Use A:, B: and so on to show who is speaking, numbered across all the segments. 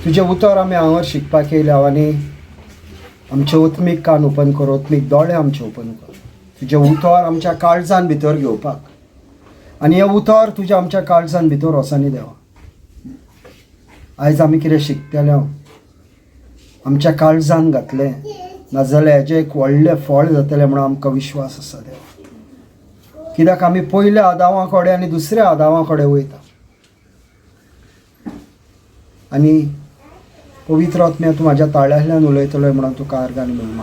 A: तुजें उतर आमी हांगर शिकपाक येयल्या आनी आमचे ओत्मीक कान ओपन कर, ओत्मीक दोळे आमचे ओपन कर, तुजें उतर आमच्या काळजान भितर घेवपाक आनी हें उतर तुजें आमच्या काळजान भितर वचनी देवा. आयज आमी कितें शिकतले आमच्या काळजान घातलें नाजाल्यार हेजें एक व्हडलें फळ जातलें म्हणून आमकां विश्वास आसा देवा. कित्याक आमी पयल्या आदावा कडेन आनी दुसऱ्या आदावा कडेन वयता आनी पवित्र आत्म्या तूं म्हाज्या ताळ्यांतल्यान उलयतलो म्हणून तुका अर्ग आनी महिमा.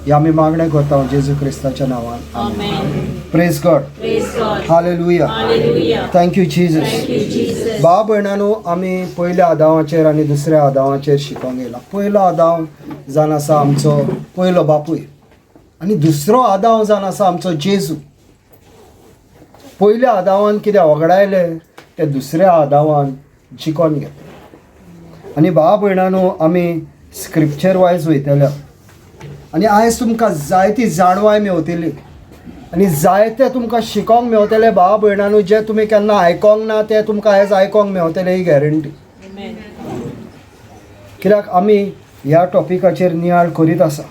A: हे आमी मागणें करता जेजू क्रिस्ताच्या नांवान.
B: Amen.
A: Praise God.
B: Praise God.
A: Hallelujah.
B: Hallelujah.
A: Thank you Jesus.
B: Thank you, Jesus.
A: भाव भयणानो, आमी पयल्या आदावाचेर आनी दुसऱ्या आदावाचेर शिकोंक येयला. पयलो आदाव जावन आसा आमचो पयलो बापूय आनी दुसरो आदाव जावन आसा आमचो जेजू. पयल्या आदावान कितें वगडायलें तें दुसऱ्या आदावान जिकोन घेतलें. आनी भाव भयणानो, आमी स्क्रिप्चर वायज वयतले आनी आयज तुमकां जायती जाणवाय मेवतली आनी जायते तुमकां शिकोंक मेवतले भाव भयणानो, जे तुमी केन्ना आयकोंक ना ते तुमकां आयज आयकोंक मेवतले, ही गॅरंटी.
B: Amen.
A: कित्याक आमी ह्या टॉपिकाचेर नियाळ करीत आसा.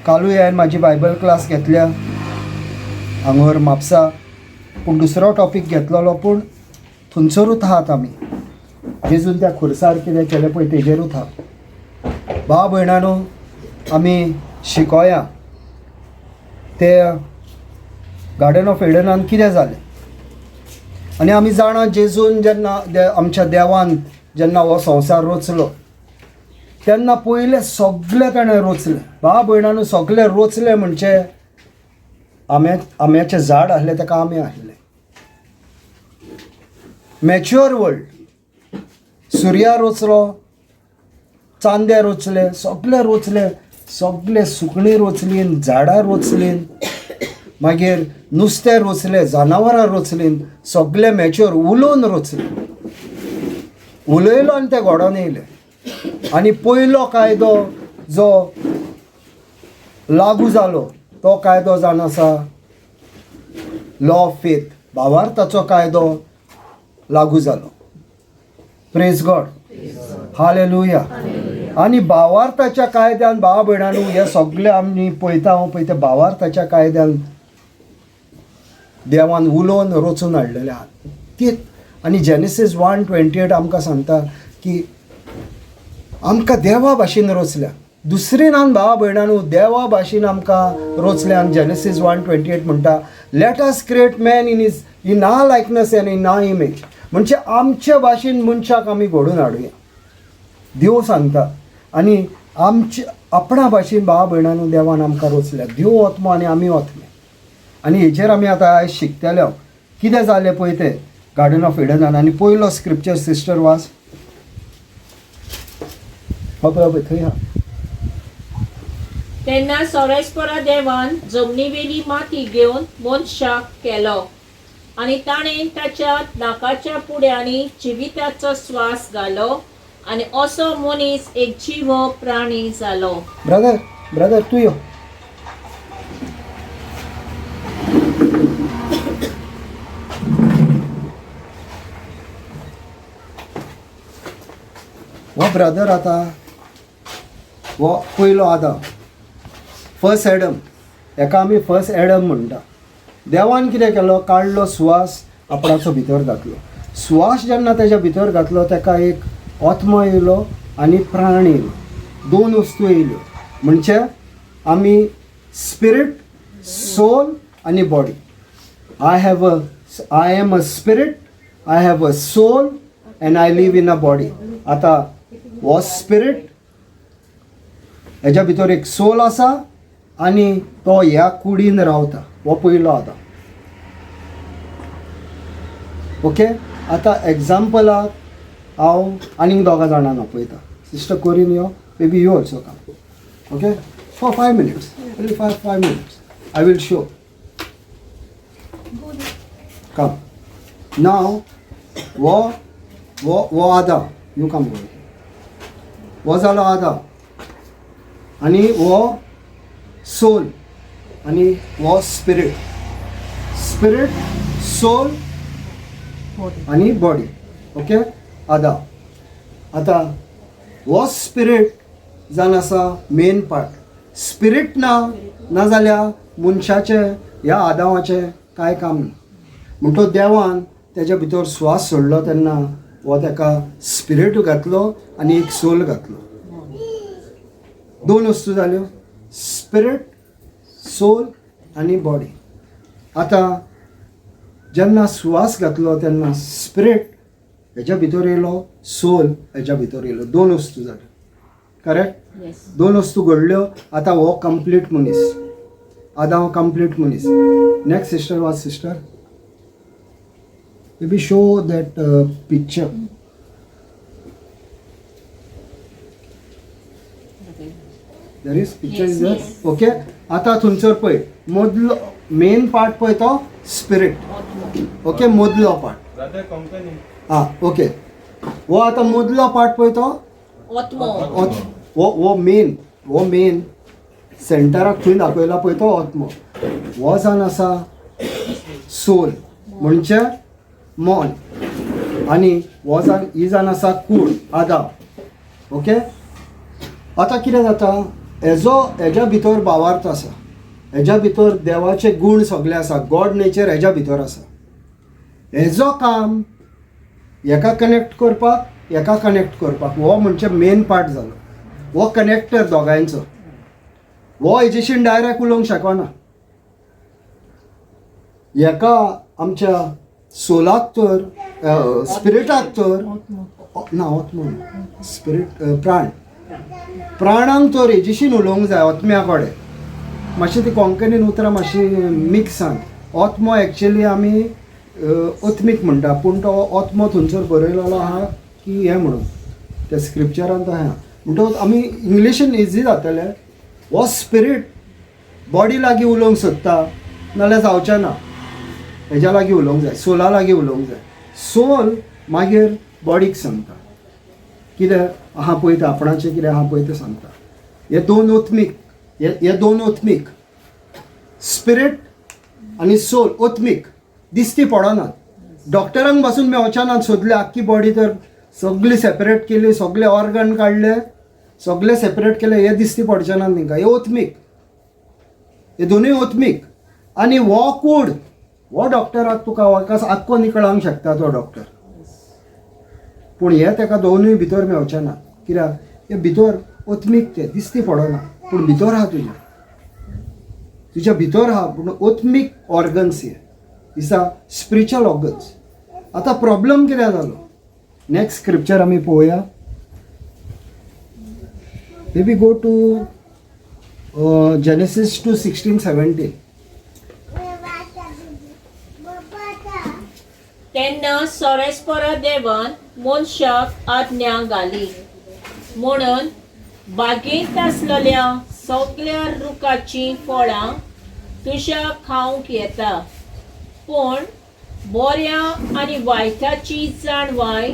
A: कालूय हांवें म्हाजी बायबल क्लास घेतल्या हांगर म्हापसा, पूण दुसरो टॉपीक घेतलेलो, पूण थंयसरूच आहात आमी. जेजून त्या खुर्सार कितें केलें पळय तेजेरूच आहा. भाव भयणानो, आमी शिकोया ते गार्डन ऑफ एडनान कितें जालें. आनी आमी जाणा जेजून जेन्ना आमच्या देवान जेन्ना हो संवसार रचलो तेन्ना पयले सगळे ताणें रोचले. भाव भयणानो, सगळे रोचले म्हणजे आम्याचें झाड आसलें ताका आमे आसलें. मॅच्युअर वर्ल्ड, सुर्या रोचलो, चांदे रोचले, सगळे रोचले, सगळे सुकणीं रोचलीं, झाडां रोचलीं, मागीर नुस्तें रोचलें, जनावरां रोचलीं, सगळे मॅच्युअर उलोवन रोचलें. उलयलो आनी तें घडोवन येयलें. आनी पयलो कायदो जो लागू जालो तो कायदो जावन आसा लॉ ऑफ फेथ, भावार्थाचो कायदो लागू जालो. Praise God. Hallelujah. आनी भावार्थाच्या कायद्यान भाव भयणांनो, हे सगळे आमी पळयता हांव पळय त्या भावार्थाच्या कायद्यान देवान उलोवन रचून हाडलेले आहात ती. आनी जेनेसीस 1:28 आमकां सांगता की आमकां देवा भाशेन रचल्या. दुसरी नान भावा भयणांनो, देवा भाशेन आमकां रचल्या. आनी जेनेसीस 1:28 म्हणटा, let us create man in his in our likeness and in our image. म्हणजे आमचे भाशेन मनशाक आमी घडोवन हाडुया, देव सांगता. आनी आमचे आपणा भाशेन भावा भयणांनो देवान आमकां रचल्या. देव आत्मो आनी आमी आत्मे. आनी हेचेर आमी आतां आयज शिकतले कितें जालें पळय तें गार्डन ऑफ एडनान. आनी पयलो स्क्रिप्चर सिस्टर वाच. हो पळय, हो पळय थंय आहा.
B: तेन्ना सोरेस्परा देवान जमनीवेली माती घेवन मनशाक केलो आनी ताणें ताच्या नाकाच्या पुड्यांनी जिविताचो स्वास घालो आनी असो मनीस एक जिवो प्राणी जालो.
A: ब्रदर, ब्रदर तूं यो. हो ब्रदर आतां हो पयलो आदाम, फर्स्ट एडम, हेका आमी फर्स्ट एडम म्हणटा. देवान कितें केलो, काडलो सुवास आपणाचो भितर घातलो. सुवास जेन्ना तेज्या भितर घातलो तेका एक आत्मो येयलो आनी प्राण येयलो, दोन वस्तू येयल्यो. म्हणजे आमी स्पिरीट, सोल आनी body. I am a spirit, I have a soul and I live in a body. आतां हो स्पिरीट हेज्या भितर एक सोल आसा आनी तो ह्या कुडीन रावता. हो पयलो आदाम. ओके, आतां एग्जाम्पलाक हांव आनीक दोगां जाणांक आपयता. Sister Corinne yo, baby you also come. Okay, for 5 minutes, only 5 minutes I will show. Come now. हो हो हो आदाम, you come गो. हो जालो आदाम आनी हो सोल आनी हो स्पिरीट. स्पिरीट, सोल आनी बॉडी. ओके, आदाम. आतां हो स्पिरीट जावन आसा मेन पार्ट. स्पिरीट ना ना जाल्यार मनशाचें ह्या आदावाचें कांय काम ना. म्हणटो देवान तेज्या भितर स्वास सोडलो तेन्ना हो ताका स्पिरीट घातलो आनी एक सोल घातलो. दोन वस्तू जाल्यो, स्पिरीट, सोल आनी बॉडी. आतां जेन्ना सुवास घातलो तेन्ना स्पिरीट हेज्या भितर येयलो, सोल हेज्या भितर येयलो, दोन वस्तू जाल्यो. करेक्ट?
B: येस.
A: दोन वस्तू घडल्यो. आतां हो कंप्लीट मनीस, आतां हो कंप्लीट मनीस. नेक्स्ट सिस्टर, वाच sister, baby, show that picture. There is picture is there. Okay, आतां थंयसर पळय मदलो मेन पार्ट पळय तो स्पिरीट. ओके, मदलो पार्ट.
C: Brother company.
A: आं, ओके, हो आतां मदलो पार्ट पळय तो
B: आत्मो.
A: हो हो मेन, हो मेन सेंटराक थंय दाखयला पळय तो आत्मो. हो जावन आसा सोल म्हणजे मन, आनी हो जावन ही जावन आसा कूड, आदाव. ओके, आतां कितें जाता, हेजो हेज्या भितर भावार्थ आसा, हेज्या भितर देवाचे गूण सगळे आसा, गॉड नेचर हेज्या भितर आसा. हेजो काम हेका कनेक्ट करपाक, हेका कनेक्ट करपाक, हो म्हणजे मेन पार्ट जालो. हो कनेक्टर दोगांयचो. हो हेजेशीन डायरेक्ट उलोवंक शकना. हेका आमच्या सोलाक तर, स्पिरिटाक तर ना, आत्मो ना, स्पिरीट, प्राण, प्राणांक तर हेजेशीन उलोवंक जाय, आत्म्या कडेन. मातशें ती कोंकणीन उतरां मातशी मिक्सान. आत्मो एक्चुली आमी आत्मीक म्हणटा, पूण तो आत्मो थंयसर बरयलेलो आहा की हें म्हणून त्या स्क्रिप्चरान तो आहा, म्हणटकूच आमी इंग्लिशीन इजी जातलें. हो स्पिरीट बॉडी लागीं उलोवंक सोदता नाल्यार जावचें ना. हेज्या लागीं उलोवंक जाय, सोला लागीं उलोवंक जाय. सोल मागीर बॉडीक सांगता कितें आहा पळय तें, आपणाचें कितें आहा पळय तें सांगता. हे दोन ओत्मीक, हे हे दोन ओत्मीक, स्पिरीट आनी सोल ओत्मीक दिसती पडनात. डॉक्टरांक पासून मेवचे नात. सोदले आख्खी बॉडी तर सगळी सेपरेट केली, सगळे ऑर्गन काडले, सगळे सेपरेट केले, हे दिसती पडचे नात तांकां. हे ओत्मीक, हे दोनूय ओत्मीक. आनी हो कूड हो डॉक्टराक तुका आख्खो निकळांक शकता तो डॉक्टर, पूण हे ताका दोनूय भितर मेवचे ना. कित्याक हे भितर ओत्मीक ते दिसती पडना, पूण भितर आहा, तुज्या तुज्या भितर आहा. पूण ओत्मीक ऑर्गन्स हे is a spiritual organs. आतां प्रॉब्लम कितें जालो, नेक्स्ट स्क्रिप्चर आमी पळोवया. Baby, go to Genesis 2:16-17.
B: तेन्ना सोरेस्परा देवान मनशाक आज्ञा घाली म्हणून, बागेंत आसलेल्या सगळ्या रुखाचीं फळां तुज्या खावंक येता, पूण बऱ्या आनी वायटाची जाणवाय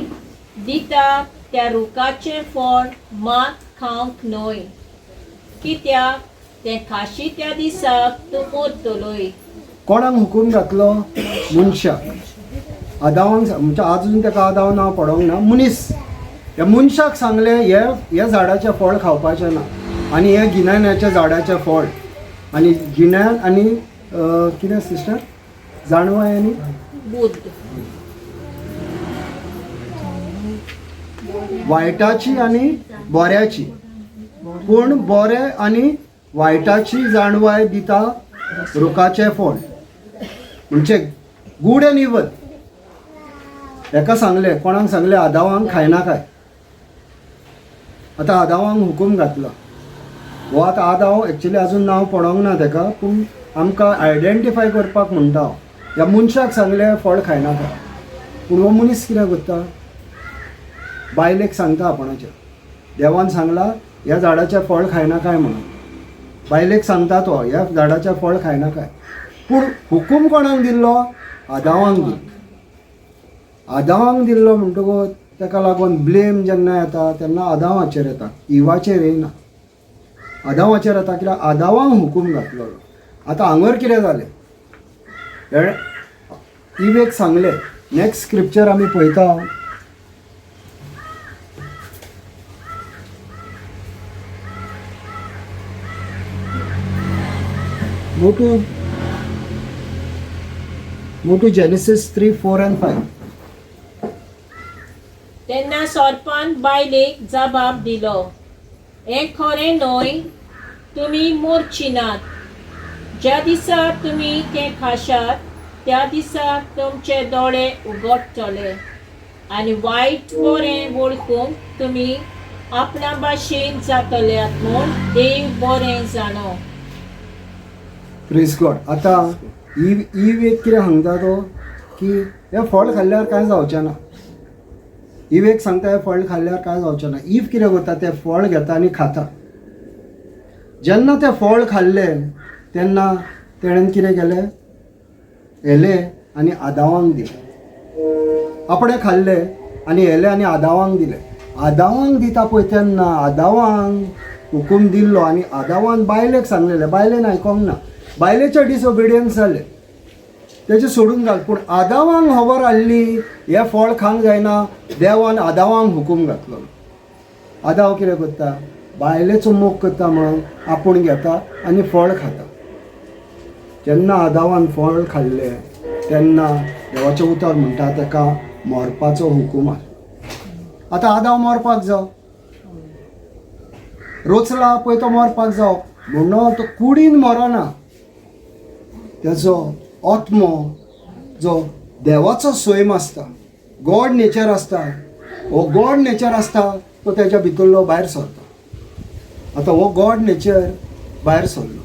B: दिता त्या रुखाचें फळ मात खावंक न्हय, कित्याक तें खाशी त्या दिसाक तूं मरतलोय.
A: कोणाक हुकूम घातलो? मनशाक, आदावांक. म्हणजे आजून ताका आदाव नांव पडोंक ना. मनीस, ह्या मनशाक सांगलें, हे ह्या झाडाचें फळ खावपाचें ना, आनी हे गिन्यानाच्या झाडाचें फळ आनी गिन्यान आनी कितें सिस्टर, जाणवाय आनी
B: बुद्ध.
A: वायटाची आनी बऱ्याची, पूण बरें आनी वायटाची जाणवाय दिता रुखाचें फळ, म्हणजे गूड एंड इवल. हेका सांगलें, कोणाक सांगलें? आदावांक, खायनाकाय. आतां आदावांक हुकूम घातलो हो. आतां आदाव एक्चुली अजून नांव पडोंक ना ताका, पूण आमकां आयडेंटिफाय करपाक म्हणटा हांव. ह्या मनशाक सांगलें फळ खायनाका, पूण हो मनीस कितें करता? बायलेक सांगता आपणाच्या, देवान सांगला ह्या झाडाचें फळ खायनाकाय म्हणून. बायलेक सांगता तो ह्या झाडाचें फळ खायनाकाय, पूण हुकूम कोणाक दिल्लो? आदावांक दिल्लो. आदावांक दिल्लो म्हणटकूच ताका लागून ब्लेम जेन्ना येता तेन्ना आदावाचेर येता, इवाचेर येयना, आदावाचेर येता, कित्याक आदावांक हुकूम घातलेलो. आतां हांगर कितें जालें, इवेक सांगलें. नेक्स्ट स्क्रिप्चर आमी पळयता. Go to Genesis 3, 4 and 5.
B: तेन्ना सोरपान बायलेक जबाब दिलो, हें खरें न्हय, तुमी मोरची नात. ज्या दिसा तुमी तें खाशात त्या दिसा तुमचे दोळे उगडटले आनी वायट बरें वळखूंक तुमी आपणा भाशेन जातल्यात म्हूण देव बरें जाणो.
A: प्रेज गॉड. आतां इव एक कितें सांगता तो की हें फळ खाल्ल्यार कांय जावचें ना. इव एक सांगता, हें फळ खाल्ल्यार कांय जावचें ना. इव कितें करता? तें फळ घेता आनी खाता. जेन्ना तें फळ खाल्लें तेन्ना तेणेन कितें केलें? हेलें आनी आदावांक दिलें. आपणें खाल्लें आनी हेलें आनी आदावांक दिलें. आदावांक दिता पळय तेन्ना आदावांक हुकूम दिल्लो आनी आदावान बायलेक सांगलेलें. बायलेन आयकोंक ना. बायलेचें डिसओबिडियन्स जालें, तेजें सोडून घाल. पूण आदावांक खबर आहली हें फळ खावंक जायना. देवान आदावांक हुकूम घातलो. आदाव कितें करता? बायलेचो मोग करता म्हणून आपूण घेता आनी फळ खाता. जेन्ना आदावान फळ खाल्लें तेन्ना देवाचें उतर म्हणटा, ताका मरपाचो हुकूम आसलो. आतां आदाव मरपाक जाव रोचला पळय, तो मरपाक जाव म्हणून तो कुडीन मरना. तेजो आत्मो जो देवाचो सैम आसता, गॉड नेचर आसता, हो गॉड नेचर आसता तो तेज्या भितरलो भायर सरता. आतां हो गॉड नेचर भायर सरलो,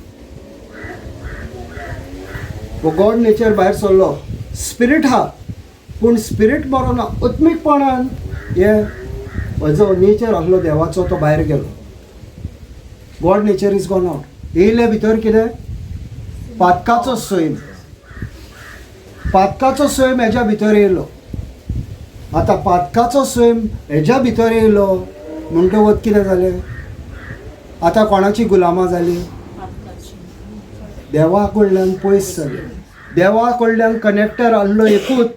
A: हो गॉड नेचर भायर सरलो. स्पिरीट हा, पूण स्पिरीट बरो ना. आत्मीकपणान हे जो नेचर आसलो देवाचो तो भायर गेलो. God nature is gone out. येयले भितर कितें? पातकाचो सैम. पातकाचो सैम हेज्या भितर येयलो. आतां पातकाचो सैम हेज्या भितर येयलो म्हणटकच कितें जालें? आतां कोणाची गुलामां जाली? देवा कडल्यान पयस जाले. देवा कडल्यान कनेक्टर आहलो एकूच,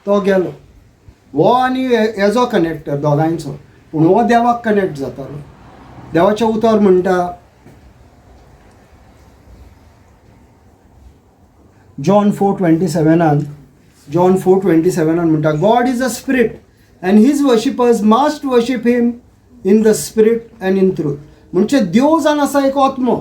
A: तो गेलो. हो आनी हेजो कनेक्टर दोगांयचो, पूण हो देवाक कनेक्ट जातालो. देवाचें उतर म्हणटा, जॉन 4:27, जॉन 4:27 म्हणटा, "God is a spirit and his worshippers must worship him in the spirit and in truth." म्हणजे देव जावन आसा एक आत्मो,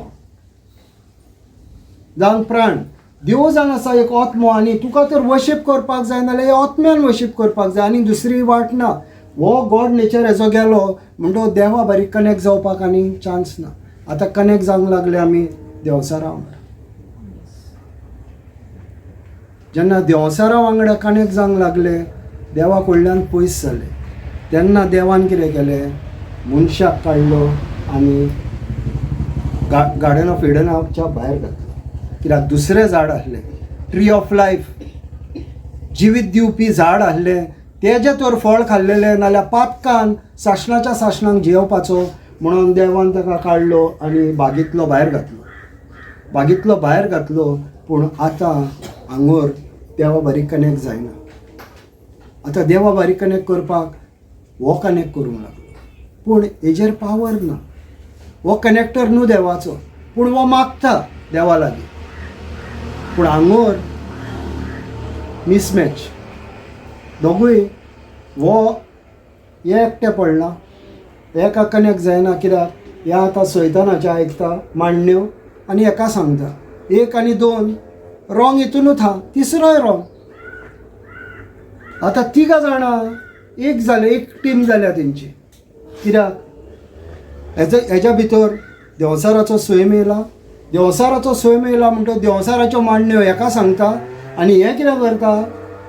A: जावन प्राण. देव जावन आसा एक आत्मो आनी तुका तर वर्शीप करपाक जाय नाल्यार आत्म्यान वर्शीप करपाक जाय आनी दुसरी वाट ना. हो गॉड नेचर हेजो गेलो म्हणटकच देवा बारीक कनेक्ट जावपाक आनी चान्स ना. आतां कनेक्ट जावंक लागले आमी देवचारा वांगडा. जेन्ना देवचारा वांगडा कनेक्ट जावंक लागले, देवा कडल्यान पयस जाले, तेन्ना देवान कितें केलें? मनशाक काडलो आनी गार्डन ऑफ इडनाच्या भायर घातलो. कित्याक? दुसरें झाड आसलें, ट्री ऑफ लायफ, जिवीत दिवपी झाड आसलें. तेजें तर फळ खाल्लेलें नाल्यार पातकान सासणाच्या सासणाक जियोवपाचो म्हणून देवान ताका काडलो आनी बागेंतलो भायर घातलो. बागेंतलो भायर घातलो, पूण आतां हांगोर देवा बारीक कनेक्ट जायना. आतां देवा बारीक कनेक्ट करपाक हो कनेक्ट करूंक लागलो, पूण हेजेर पावर ना. हो कनेक्टर न्हू देवाचो, पूण हो मागता देवा लागीं, पूण हांगोर मिसमॅच. दोगूय हो हे एकटें पडला, एका कनेक्ट जायना. कित्याक? हे आतां सैतानाचें आयकता मांडण्यो आनी हेका सांगता. एक आनी दोन रॉंग हितूनूच आहा, तिसरोय रॉंग. आतां तिगां जाणां एक जालें, एक टीम जाल्या तेंची. कित्याक? हेज्या भितर देंवचाराचो सैम येयला. देंवचाराचो सैम येयला म्हणटकच देंवचाराच्यो मांडण्यो हेका सांगता आनी हें कितें करता?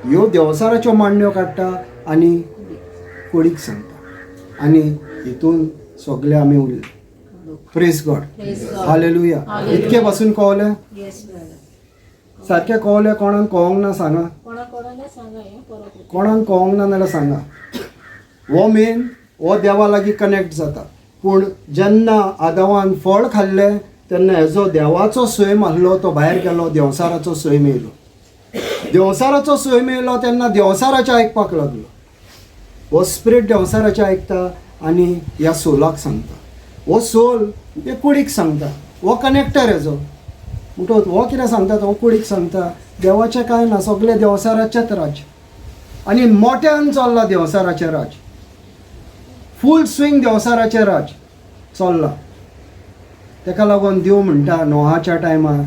A: ह्यो देंवचाराच्यो मांडण्यो काडटा आनी कुडीक सांगता आनी हितून सगळे आमी उरले. Praise God.
B: Praise God.
A: Hallelujah.
B: Hallelujah.
A: इतके पासून कळलें?
B: Yes, brother.
A: सारकें कळलें? कोणाक कळोंक ना सांगा.
B: कोणा कोणाक सांगा हें परत.
A: कोणाक कळोंक ना जाल्यार सांगा. हो मेन हो देवा लागीं कनेक्ट जाता, पूण जेन्ना आदावान फळ खाल्लें तेन्ना हेजो देवाचो सैम आसलो तो भायर गेलो. देंवचाराचो सैम येयलो. देंवचाराचो सैम येयलो तेन्ना देंवचाराचें आयकपाक लागलो. हो स्पिरीट देंवचाराचें आयकता आनी ह्या सोलाक सांगता. हो सोल हे कुडीक सांगता. हो कनेक्टर हेजो. म्हणटकच हो कितें सांगता, तो कुडीक सांगता देवाचें कांय ना, सगळें देवसाराचेंच राज्य आनी मोट्यान चल्लां देवसाराचें राज्य, फूल स्विंग देवसाराचें राज्य चल्लां. तेका लागून देव म्हणटा नोहाच्या टायमार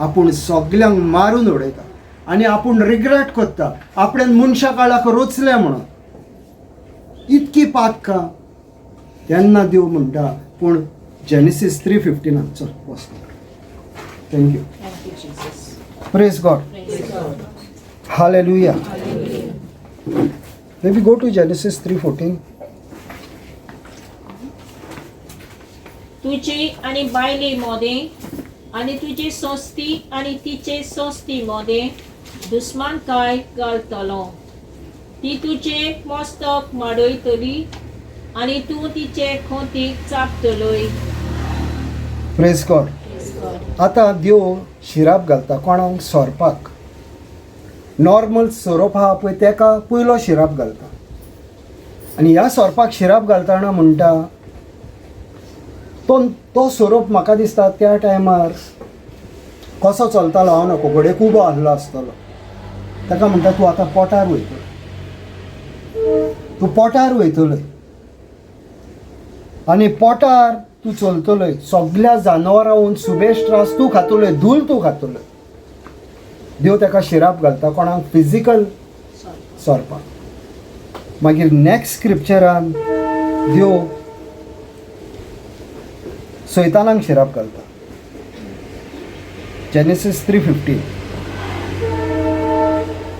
A: आपूण सगल्यांक मारून उडयता आनी आपूण रिग्रेट करता आपणें मनशा काळाक रोचलें म्हणून, इतकी पातकां. तेन्ना देव म्हणटा, पूण जेनेसीस 3:15 चल वच. Thank you.
B: Thank you, Jesus.
A: Praise God.
B: Praise God.
A: Hallelujah.
B: Hallelujah.
A: Maybe go to Genesis 3:14.
B: तुजी आनी बायले मोदें आनी तुजी संस्थी आनी तिचे संस्थी मोदें दुस्मानकाय घालतलो. ती तुजें मस्तक माडयतली आनी तूं तिचे खोंतीक चाबतलोय.
A: Praise God.
B: Praise God.
A: आतां देव शिराप घालता कोणाक? सोरपाक. नॉर्मल सोरोप आहा पळय तेका पयलो शिराप घालता आनी ह्या सोरपाक शिराप घालतना म्हणटा तो तो सोरोप म्हाका दिसता त्या टायमार कसो चलतालो हांव नको, घडये उबो आसलो आसतलो. ताका म्हणटा तूं आतां पोटार वयतलो, तूं पोटार वयतलोय आनी पोटार तूं चलतलोय, सगल्या जानवरां सुबेज त्रास तूं खातलोय, धूल तूं खातलोय. देव ताका शिराप घालता कोणाक? फिजिकल सोरपाक. मागीर नॅक्स्ट स्क्रिप्चरान देव सैतानाक शिराप घालता. जेनेसीस 3:15.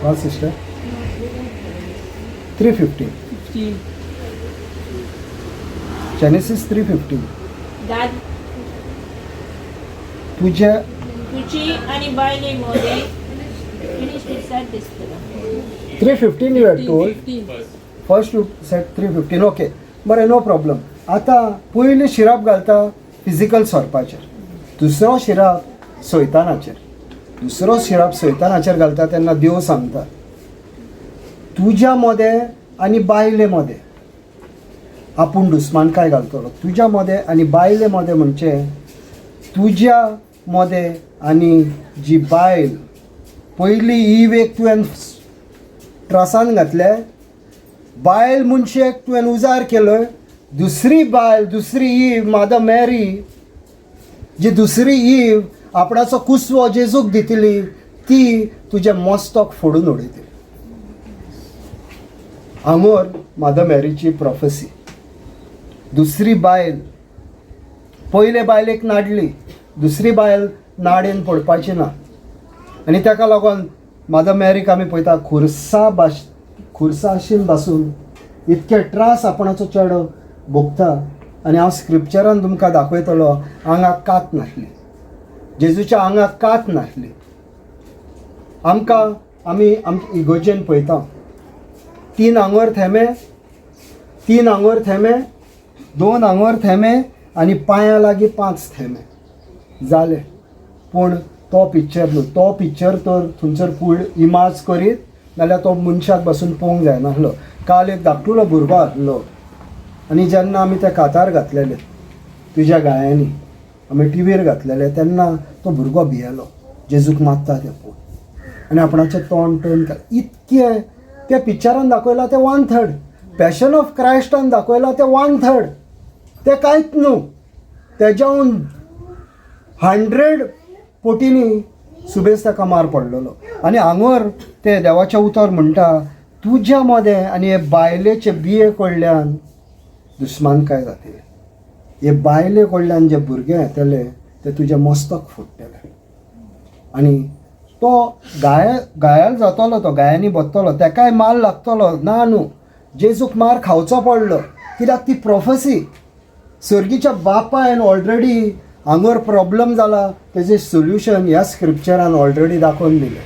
A: हा सिस्टर, 3:15. जेनेसीस 3:15.
B: दाद
A: तुजे
B: तुजी आनी बायले मोदें. Finish this side दिसतलो.
A: 3:15 you had told first, you said 3:15. Okay, बरें, नो प्रॉब्लम. आतां पयलीं शिराप घालता फिजिकल सोरपाचेर, दुसरो शिराप सैतानाचेर. दुसरो शिराप सैतानाचेर घालता तेन्ना देव सांगता तुज्या मदें आनी बायले मदें आपूण दुस्मानकाय घालतलो. तुज्या मदें आनी बायले मदें म्हणजे तुज्या मदें आनी जी बायल पयली इवेक तुवें त्रासान घातले, बायल मनशेक तुवें उजार केलो, दुसरी बायल, दुसरी ईव, मादर मॅरी, जी दुसरी ईव आपणाचो कुसवो जेजूक दितली, ती तुजें मस्तक फोडून उडयतली. हांगोर मादर मॅरीची प्रोफेसी. दुसरी बायल, पयले बायलेक नाडली, दुसरी बायल नाडेन पडपाची ना. आनी ताका लागून मादर मॅरीक आमी पळयता खुर्सा भाश खुर्साशीन बासून इतके त्रास आपणाचो चेडो भोगता. आनी हांव स्क्रिप्चरान तुमकां दाखयतलो, आंगाक कात नासली, जेजूच्या आंगाक कात नासली. आमकां आमी आमचे इगोर्जेन पळयता 3 आंगोर थेंबे, 3 आंगोर थेंबे, 2 आंगोर थेंबे आनी पांयां लागीं 5 थेंबे जाले. पूण तो पिक्चर न्हू, तो पिक्चर तर थंयसर फूल इमाज करीत नाल्यार तो मनशाक बसून पळोवंक जायनासलो. काल एक धाकटुलो भुरगो आसलो आनी जेन्ना आमी ते कातार घातलेले तुज्या गायांनी, आमी टिवीर घातलेले, तेन्ना तो भुरगो भियेलो जेजूक मारता ते पळोवन आनी आपणाचें तोंड टर्न केलें. इतकें त्या पिक्चरान दाखयलां तें 1/3, पॅशन ऑफ क्रायस्टान दाखयलां तें 1/3, तें कांयच न्हू. तेज्याहून 100 कोटींनी सुबेज ताका मार पडलेलो. आनी हांगर तें देवाचें उतर म्हणटा तुज्या मदें आनी हे बायलेचे बिये कडल्यान दुस्मानकाय जातली. हे बायले कडल्यान जे भुरगे येतले ते तुजें मस्तक फोडटले आनी तो घायल जातलो, तो गायांनी बसतलो, तेकाय मार लागतलो. ना न्हू, जेजूक मार खावचो पडलो कित्याक ती प्रोफेसी सर्गीच्या बापायन ऑलरेडी हांगर प्रॉब्लम जाला तेजें सोल्युशन ह्या स्क्रिप्चरान ऑलरेडी दाखोवन दिलें.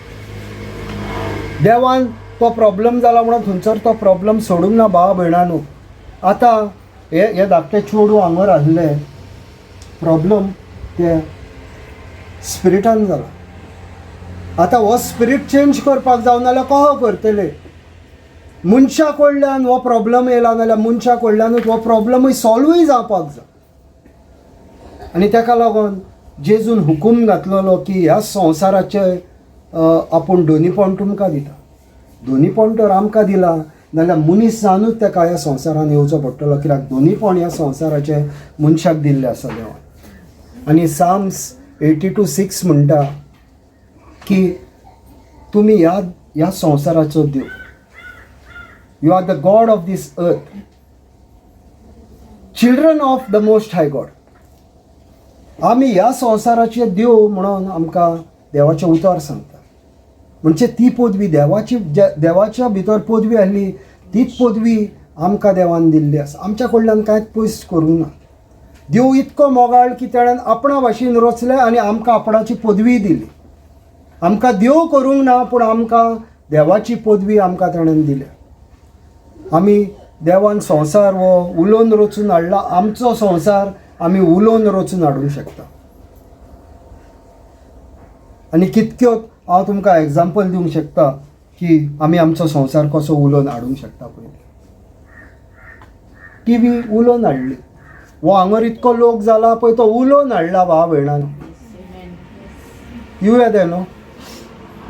A: देवान तो प्रॉब्लम जाला म्हणून थंयसर तो प्रॉब्लम सोडूंक ना भावा भयणानू. आतां हे हे धाकटे चेडूं हांगर आसलें, प्रॉब्लम ते स्पिरिटान जाला. आतां हो स्पिरीट चेंज करपाक जावं नाल्यार कसो करतले? मनशा कडल्यान हो प्रॉब्लम येयला नाल्यार मनशा कडल्यानूच हो प्रॉब्लमूय सॉल्वूय जावपाक जाय. आनी ताका लागून जेजून हुकूम घातलेलो की ह्या संवसाराचे आपूण दोनीपण तुमकां दिता. दोनीपण तर आमकां दिला नाल्यार मनीस जावनूच ताका ह्या संवसारान येवचो पडटलो, कित्याक दोनीपण ह्या संवसाराचें मनशाक दिल्लें आसा देवान. आनी साम्स 82:6 म्हणटा की तुमी ह्या ह्या संवसाराचो देव, you are the God of this earth, children of the most high God. आमी ह्या संवसाराचे देव म्हणून आमकां देवाचें उतर सांगता. म्हणजे ती पदवी देवाची, देवाच्या भितर पदवी आसली तीच पदवी आमकां देवान दिल्ली आसा. आमच्या कडल्यान कांयच पयस करूंक ना. देव इतको मोगाळ की तेणें आपणा भाशेन रचलें आनी आमकां आपणाची पदवी दिली. आमकां देव करूंक ना पूण आमकां देवाची पदवी आमकां तेणें दिल्या. आमी देवान संवसार हो उलोवन रचून हाडला, आमचो संवसार आमी उलोवन रचून हाडूंक शकता. आनी कितक्योच हांव तुमकां एग्जाम्पल दिवंक शकता की आमी आमचो संवसार कसो उलोवन हाडूंक शकता. पयलीं टीव्ही उलोवन हाडली, हो हांगर इतको लोक जाला पळय तो उलोवन हाडला भाव भयणान. You were there, no?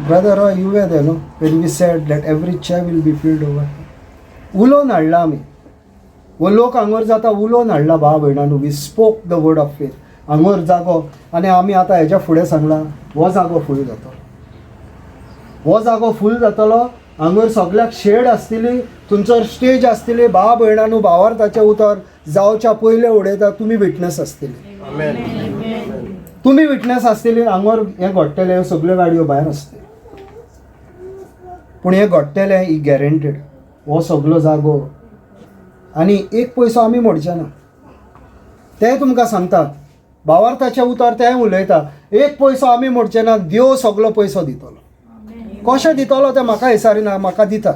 A: Brother, you were there, no? When we said that every chair will be filled over. उलोवन हाडला आमी, हो लोक हांगर जाता उलोवन हाडला भाव भयणानो. We spoke the word of faith. हांगर जागो आनी आमी आतां हेज्या फुडें सांगलां हो जागो फूल जातलो, हो जागो फूल जातलो. हांगर सगल्याक शेड आसतली, थंयसर स्टेज आसतली. भाव भयणानो भावार्थाचें उतर जावच्या पयलें उडयता, तुमी विटनस आसतली, तुमी विटनस आसतली. हांगर हें घडटलें, ह्यो सगल्यो गाडयो भायर आसतल्यो, पूण हें घडटलें ही गॅरंटेड. हो सगलो जागो आनी एक पयसो आमी मोडचे ना, तें तुमकां सांगता. भावार्थाचें उतर तें उलयता, एक पयसो आमी मोडचे ना, देव सगलो पयसो दितलो. कशें दितलो तें म्हाका विचारिना, म्हाका दिता.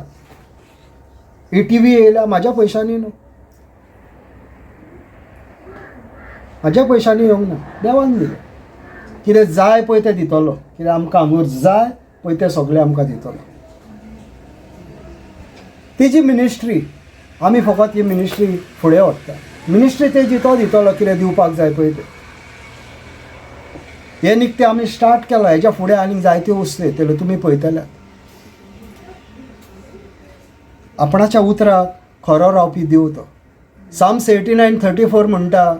A: ही टीव्ही येयल्या म्हाज्या पयशांनी न्हू, म्हाज्या पयशांनी येवंक ना, देवान दिलें. कितें जाय पळय तें दितलो, कितें आमकां हांगर जाय पळय तें सगळें आमकां दितलो. तेजी मिनिस्ट्री आमी फकत ही मिनिस्ट्री फुडें व्हरता. मिनिस्ट्री तेजी तो दितलो कितें दिवपाक जाय पळय तें. हें निकतें आमी स्टार्ट केलां, हेज्या फुडें आनीक जायत्यो वस्तू येतल्यो, तुमी पळयतल्यात. आपणाच्या उतराक खरो रावपी देव तो. साम्स 89:34 म्हणटा,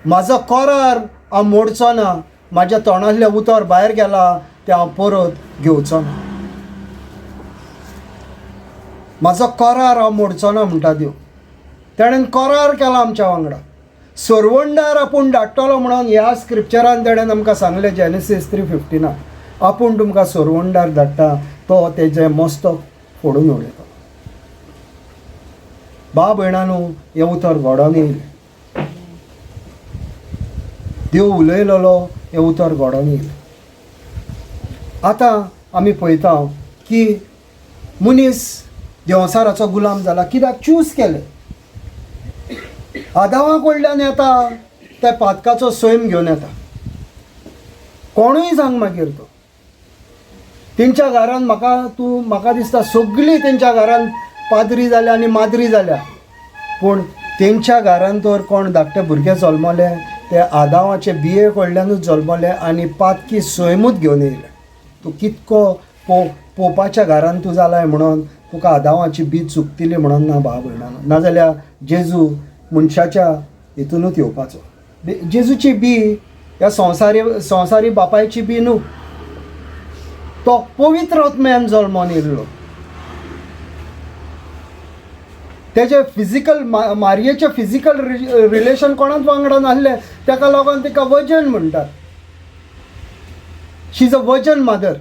A: म्हाजो करार हांव मोडचो ना, म्हाज्या तोंडांतलें उतर भायर गेलां तें हांव परत घेवचो ना. म्हाजो करार हांव मोडचो ना म्हणटा देव. तेणेन करार केला आमच्या वांगडा, सरवंडार आपूण धाडटलो म्हणून ह्या स्क्रिप्चरान तेणेन आमकां सांगलें जेनेसीस 3:15, आपूण तुमकां सरवंडार धाडटा, तो तेजें मस्तक फोडून उडयता. बा भयणानू हें उतर घडोवन येयलें, देव उलयलेलो हें उतर घडोवन येयलें. आतां आमी पळयता की मनीस देंवचाराचो गुलाम जाला, कित्याक चूज केलें. आदावा कडल्यान येता त्या पातकाचो सैम घेवन येता, कोणूय सांग मागीर तो. तेंच्या घरान म्हाका तूं म्हाका दिसता सगळीं तेंच्या घरान पाद्री जाल्या आनी माद्री जाल्या, पूण तेंच्या घरान तर कोण धाकटे भुरगे जल्मले ते आदावाचे बिये कडल्यानूच जल्मले आनी पातकी सैमूच घेवन येयले. तूं कितको पोपाच्या घरान तूं जालाय म्हणून तुका आदावाची बी चुकतली म्हणून ना भाव भयणानो, नाजाल्यार जेजू मनशाच्या हितूनूच येवपाचो. जेजूची बी ह्या संवसारी संवसारी बापायची बी न्हू, तो पवित्र आत्म्यान जल्मोन येयल्लो. तेजे फिजिकल मारयेचें फिजिकल रिलेशन कोणाच वांगडा नासलें, तेका लागून तिका वजन म्हणटात. She is a virgin mother.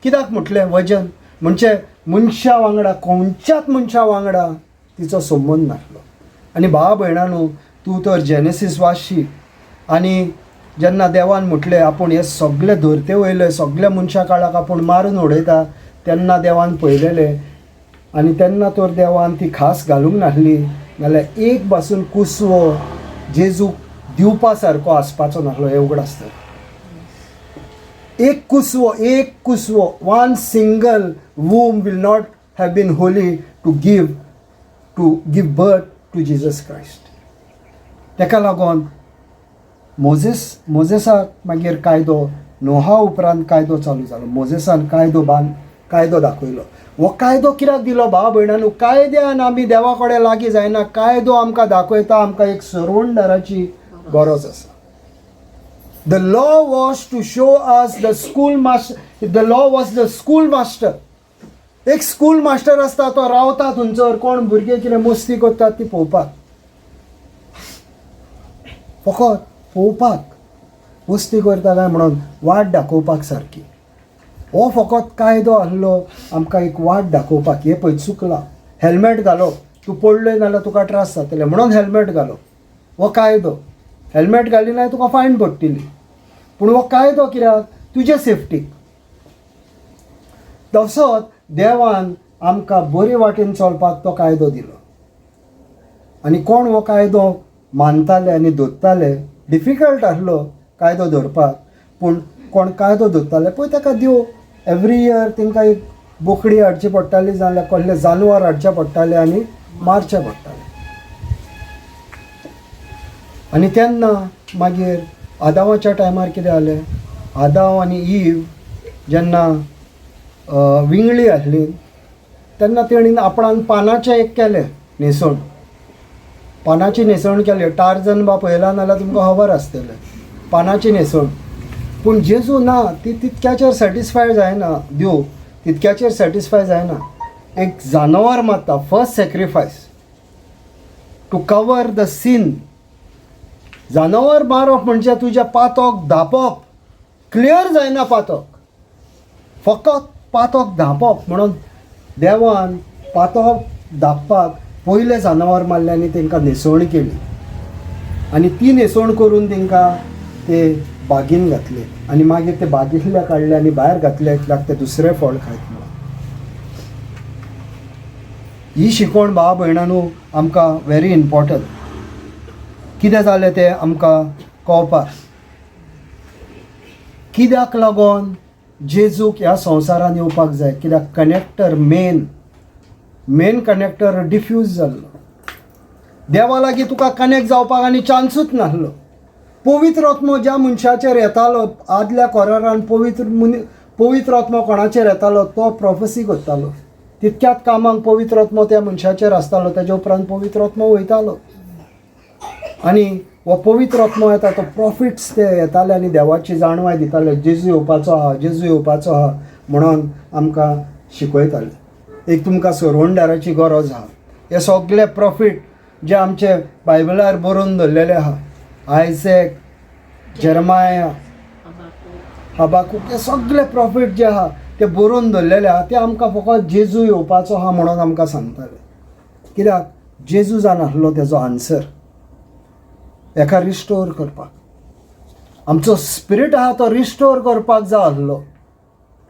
A: कित्याक म्हटलें वजन म्हणजे मनशा वांगडा, खंयच्याच मनशा वांगडा तिचो संबंद नासलो. आनी भाव भयणानू तूं तर जेनेसीस वाचशी आनी जेन्ना देवान म्हटलें आपूण हे सगळे धरते वयले सगल्या मनशा काळाक आपूण मारून उडयता, तेन्ना देवान पळयलेलें आनी तेन्ना तर देवान ती खास घालूंक नासली, नाल्यार एक पासून कुसवो जेजूक दिवपा सारको आसपाचो नासलो. हें उगड आसता. एक कुसवो, एक कुसवो, one single womb will not have been holy to give birth to Jesus Christ. तेका लागून मोजेसाक मागीर कायदो, नोहा उपरांत कायदो चालू जालो. मोजेसान कायदो बांद, कायदो दाखयलो. हो कायदो कित्याक दिलो भाव भयणांनो? कायद्यान आमी देवा कडेन लागीं जायना. कायदो आमकां दाखयता आमकां एक सरवणदाराची गरज आसा. The law was to show us the school master. The law was the school master. एक स्कूल मास्टर आसता, तो रावता थंयसर, कोण भुरगे कितें मस्ती करतात ती पळोवपाक, फकत पळोवपाक, मस्ती करता काय म्हणून वाट दाखोवपाक सारकी. हो फकत कायदो आहलो आमकां एक वाट दाखोवपाक, हें पळय चुकलां, हेल्मेट घालो, तूं पडलय नाल्यार तुका त्रास जातले म्हणून हेल्मेट घालो. हो कायदो. हेल्मेट घाली ना तुका फायन पडटली. पूण हो कायदो कित्याक? तुजे सेफ्टीक. तसोच देवान आमकां बरे वाटेन चलपाक तो कायदो दिलो. आनी कोण हो कायदो मानताले आनी धरताले, डिफिकल्ट आसलो कायदो धरपाक, पूण कोण कायदो धरताले पळय ताका देव एवरी इयर तांकां एक बोकडी हाडची पडटाली, जाल्यार कसलें जानवर हाडचें पडटालें आनी मारचें पडटालें. आनी तेन्ना मागीर आदावाच्या टायमार कितें जालें? आदाव आनी ईव जेन्ना विंगळी आसली तेन्ना तेणीन आपणान पानाचें एक केलें न्हेसण. पानाची न्हेसण केली. टार्जन बा पळयला नाल्यार तुमकां खबर आसतलें, पानाची न्हेसण. पूण जेजू ना, ती तितक्याचेर सॅटिस्फाय जायना. देव तितक्याचेर सॅटिस्फाय जायना, एक जानवर मारता, first sacrifice to cover the sin. जानवर मारप म्हणजे तुज्या पातोक धांपप. क्लियर जायना पातक, फकत पातक धांपप म्हणून देवान पातक धांपपाक पयलें जानवर मारलें आनी तांकां न्हेसवण केली आनी ती न्हेसवण करून तांकां ते बागीन घातले आनी मागीर ते बागींतले काडले आनी भायर घातले, कित्याक ते दुसरें फळ खायत म्हणून. ही शिकवण भाव भयणांनो आमकां व्हेरी इम्पॉर्टंट. कितें जालें तें आमकां कळपाक, कित्याक लागून जेजूक ह्या संवसारान येवपाक जाय? कित्याक connector, main connector diffuse जाल्लो. देवा लागीं तुका कनेक्ट जावपाक आनी चान्सूच नासलो. पवित्र आत्मो ज्या मनशाचेर येतालो आदल्या कोरारान, पवित्र आत्मो कोणाचेर येतालो तो प्रोफेसी करतालो. तितक्याच कामाक पवित्र आत्मो त्या मनशाचेर आसतालो. तेज्या उपरांत पवित्र आत्मो वयतालो आनी हो पवित्र आत्मो येता तो प्रॉफिट्स ते येताले आनी देवाची जाणवाय दिताले, जेजू येवपाचो आहा, जेजू येवपाचो आहा म्हणून आमकां शिकयताले. एक तुमकां सरवणदाराची गरज आहा. हे सगळे प्रॉफिट जे आमचे बायबलार बरोवन दवरलेले आहा, आयझॅक, जेरमाया, हबाकूक, हे सगळे प्रॉफिट जे आहा ते बरोवन दवरलेले आहा, ते आमकां फकत जेजू येवपाचो आहा म्हणून आमकां सांगताले. कित्याक जेजू जावन आसलो तेजो आन्सर हेका रिस्टोर करपाक. आमचो स्पिरीट आहा तो रिस्टोर करपाक जाय आसलो,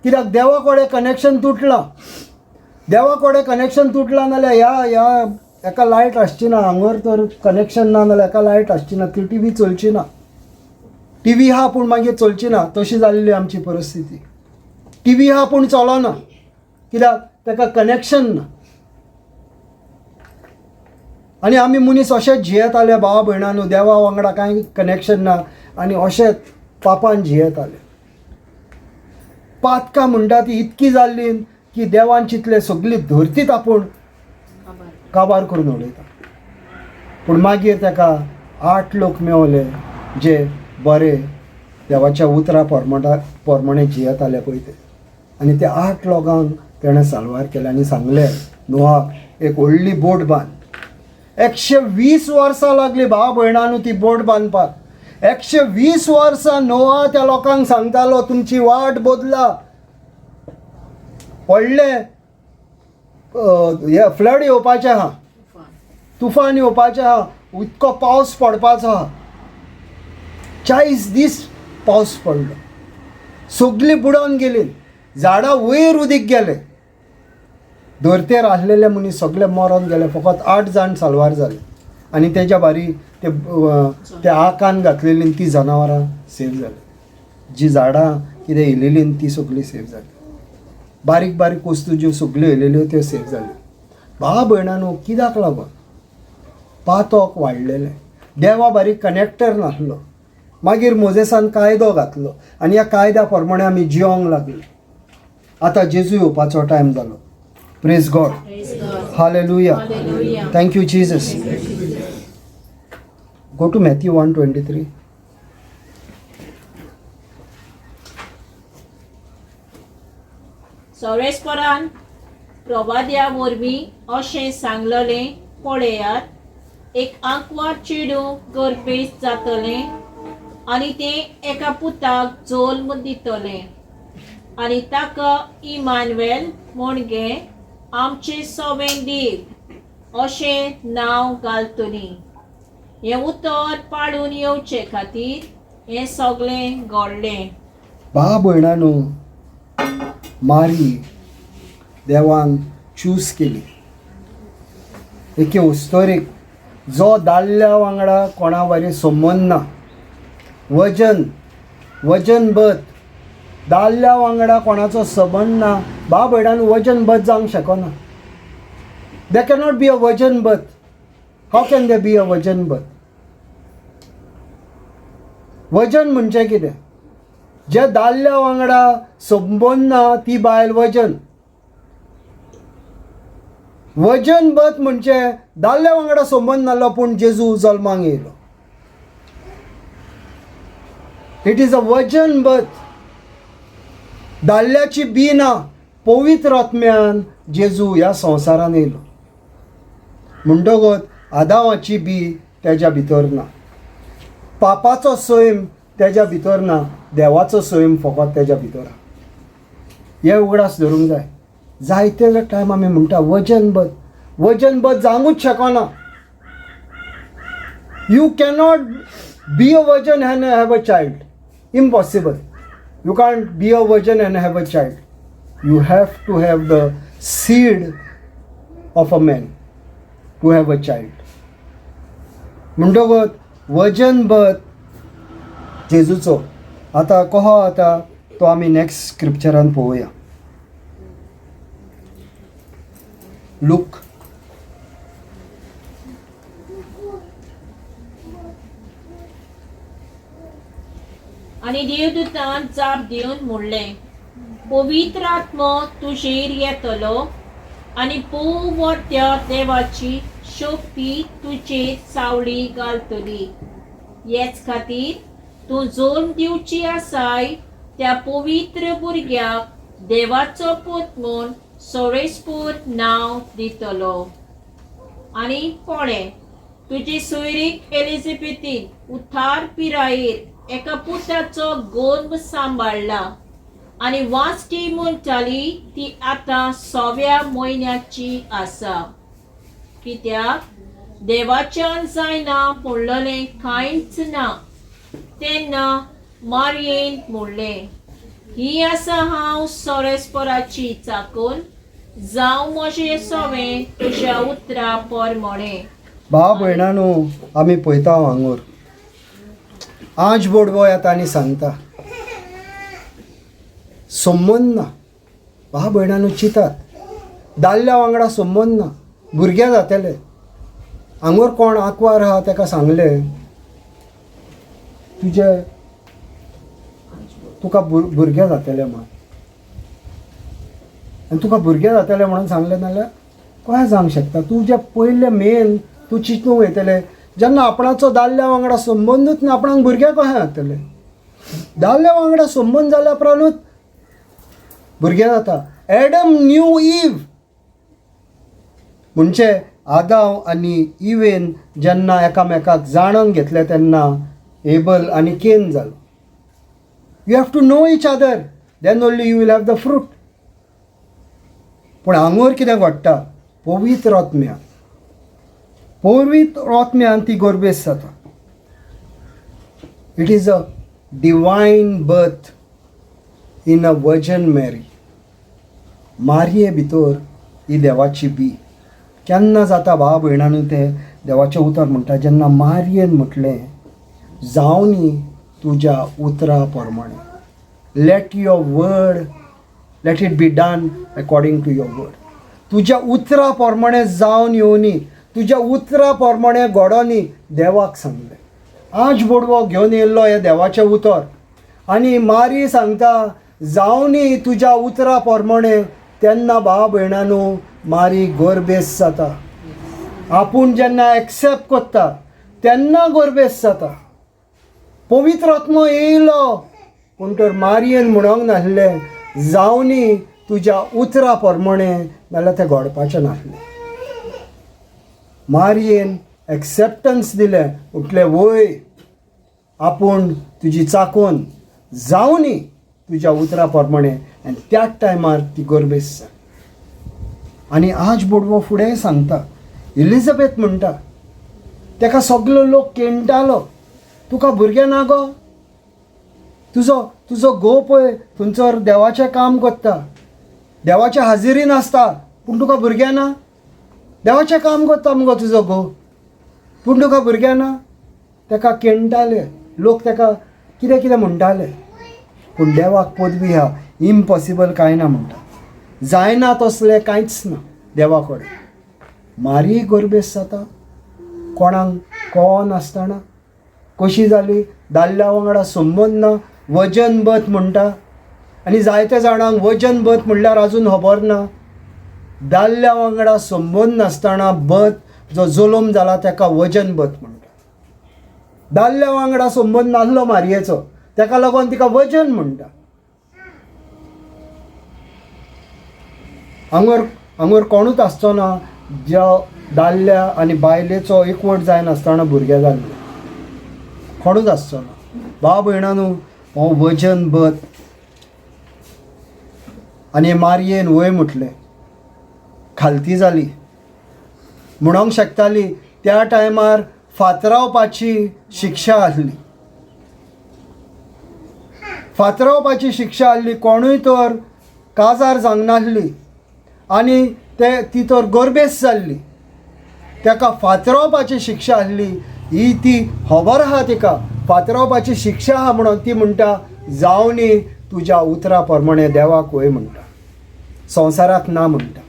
A: कित्याक देवा कडेन कनेक्शन तुटलां. देवा कडेन कनेक्शन तुटलां नाल्यार ह्या हेका लायट आसची ना. हांगर तर कनेक्शन ना जाल्यार हेका लायट आसची ना, ती टिवी चलची ना. टिवी आहा पूण मागीर चलची ना, तशी जाल्ली आमची परिस्थिती. टिवी आहा पूण चलना, कित्याक ताका कनेक्शन ना. आनी आमी मनीस अशेंच जियेताले भावा भयणांनो, देवा वांगडा कांय कनेक्शन ना आनी अशेंच पापान जियेताले. पातकां म्हणटा ती इतकी जाल्ली की देवान चिंतलें सगळी धरतीच आपूण काबार करून उडयता. पूण मागीर ताका 8 लोक मेवले जे बरे देवाच्या उतरा प्रमाणे जियेताले पळय ते. आनी त्या 8 लोकांक तेणें साल्वार केलें आनी सांगलें नोहाक एक व्हडली बोट बांद. 120 वर्सां लागली भाव भयणांनो ती बोट बांदपाक. 120 वर्सां नोहा त्या लोकांक सांगतालो तुमची वाट बदला, व्हडलें हे फ्लड येवपाचें आहा, तुफान येवपाचें आहा, इतको पावस पडपाचो आहा. 40 दीस पावस पडलो, सगळीं बुडोवन गेली, झाडां वयर उदीक गेले, धरतेर आसलेले मनीस सगळे मरोन गेले, फकत 8 जाण साल्वार जाले. आनी तेज्या बारी ते त्या आकान घातलेली ती जनावरां सेव जाली, जी झाडां कितें येयलेली ती सगळीं सेव जाली, बारीक बारीक वस्तू ज्यो सगल्यो येयलेल्यो त्यो सेव जाल्यो. भाव भयणांनो, कित्याक लागून पातक वाडलेलें? देवा बारीक कनेक्टर नासलो. मागीर मोजेसान कायदो घातलो आनी ह्या कायद्या प्रमाणे आमी जियोंक लागले. आतां जेजू येवपाचो टायम जालो. Praise God.
B: Praise God.
A: Hallelujah.
B: Hallelujah.
A: Thank you Jesus. Go to Matthew 1:23.
B: सोरेस्परान प्रवाद्या वरवीं अशें सांगलेलें, पळयात, एक आंकवार चेडूं गर्भेस्त जातलें आनी तें एका पुताक जल्म दितलें आनी ताका इमानुएल म्हणगे आमचें सवें देव अशें नांव घालतलीं. हें उतर पाळून येवचे खातीर हें सगळें घडलें.
A: बा भयणानो, मारी देवान चूज केली एके उस्तोरीक जो दादल्या वांगडा कोणा वरी संबंद ना, वजन वजन बत दादल्या वांगडा कोणाचो संबंद ना. बा भयणान वजन बत जावंक शकना. They cannot be a virgin birth. How can they be a virgin birth? Virgin म्हणजे कितें? जे दादल्या वांगडा संबंद ना ती बायल वजन. वजन बत म्हणजे दादल्या वांगडा संबंद नासलो पूण जेजू जल्माक येयलो. It is a virgin birth. दादल्याची बी ना, पवित्र आत्म्यान जेजू ह्या संवसारान येयलो. म्हणटकच आदावाची बी तेज्या भितर ना, पापाचो सैम तेज्या भितर ना, देवाचो सैम फकत तेज्या भितर आहा. हे उगडास धरूंक जाय. जायते टायम आमी म्हणटा वजन बत, वजन बत जावंकूच शकना. You cannot be a virgin and have a child. Impossible. You can't be a virgin and have a child. You have to have the seed of a man to have a child. म्हणटकच वजन बत जेजूचो आतां कहो आतां तो आमी next स्क्रिप्चरान पळोवया. Look
B: आनी देवदूतान जाप दिवन म्हणलें, पवित्र आत्मो तुजेर येतलो आनी पोवत्या देवाची शक्ती तुजेर सावळी घालतली. हेच खातीर तूं जल्म दिवची आसाय त्या पवित्र भुरग्याक देवाचो पूत म्हूण सोरेस्पूर नांव दितलो. आनी पळय, तुजी सोयरीक एलिझाबेथीन उतार पिरायेर एका पुताचो गोंद सांबाळ्ळा आनी वांस्टी म्हणटाली ती आतां सव्या म्हयन्याची आसा. कित्याक देवाच्यान जायना म्हणलेलें कांयच ना. तेन्ना मारयेन म्हणलें, ही आसा हांव सोरेस्पराची चाकून, जावं म्हजें सवें तुज्या उतरा प्रमाणें.
A: भाव भयणानो, आमी पळयता हांगोर आज बोडबो येता आनी सांगता संबंद ना. भाव भयणानो चिंतात दादल्या वांगडा संबंद ना, भुरगें जातले. हांगोर कोण आंकवार आहा ताका सांगलें तुजे तुका भुरगें जातलें म्हण, आनी तुका भुरगें जातलें म्हणून सांगलें नाल्यार कशें जावंक शकता? तुजें पयलें मेन तूं चिंतूंक वयतलें जेन्ना आपणाचो दादल्या वांगडा संबंदूच ना, आपणाक भुरगें कशें जातलें? दादल्या वांगडा संबंद जाल्या उपरांतूच भुरगें जाता. एडम न्यू इव म्हणजे आदाव आनी इवेन जेन्ना एकामेकाक जाणून घेतलें तेन्ना एबल आनी केन जालो. You have to know each other, then only you will have the fruit. पूण हांगोर कितें घडटा? पवित्र आत्म्यान, पवित्र आत्म्यान ती गर्भेस्त जाता. It is a divine birth in a virgin Mary. मारये भितर ही देवाची बी केन्ना जाता भाव भयणानू? तें देवाचें उतर म्हणटा जेन्ना मारयेन म्हटलें जावनी तुज्या उतरा प्रमाणे. Let your word, let it be done according to your word. तुज्या उतरा प्रमाणे जावन येवनी, तुज्या उतरा प्रमाणे घडोनी देवाक सांगलें. आज बोडवो घेवन येयल्लो हें देवाचें उतर आनी मारी सांगता जावनी तुज्या उतरा प्रमाणे. तेन्ना भाव भयणानू मारी गोरबेस जाता. आपूण जेन्ना एक्सेप्ट करता तेन्ना गोरबेस जाता. पवित्र आत्मो येयलो पूण तर मारयेन म्हणोंक नासलें जावनी तुज्या उतरा प्रमाणे, नाल्यार तें घडपाचें नासलें. मारयेन एक्सेप्टन्स दिलें, उठलें वय आपूण तुजी चाकून जावनी तुज्या उतरा प्रमाणे. आनी त्याच टायमार ती गोरबेस जाली. आनी आज बोडवो फुडें सांगता, इलिझाबेथ म्हणटा तेका सगलो लोक केणटालो, तुका भुरगें ना गो, तुजो तुजो घोव पळय थंयसर देवाचें काम करता, देवाच्या हाजिरीन आसता, पूण तुका भुरगें ना, देवाचें काम करता मुगो तुजो घोव, पूण तुका भुरगें ना. तेका केणटाले लोक, तेका कितें कितें म्हणटाले, पूण देवाक पदवी आहा, इम्पॉसिबल कांय ना म्हणटा, जायना तसलें कांयच ना देवा कडेन. मारी गोरबेस जाता कोणाक कळनासतना कशी जाली, दादल्या वांगडा संबंद ना, वजन बत म्हणटा. आनी जायत्या जाणांक वजन बत म्हणल्यार आजून खबर ना. दादल्या वांगडा संबंद नासतना बत जो जल्म जाला तेका वजन बत म्हणटा. दादल्या वांगडा संबंद नासलो मारयेचो, तेका लागून तिका वजन म्हणटा. हांगर हांगर कोणूच आसचो ना ज्या दादल्या आनी बायलेचो एकवट जायनासतना भुरगें जाल्लें, कोणूच आसचो ना. भाव भयणानू हो वजन बत. आनी मारयेन वय म्हटलें, खालती जाली म्हणोंक शकताली. त्या टायमार फातरावपाची शिक्षा आसली, फातरावपाची शिक्षा आसली. कोणूय तर काजार जावंक नासली आनी ते ती तर गोरबेस जाल्ली, तेका फातरावपाची शिक्षा आसली. ही ती खबर आहा तिका फातरावपाची शिक्षा आहा म्हणून ती म्हणटा जावनी तुज्या उतरा प्रमाणे देवाक वय म्हणटा, संवसाराक ना म्हणटा.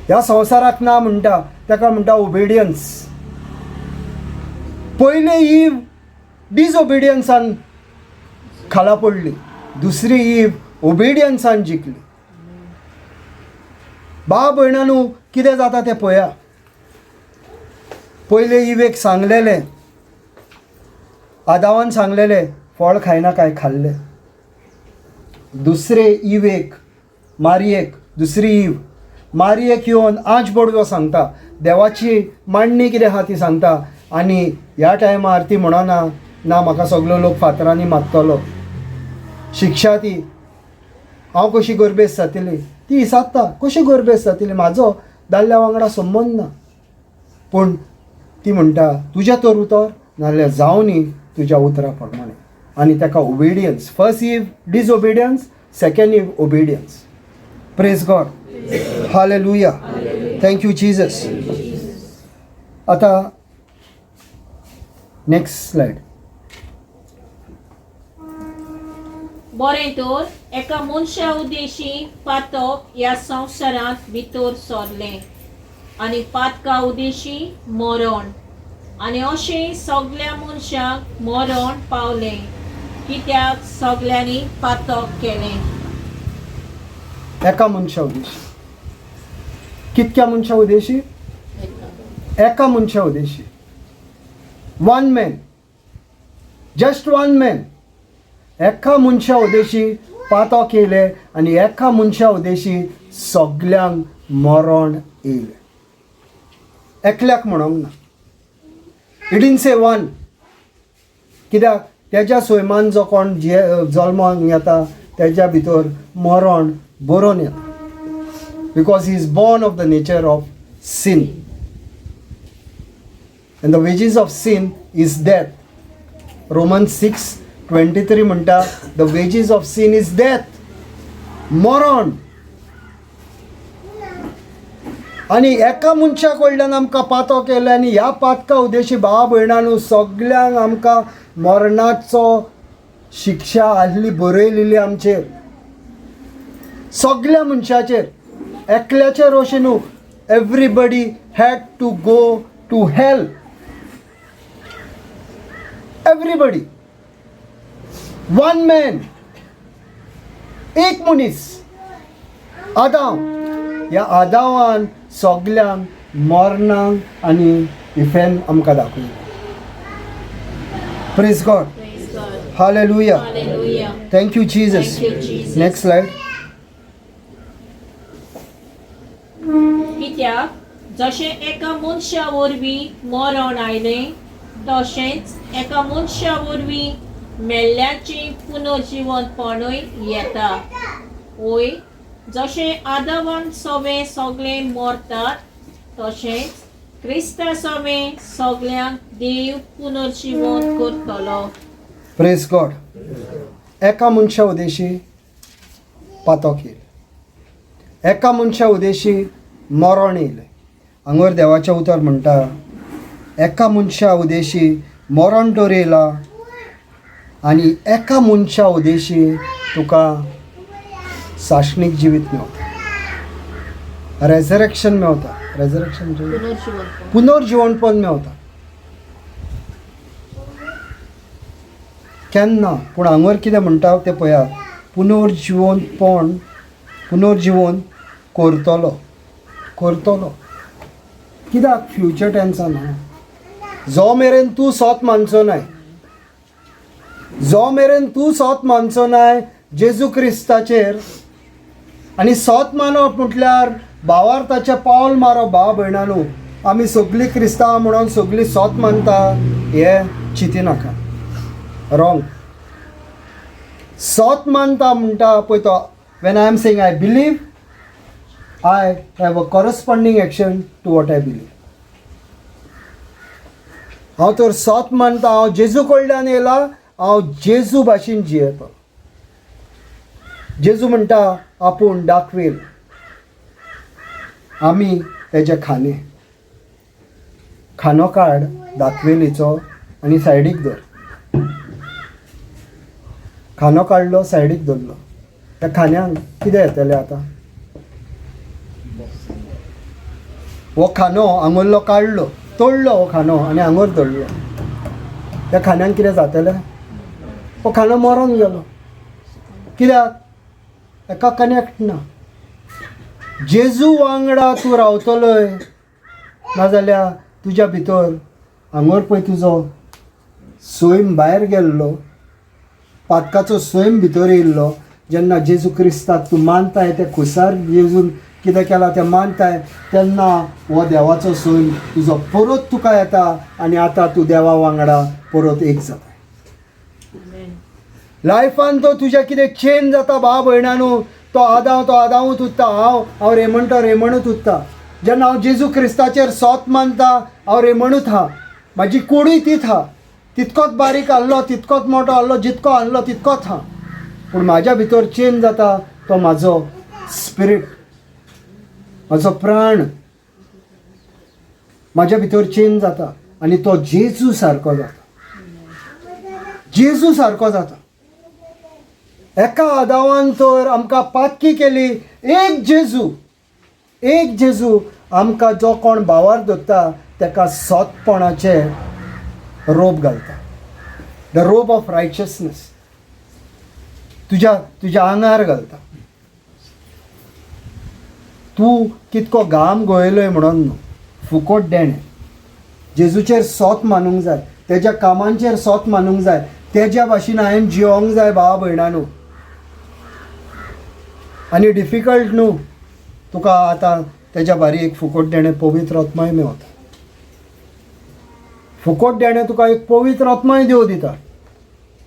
A: ह्या संवसाराक ना म्हणटा तेका म्हणटा ओबिडियन्स. पयले इव डिसओबिडियन्सान खाला पडली, दुसरी इव ओबिडियन्सान जिखली. भाव भयणानू कितें जाता तें पळया. पयले इवेक सांगलेलें, आदावान सांगलेलें फळ खायना काय खाल्लें. दुसरे इवेक मारयेक, दुसरी इव मारयेक येवन आज बोडवो सांगता, देवाची मांडणी कितें आहा ती सांगता. आनी ह्या टायमार ती म्हणना ना म्हाका सगलो लोक फातरांनी मारतलो, शिक्षा ती, हांव कशी गोरबेस जातली, ती विचारता कशी गोरबेस जातली, म्हाजो दादल्या वांगडा संबंद ना. पूण ती म्हणटा तुज्या तर उतर नाल्यार जावनी तुज्या उतरा प्रमाणे. आनी ताका obedience, first Eve disobedience, second Eve obedience. Praise God, hallelujah, thank you Jesus. आतां नेक्स्ट स्लायड.
B: बरें तर एका मनशा उद्देशी पातक ह्या संवसारांत भितर सरलें आनी पातका उद्देशी मरण, आनी अशें सगल्या मनशांक मरण पावलें कित्याक सगल्यांनी पातक केलें.
A: एका मनशा उद्देशी, कितक्या मनशा उद्देशी? एका मनशा उद्देशी. One man, just one man. एका मनशा उद्देशी पातक येयलें आनी एका मनशा उद्देशी सगल्यांक मरण येयलें. एकल्याक म्हणोंक ना, it in से वन. कित्याक तेज्या सैमान जो कोण जे जल्माक येता तेज्या भितर मरण बरोवन येता, because he is born of the nature of sin and the wages of sin is death. Roman 6:23 म्हणटा the wages of sin is death, मरण. आनी एका मनशा कडल्यान आमकां पातो केले आनी ह्या पातका उद्देशी भाव भयणानू सगल्यांक आमकां मरणाचो शिक्षा आसली बरयलेली आमचेर, सगल्या मनशाचेर, एकल्याचेर अशें न्हू. Everybody had to go to hell. Everybody one man, एक मनीस आदांव. ह्या आदावान सगल्यांक मरणाक आनी इफेन आमकां दाखयलें. Praise God.
B: Praise God.
A: Hallelujah.
B: Hallelujah.
A: Thank you Jesus.
B: Thank you, Jesus.
A: Next slide.
B: कित्याक जशें एका मनशा वरवीं मरण आयलें तशेंच एका मनशा वरवीं मेल्ल्याचें पुनर्जिवंतपणूय येता. वय जशें आदावान सवें सगळे मरतात तशेंच क्रिस्ता सवें सगळ्यांक देव पुनर्जिवंत करतलो.
A: प्रेज गॉड. एका मनशा उदेशी पातक येयलें, एका मनशा उदेशी मरण येयलें. हांगर देवाचें उतर म्हणटा, एका मनशा उदेशी मरण तर येयलां आनी एका मनशा उदेशी तुका साशणीक जिवीत मेवता, रेजरेक्शन मेवता. रेजरेक्शन म्हणजे
B: पुनर्जिवंतपण.
A: पुनर्जिवणपण मेवता केन्ना. पूण हांगर कितें म्हणटा तें पळयात, पुनर्जिवनपण, पुनर्जिवन करतलो, करतलो कित्याक? फ्युचर टेन्सान आहा. जो मेरेन तूं सोत मानचो नाय, जो मेरेन तूं सोत मानचो नाय जेजू क्रिस्ताचेर. आनी सोत मानप म्हटल्यार भावार्थाचें पावल मारप. भाव भयणांनो, आमी सगळीं क्रिस्तांव म्हणून सगळीं सोत मानता हें चिंतिनाका, रॉंग. सोत मानता म्हणटा पळय तो, when I am saying I believe, I have a corresponding action to what I believe. हांव तर सोत मानता, हांव जेजू कडल्यान येयला, हांव जेजू भाशेन जियेता. जेजू म्हणटा आपूण दाखवेल, आमी तेजे खाने. खानो काड दाखवेलीचो आनी सायडीक धर. खानो काडलो, सायडीक दवरलो, त्या खान्यांक कितें येतलें आतां? हो खानो हांगुल्लो काडलो, तोडलो हो खानो आनी हांगर दवरलो, त्या खान्यांक कितें जातलें? हो खानो मरोन गेलो. कित्याक? ताका कनेक्ट ना. जेजू वांगडा तूं रावतलोय नाजाल्यार तुज्या भितर हांगर पळय तुजो सैम भायर गेल्लो, पातकाचो सैम भितर येयल्लो. जेन्ना जेजू क्रिस्ताक तूं मानताय, ते खुसार जेजून कितें केलां तें मानताय, तेन्ना हो देवाचो सैम तुजो परत तुका येता आनी आतां तूं देवा वांगडा परत एक जाता. लायफान तो तुज्या कितें चेंज जाता. भाव भयणानू, तो आदांव तो आदांवूच उरता, हांव हांव रेमण तो रेमणूच उरता. जेन्ना हांव जेजू क्रिस्ताचेर सोत मानता, हांव रेमणूच आहा, म्हाजी कोडूय तीच आहा, तितकोच बारीक आहलो, तितकोच मोटो आहलो, जितको आहलो तितकोच आहा. पूण म्हाज्या भितर चेंज जाता तो म्हाजो स्पिरीट, म्हाजो प्राण म्हाज्या भितर चेंज जाता आनी तो जेजू सारको जाता, जेजू सारको जाता. एका आदावान तर आमकां पातकी केली, एक जेजू, एक जेजू आमकां जो कोण भावार धरता ताका सोतपणाचे रोब घालता, the robe of righteousness तुज्या तुज्या आंगार घालता. तूं कितको घाम गळयलोय म्हणून न्हू, फुकोट देणें. जेजूचेर सोत मानूंक जाय, तेज्या कामांचेर सोत मानूंक जाय, तेज्या भाशेन हांवें जियोंक जाय भावा भयणानू. आनी डिफिकल्ट न्हू तुका आतां तेज्या बारी एक फुकोट देणें पवित्र आत्माय मेवता. फुकोट देणें तुका एक पवित्र आत्माय देव दिता.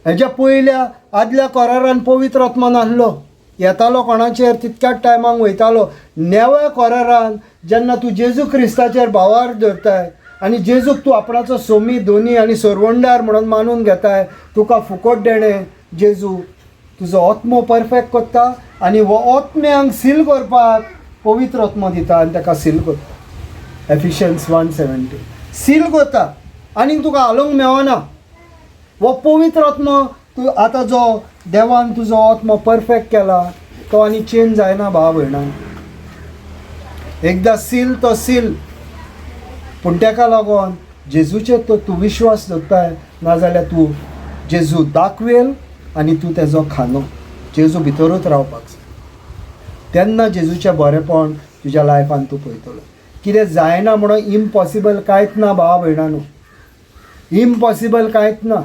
A: हेज्या पयल्या आदल्या कोरारान पवित्र आत्मा नासलो, येतालो कोणाचेर तितक्याच टायमाक वयतालो. नेव्या कोरारान जेन्ना तूं जेजू क्रिस्ताचेर भावार धरताय आनी जेजूक तूं आपणाचो सोमी, दोनी आनी सरवंडार म्हणून मानून घेताय, तुका फुकोट देणें जेजू तुजो आत्मो परफेक्ट करता आनी हो आत्म्यांक सील करपाक पवित्र आत्मो दिता आनी ताका सील करता. एफिशियन्स 1:17 सील करता आनी तुका हालोवंक मेळना. हो पवित्र आत्मो तूं आतां जो देवान तुजो आत्मो परफेक्ट केला तो आनी चेंज जायना भाव भयणान. एकदां सील तो सील. पूण ताका लागून जेजूचेर तर तूं विश्वास दवरताय, नाजाल्यार तूं जेजू दाखवेल आनी तूं तेजो खानो. जेजू भितरूच रावपाक जाय. तेन्ना जेजूचें बरेंपण तुज्या लायफान तूं पळयतलो. कितें जायना म्हणून इम्पॉसिबल कांयच ना भावा भयणांनो, इम्पॉसिबल कांयच ना.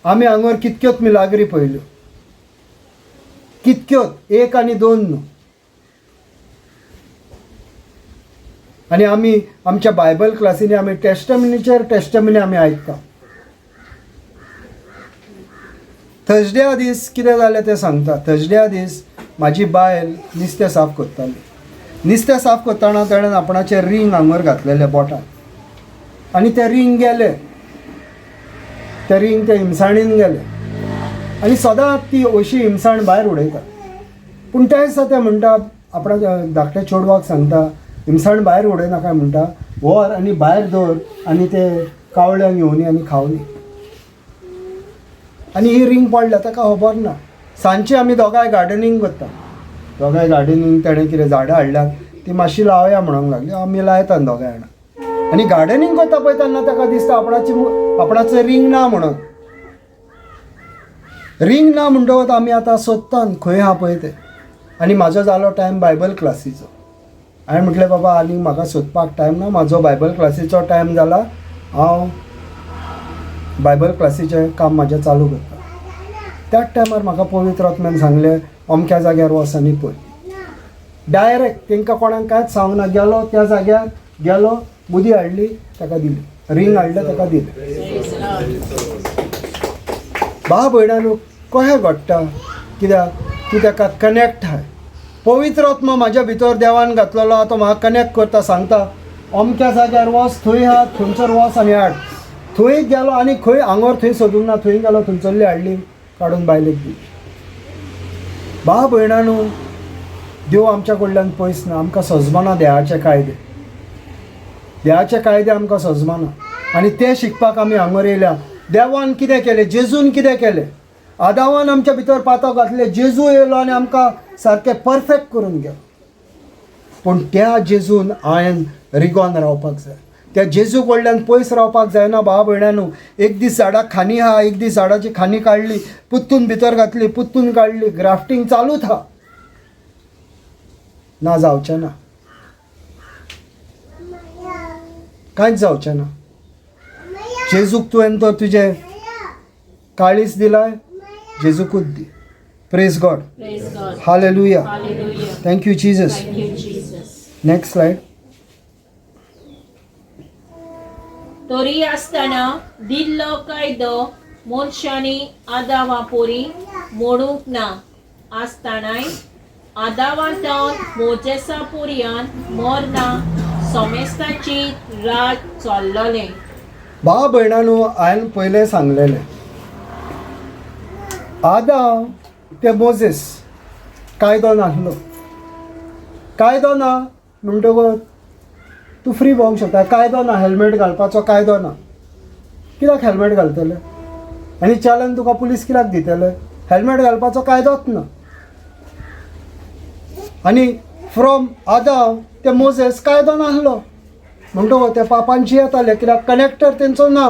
A: आमी हांगर कितक्योच मिलाग्री पळयल्यो, कितक्योच, एक आनी दोन न्हू. आनी आमी आमच्या बायबल क्लासींनी आमी टेस्टमिनीचेर टेस्टमिनी आमी आयकता. थर्सड्या दीस कितें जालें तें सांगता. थर्सड्या दीस म्हाजी बायल नुस्तें साफ करताली. नुस्तें साफ करतना ताणें आपणाचें रिंग हांगर घातलेलें बोटान, आनी तें रिंग गेलें, तें रिंग ते हिमसाणीन गेलें. आनी सदांच ती अशी हिमसाण भायर उडयता. पूण त्या दिसा तें म्हणटा, आपणाच्या धाकट्या चेडवाक सांगता, हिमसाण भायर उडयनाका म्हणटा, व्हर आनी भायर दवर आनी ते कावळ्यांक येवनी आनी खावनी. आनी ही रिंग पडल्या ताका खबर ना. सांजची आमी दोगांय गार्डनींग करता. दोगांय गार्डनींग, ताणें कितें झाडां हाडल्यात ती मातशी लावया म्हणूंक लागली. आमी लायता दोगांय जाणां. आनी गार्डनींग करता पळय तेन्ना ताका दिसता आपणाची आपणाचें रिंग ना म्हणून. रिंग ना म्हणटकच आमी आतां सोदता खंय आहा पळय तें. आनी म्हाजो जालो टायम बायबल क्लासीचो. हांवें म्हटलें बाबा आनी म्हाका सोदपाक टायम ना, म्हाजो बायबल क्लासीचो टायम जाला, हांव बायबल क्लासीचें काम म्हाजें चालू करता. त्याच टायमार म्हाका पवित्र आत्म्यान सांगलें अमक्या जाग्यार वच आनी पळय. डायरेक्ट तांकां कोणाक कांयच सांगूंक ना, गेलो त्या जाग्यार, गेलो, मुदी हाडली ताका दिली, रिंग हाडलें ताका दिलें. भाव भयणांनो कशें घडटा? कित्याक तूं ताका कनेक्ट आहाय. पवित्र आत्मा म्हाज्या भितर देवान घातलेलो, तो म्हाका कनेक्ट करता, सांगता अमक्या जाग्यार वच, थंय आहा, थंयसर वच आनी हाड. थंय गेलो आनी खंय आंगोर थंय सोदूंक ना, थंय गेलो, थंयसरली हाडली, काडून बायलेक दिली. भाव भयणांनो देव आमच्या कडल्यान पयस ना. आमकां सजमाना देवाचे कायदे, देवाचे कायदे आमकां सजमाना आनी ते शिकपाक आमी हांगर येयल्या. देवान कितें केलें, जेजून कितें केलें, आदावान आमच्या भितर पातो घातले, जेजू येयलो आनी आमकां सारकें परफेक्ट करून गेलो. पूण त्या जेजून हांवें रिगोन रावपाक जाय, त्या जेजू कडल्यान पयस रावपाक जायना. भाव भयणांनो एक दीस झाडाक खानी आहा, एक दीस झाडाची खानी काडली, पुत्तून भितर घातली, पुत्तून काडली, ग्राफ्टींग चालूच आहा. ना जावचें ना, कांयच जावचें ना. जेजूक तुवें तर तुजें काळीज दिलाय, जेजूकूच दी. Praise God, hallelujah, thank you Jesus. Next slide.
B: तरी आसतना दिल्लो कायदो मनशांनी आदावा पोरी मोडूंक ना आसतनाय आदावांतावन मोजेसा पोरयान मरना समेस्ताची राज चल्ललें.
A: भाव भयणांनो हांवें पयलें सांगलेलें, आदाव ते मोजेस कायदो नासलो. कायदो ना म्हणटकच तूं फ्री भोवंक शकता. कायदो ना, हेल्मेट घालपाचो कायदो ना, कित्याक हेल्मेट घालतले? आनी चलन तुका पुलीस कित्याक दितले? हेल्मेट घालपाचो कायदोच ना. आनी फ्रॉम आदाव ते मोजेस कायदो नासलो म्हणटकच ते पापांची येताले, कित्याक कनेक्टर तेंचो ना.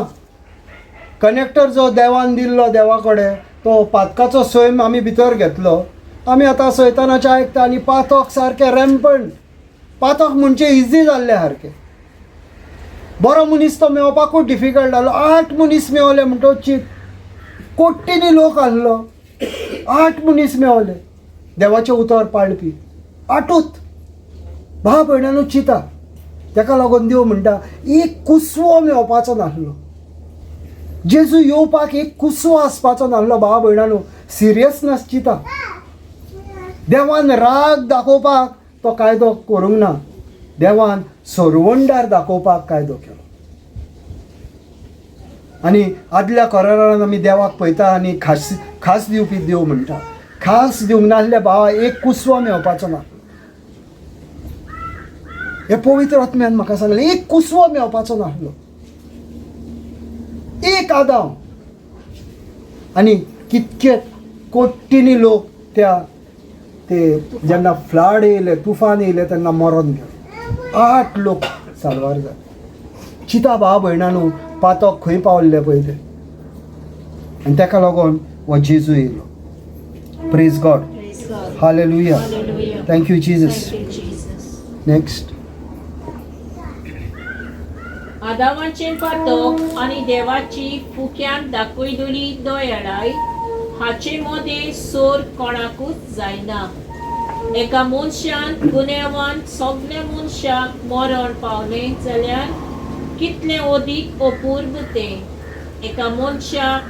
A: कनेक्टर जो देवान दिल्लो देवा कडेन, तो पातकाचो सैम आमी भितर घेतलो. आमी आतां सैतानाचें आयकता आनी पातक सारकें रॅम्पंट. पातक म्हणजे इजी जाल्लें सारकें. बरो मनीस तो मेळपाकूच डिफिकल्ट जालो. 8 मनीस मेवले म्हणटकच चित, कोट्टींनी लोक आसलो, 8 मनीस मेवले देवाचें उतर पाळपी, 8ूच. भाव भयणांनो चिंता, तेका लागून देव म्हणटा एक कुसवो मेवपाचो नासलो, जेजू येवपाक एक कुसवो आसपाचो नासलो. भाव भयणांनो सिरियसनस चिंता. देवान राग दाखोवपाक तो कायदो करूंक ना, देवान सरवंडार दाखोवपाक कायदो केलो. आनी आदल्या करारान आमी देवाक पळयता आनी खास खास दिवपी देव म्हणटा. खास दिवंक नासले भावा एक कुसवो मेवपाचो ना. हे पवित्र आत्म्यान म्हाका सांगलें एक कुसवो मेवपाचो नासलो, एक आदाव. आनी कितके कोट्टींनी लोक त्या ते जेन्ना फ्लड येयले, तुफान येयले तेन्ना मरोन गेले. 8 लोक साल्वार जाले. चिंता भाव भयणानू पातक खंय पावल्लें पळय तें. आनी ताका लागून हो जेजू येयलो. Praise God.
B: Praise God.
A: Hallelujah.
B: Hallelujah.
A: Thank you Jesus.
B: Thank you, Jesus.
A: Next.
B: आदामाचें पातक आनी देवाची फुक्यान दाखयलेली दयाळाय हाचे मदें सोर कोणाकूच जायना. एका मनशान गुन्यांवान सगल्या मनशाक मरण पावलें जाल्यार कितलें अदीक अपूर्व तें एका मनशाक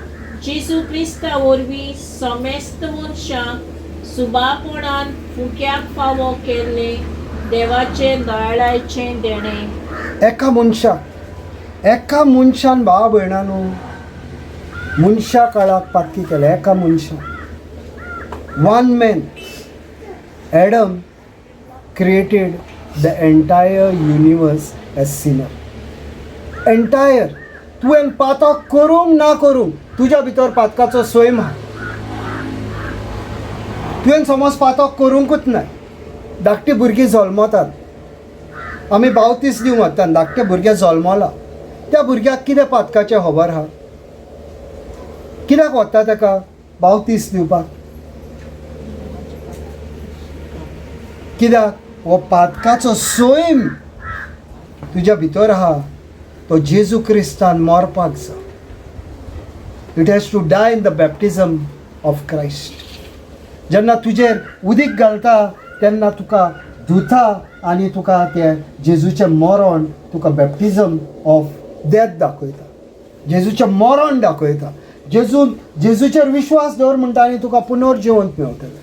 B: जेजू क्रिस्ता वरवीं समेस्त मनशांक सुबापणान फुक्याक फावो केल्लें देवाचें दयाळायचें देणें.
A: एका मनशाक, एका मनशान भाव भयणानू मनशा काळाक पातकी केलें. एका मनशान, one man Adam created the entire universe as sinner. Entire. तुवें पातक करूंक ना करूंक तुज्या भितर पातकाचो सैम आहा. तुवें समज पातक करूंकूच ना. धाकटी भुरगीं जल्मतात, आमी बावतीस दिवंक वता, धाकटे भुरगें जल्मला, त्या भुरग्याक कितें पातकाचें खबर आहा? कित्याक वता ताका बावतीस दिवपाक? कित्याक हो पातकाचो सैम तुज्या भितर आहा, तो जेजू क्रिस्तान मरपाक जाय. It has to die in the baptism of Christ. जेन्ना तुजेर उदीक घालता तेन्ना तुका धुता आनी तुका तें जेजूचें मरण, तुका बॅप्टिजम ऑफ डेथ दाखयता, जेजूचें मरण दाखयता. जेजून जेजूचेर विश्वास दवर म्हणटा आनी तुका पुनर्जिवंत मेवतलें.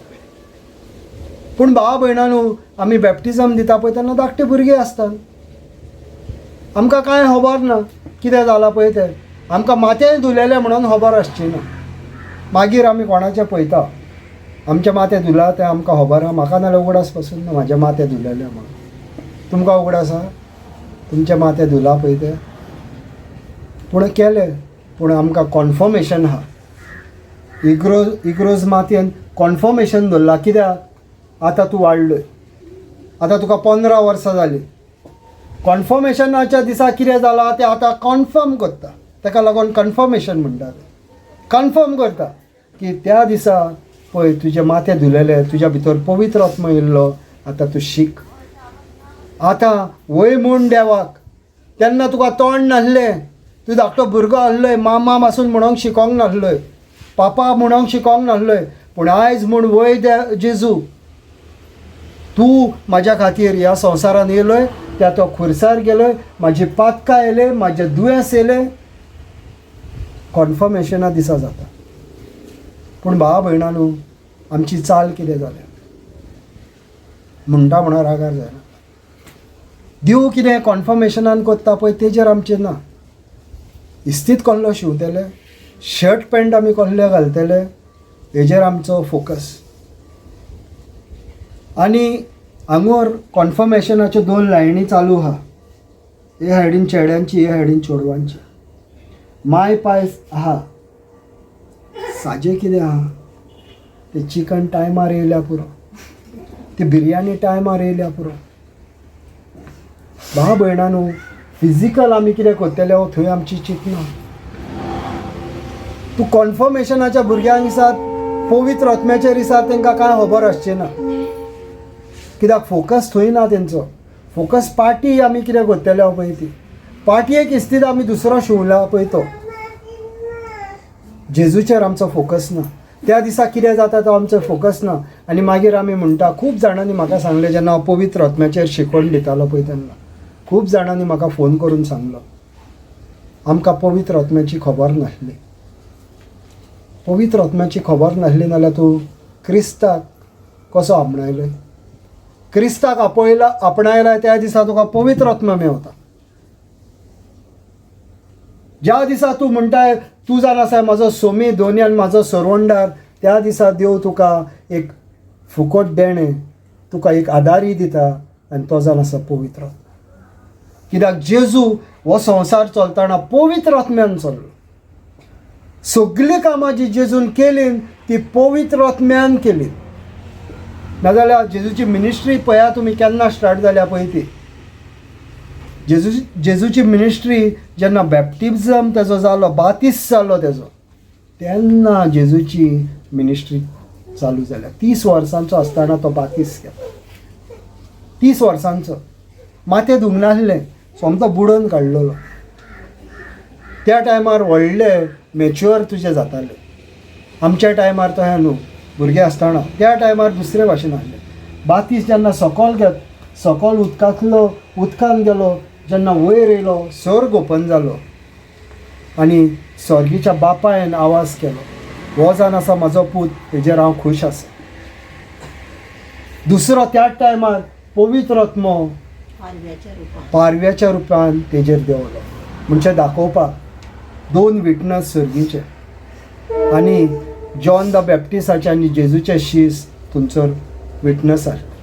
A: पूण भावा भयणानू, आमी बॅप्टिजम दिता पळय तेन्ना धाकटे भुरगे आसतात, आमकां कांय खबर ना कितें जालां पळय तें. आमकां माथेंय धुलेलें म्हणून खबर आसची ना. मागीर आमी कोणाचें पळयता, आमचें माथें धुलां तें आमकां खबर आहा. म्हाका नाल्यार उगडास पासून ना म्हाजें माथें धुलेलें म्हणून. तुमकां उगडास आहा तुमचें माथें धुलां पळय तें? पूण केलें, पूण आमकां कॉन्फर्मेशन आहा. इग्रोज इग्रोज मातयेन कॉन्फर्मेशन दवरलां. कित्याक? आतां तूं वाडलोय, आतां तुका 15 वर्सां जालीं. कॉन्फर्मेशनाच्या दिसा कितें जालां तें आतां कॉन्फर्म करता. ताका लागून कन्फर्मेशन म्हणटा. कन्फर्म करता की त्या दिसा पळय तुजें माथें धुलेलें, तुज्या भितर पवित्र आत्मा येयल्लो, आतां तूं शीक, आतां वय म्हूण देवाक. तेन्ना तुका तोंड नासलें, तूं धाकटो भुरगो आहलोय, मामा पासून म्हणोंक शिकोंक नासलोय, पापा म्हणोंक शिकोंक नासलोय, पूण आयज म्हूण वय दे जेजू, तूं म्हाज्या खातीर ह्या संवसारान येयलोय, त्या तो खुर्सार गेलोय, म्हाजी पातकां येयले, म्हाजें दुयेंस येयलें. कॉन्फर्मेशना दिसा जाता. पूण भावा भयणानू, आमची चाल कितें जाल्या म्हणटा म्हणून रागार जायना. देव कितें कॉन्फर्मेशनान करता पळय तेजेर आमचें ना. इस्तीद कसलो शिंवतले, शर्ट पॅण्ट आमी कसले घालतले, हेजेर आमचो फोकस. आनी हांगोर कॉन्फर्मेशनाच्यो 2 लायनी चालू आहा, हे सायडीन चेड्यांची, हे सायडीन चेडवांची. माय पाय आहा, साजे कितें आहा ते चिकन टायमार येयल्या पुरो, ती बिरयानी टायमार येयल्या पुरो. भाव भयणानू, फिजिकल आमी कितें करतले थंय आमची चिंतना. तूं कॉन्फर्मेशनाच्या भुरग्यांक दिसात, पवित्र आत्म्याचेर दिसात, तांकां कांय खबर आसचें ना. कित्याक फोकस थंय ना तेंचो. फोकस पार्टी आमी कितें करतले पळय ती पार्टयेक इस्तीद आमी दुसरो शिंवला पळय तो. जेजूचेर आमचो फोकस ना. त्या दिसा कितें जाता तो आमचो फोकस ना. आनी मागीर आमी म्हणटा, खूब जाणांनी म्हाका सांगलें जेन्ना हांव पवित्र आत्म्याचेर शिकवण दितालो पळय तेन्ना खूब जाणांनी म्हाका फोन करून सांगलो, आमकां पवित्र आत्म्याची खबर नासली. पवित्र आत्म्याची खबर नासली नाल्यार तूं क्रिस्ताक कसो आपणायलो? क्रिस्ताक आपयला आपणायला त्या दिसा तुका पवित्र आत्मा मेवता. ज्या दिसा तूं म्हणटाय तूं जाण आसा म्हाजो सोमी दोनी आनी म्हाजो सरवंडार, त्या दिसा देव तुका एक फुकट देणें, तुका एक आदारी दिता आनी तो जावन आसा पवित्र आत्मा. कित्याक जेजू हो संवसार चलतना पवित्र आत्म्यान चल्लो. सगळीं कामां जी जेजून केलीं ती पवित्र आत्म्यान केली. नाजाल्यार जेजूची मिनिस्ट्री पळया तुमी केन्ना स्टार्ट जाल्या पळय ती. जेजू जेजूची मिनिस्ट्री जेन्ना बॅप्टिजम तेजो जालो, बातीस जालो तेजो, तेन्ना जेजूची मिनिस्ट्री चालू जाल्या. 30 वर्सांचो आसतना तो बातीस घेता. 30 वर्सांचो, माथें धुवंक नासलें, सोमतो बुडोवन काडलेलो. त्या टायमार व्हडले मॅच्युअर तुजे जाताले. आमच्या टायमार तशें न्हू, भुरगे आसतना त्या टायमार दुसरे भाशेन आसले. बातीस जेन्ना सकल घेत, सकल उदकांतलो उदकान गेलो, जेन्ना वयर येयलो, सर्ग ओपन जालो आनी स्वर्गीच्या बापायन आवाज केलो, हो जावन आसा म्हजो पूत, हेजेर हांव खूश आसा. दुसरो त्याच टायमार पवित्र आत्मो पारव्याच्या रुपान तेजेर देंवलो. म्हणजे दाखोवपाक दोन विटनस सर्गीचे आनी जॉन the बॅप्टिसाचे आनी जेजूचे शीस थंयसर विटनस आसले.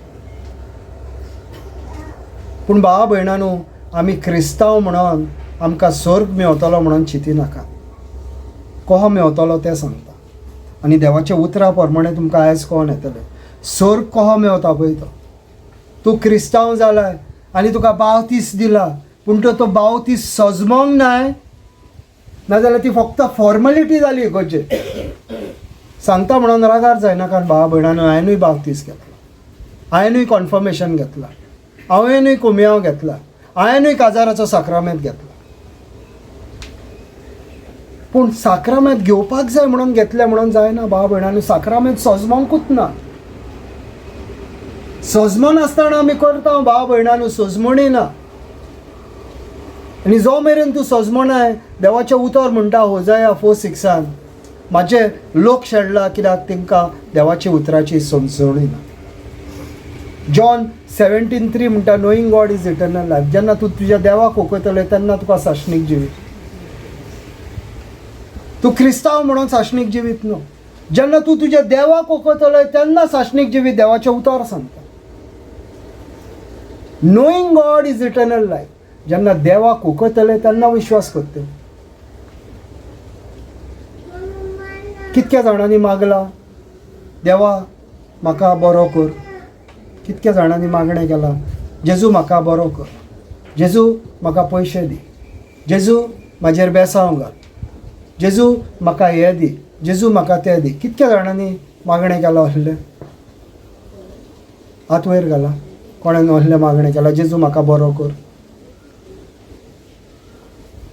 A: पूण भावा भयणांनो, आमी क्रिस्तांव म्हणून आमकां स्वर्ग मेवतलो म्हणून चिंतिनाका. कहो मेवतलो तें सांगता आनी देवाच्या उतरा प्रमाणे तुमकां आयज कोण येतलें स्वर्ग कहो मेवता पळय तो. तूं क्रिस्तांव जालाय आनी तुका बावतीस दिला, पूण तो बावतीस सजमोंक नाय, नाजाल्यार ती फक्त फॉर्मेलिटी जाली इगर्जे. सांगता म्हणून रागार जायनाका भावा भयणांनो, हांवेनूय बावतीस घेतला, हांवेनूय कॉन्फर्मेशन घेतला, हांवेनूय कोमियांव घेतला, हांवेनूय काजाराचो साक्रामेंत घेतला. पूण साक्रामेंत घेवपाक जाय म्हणून घेतलें म्हणून जायना भावा भयणांनो. साक्रामेंत सजमोंकूच ना. सजमो नासतना आमी करता भावा भयणांनो, सजमणी ना. आनी जो मेरेन तूं सजमोनाय, देवाचें उतर म्हणटा होजाया 4:6 म्हाजे लोक शेणला कित्याक तांकां देवाच्या उतराची समजणी ना. जॉन 17:3 म्हणटा, knowing God is eternal life. जेन्ना तूं तुज्या देवाक वळखतलें तेन्ना तुका सासणीक जिवीत. तूं क्रिस्तांव म्हणून सासणीक जिवीत न्हू. जेन्ना तूं तुज्या देवाक वळखतलें तेन्ना सासणीक जिवीत. देवाचें उतर सांगता, knowing God is eternal life. जेन्ना देवाक वळखतले तेन्ना विश्वास करतले. कितक्या जाणांनी मागला देवा म्हाका बरो कर, कितक्या जाणांनी मागणें केलां जेजू म्हाका बरो कर, जेजू म्हाका पयशे दी, जेजू म्हाजेर बेसांव घाल, जेजू म्हाका हें दी, जेजू म्हाका तें दी. कितक्या जाणांनी मागणें केलां असलें? हात वयर घाला कोणें असलें मागणें केलां, जेजू म्हाका बरो कर?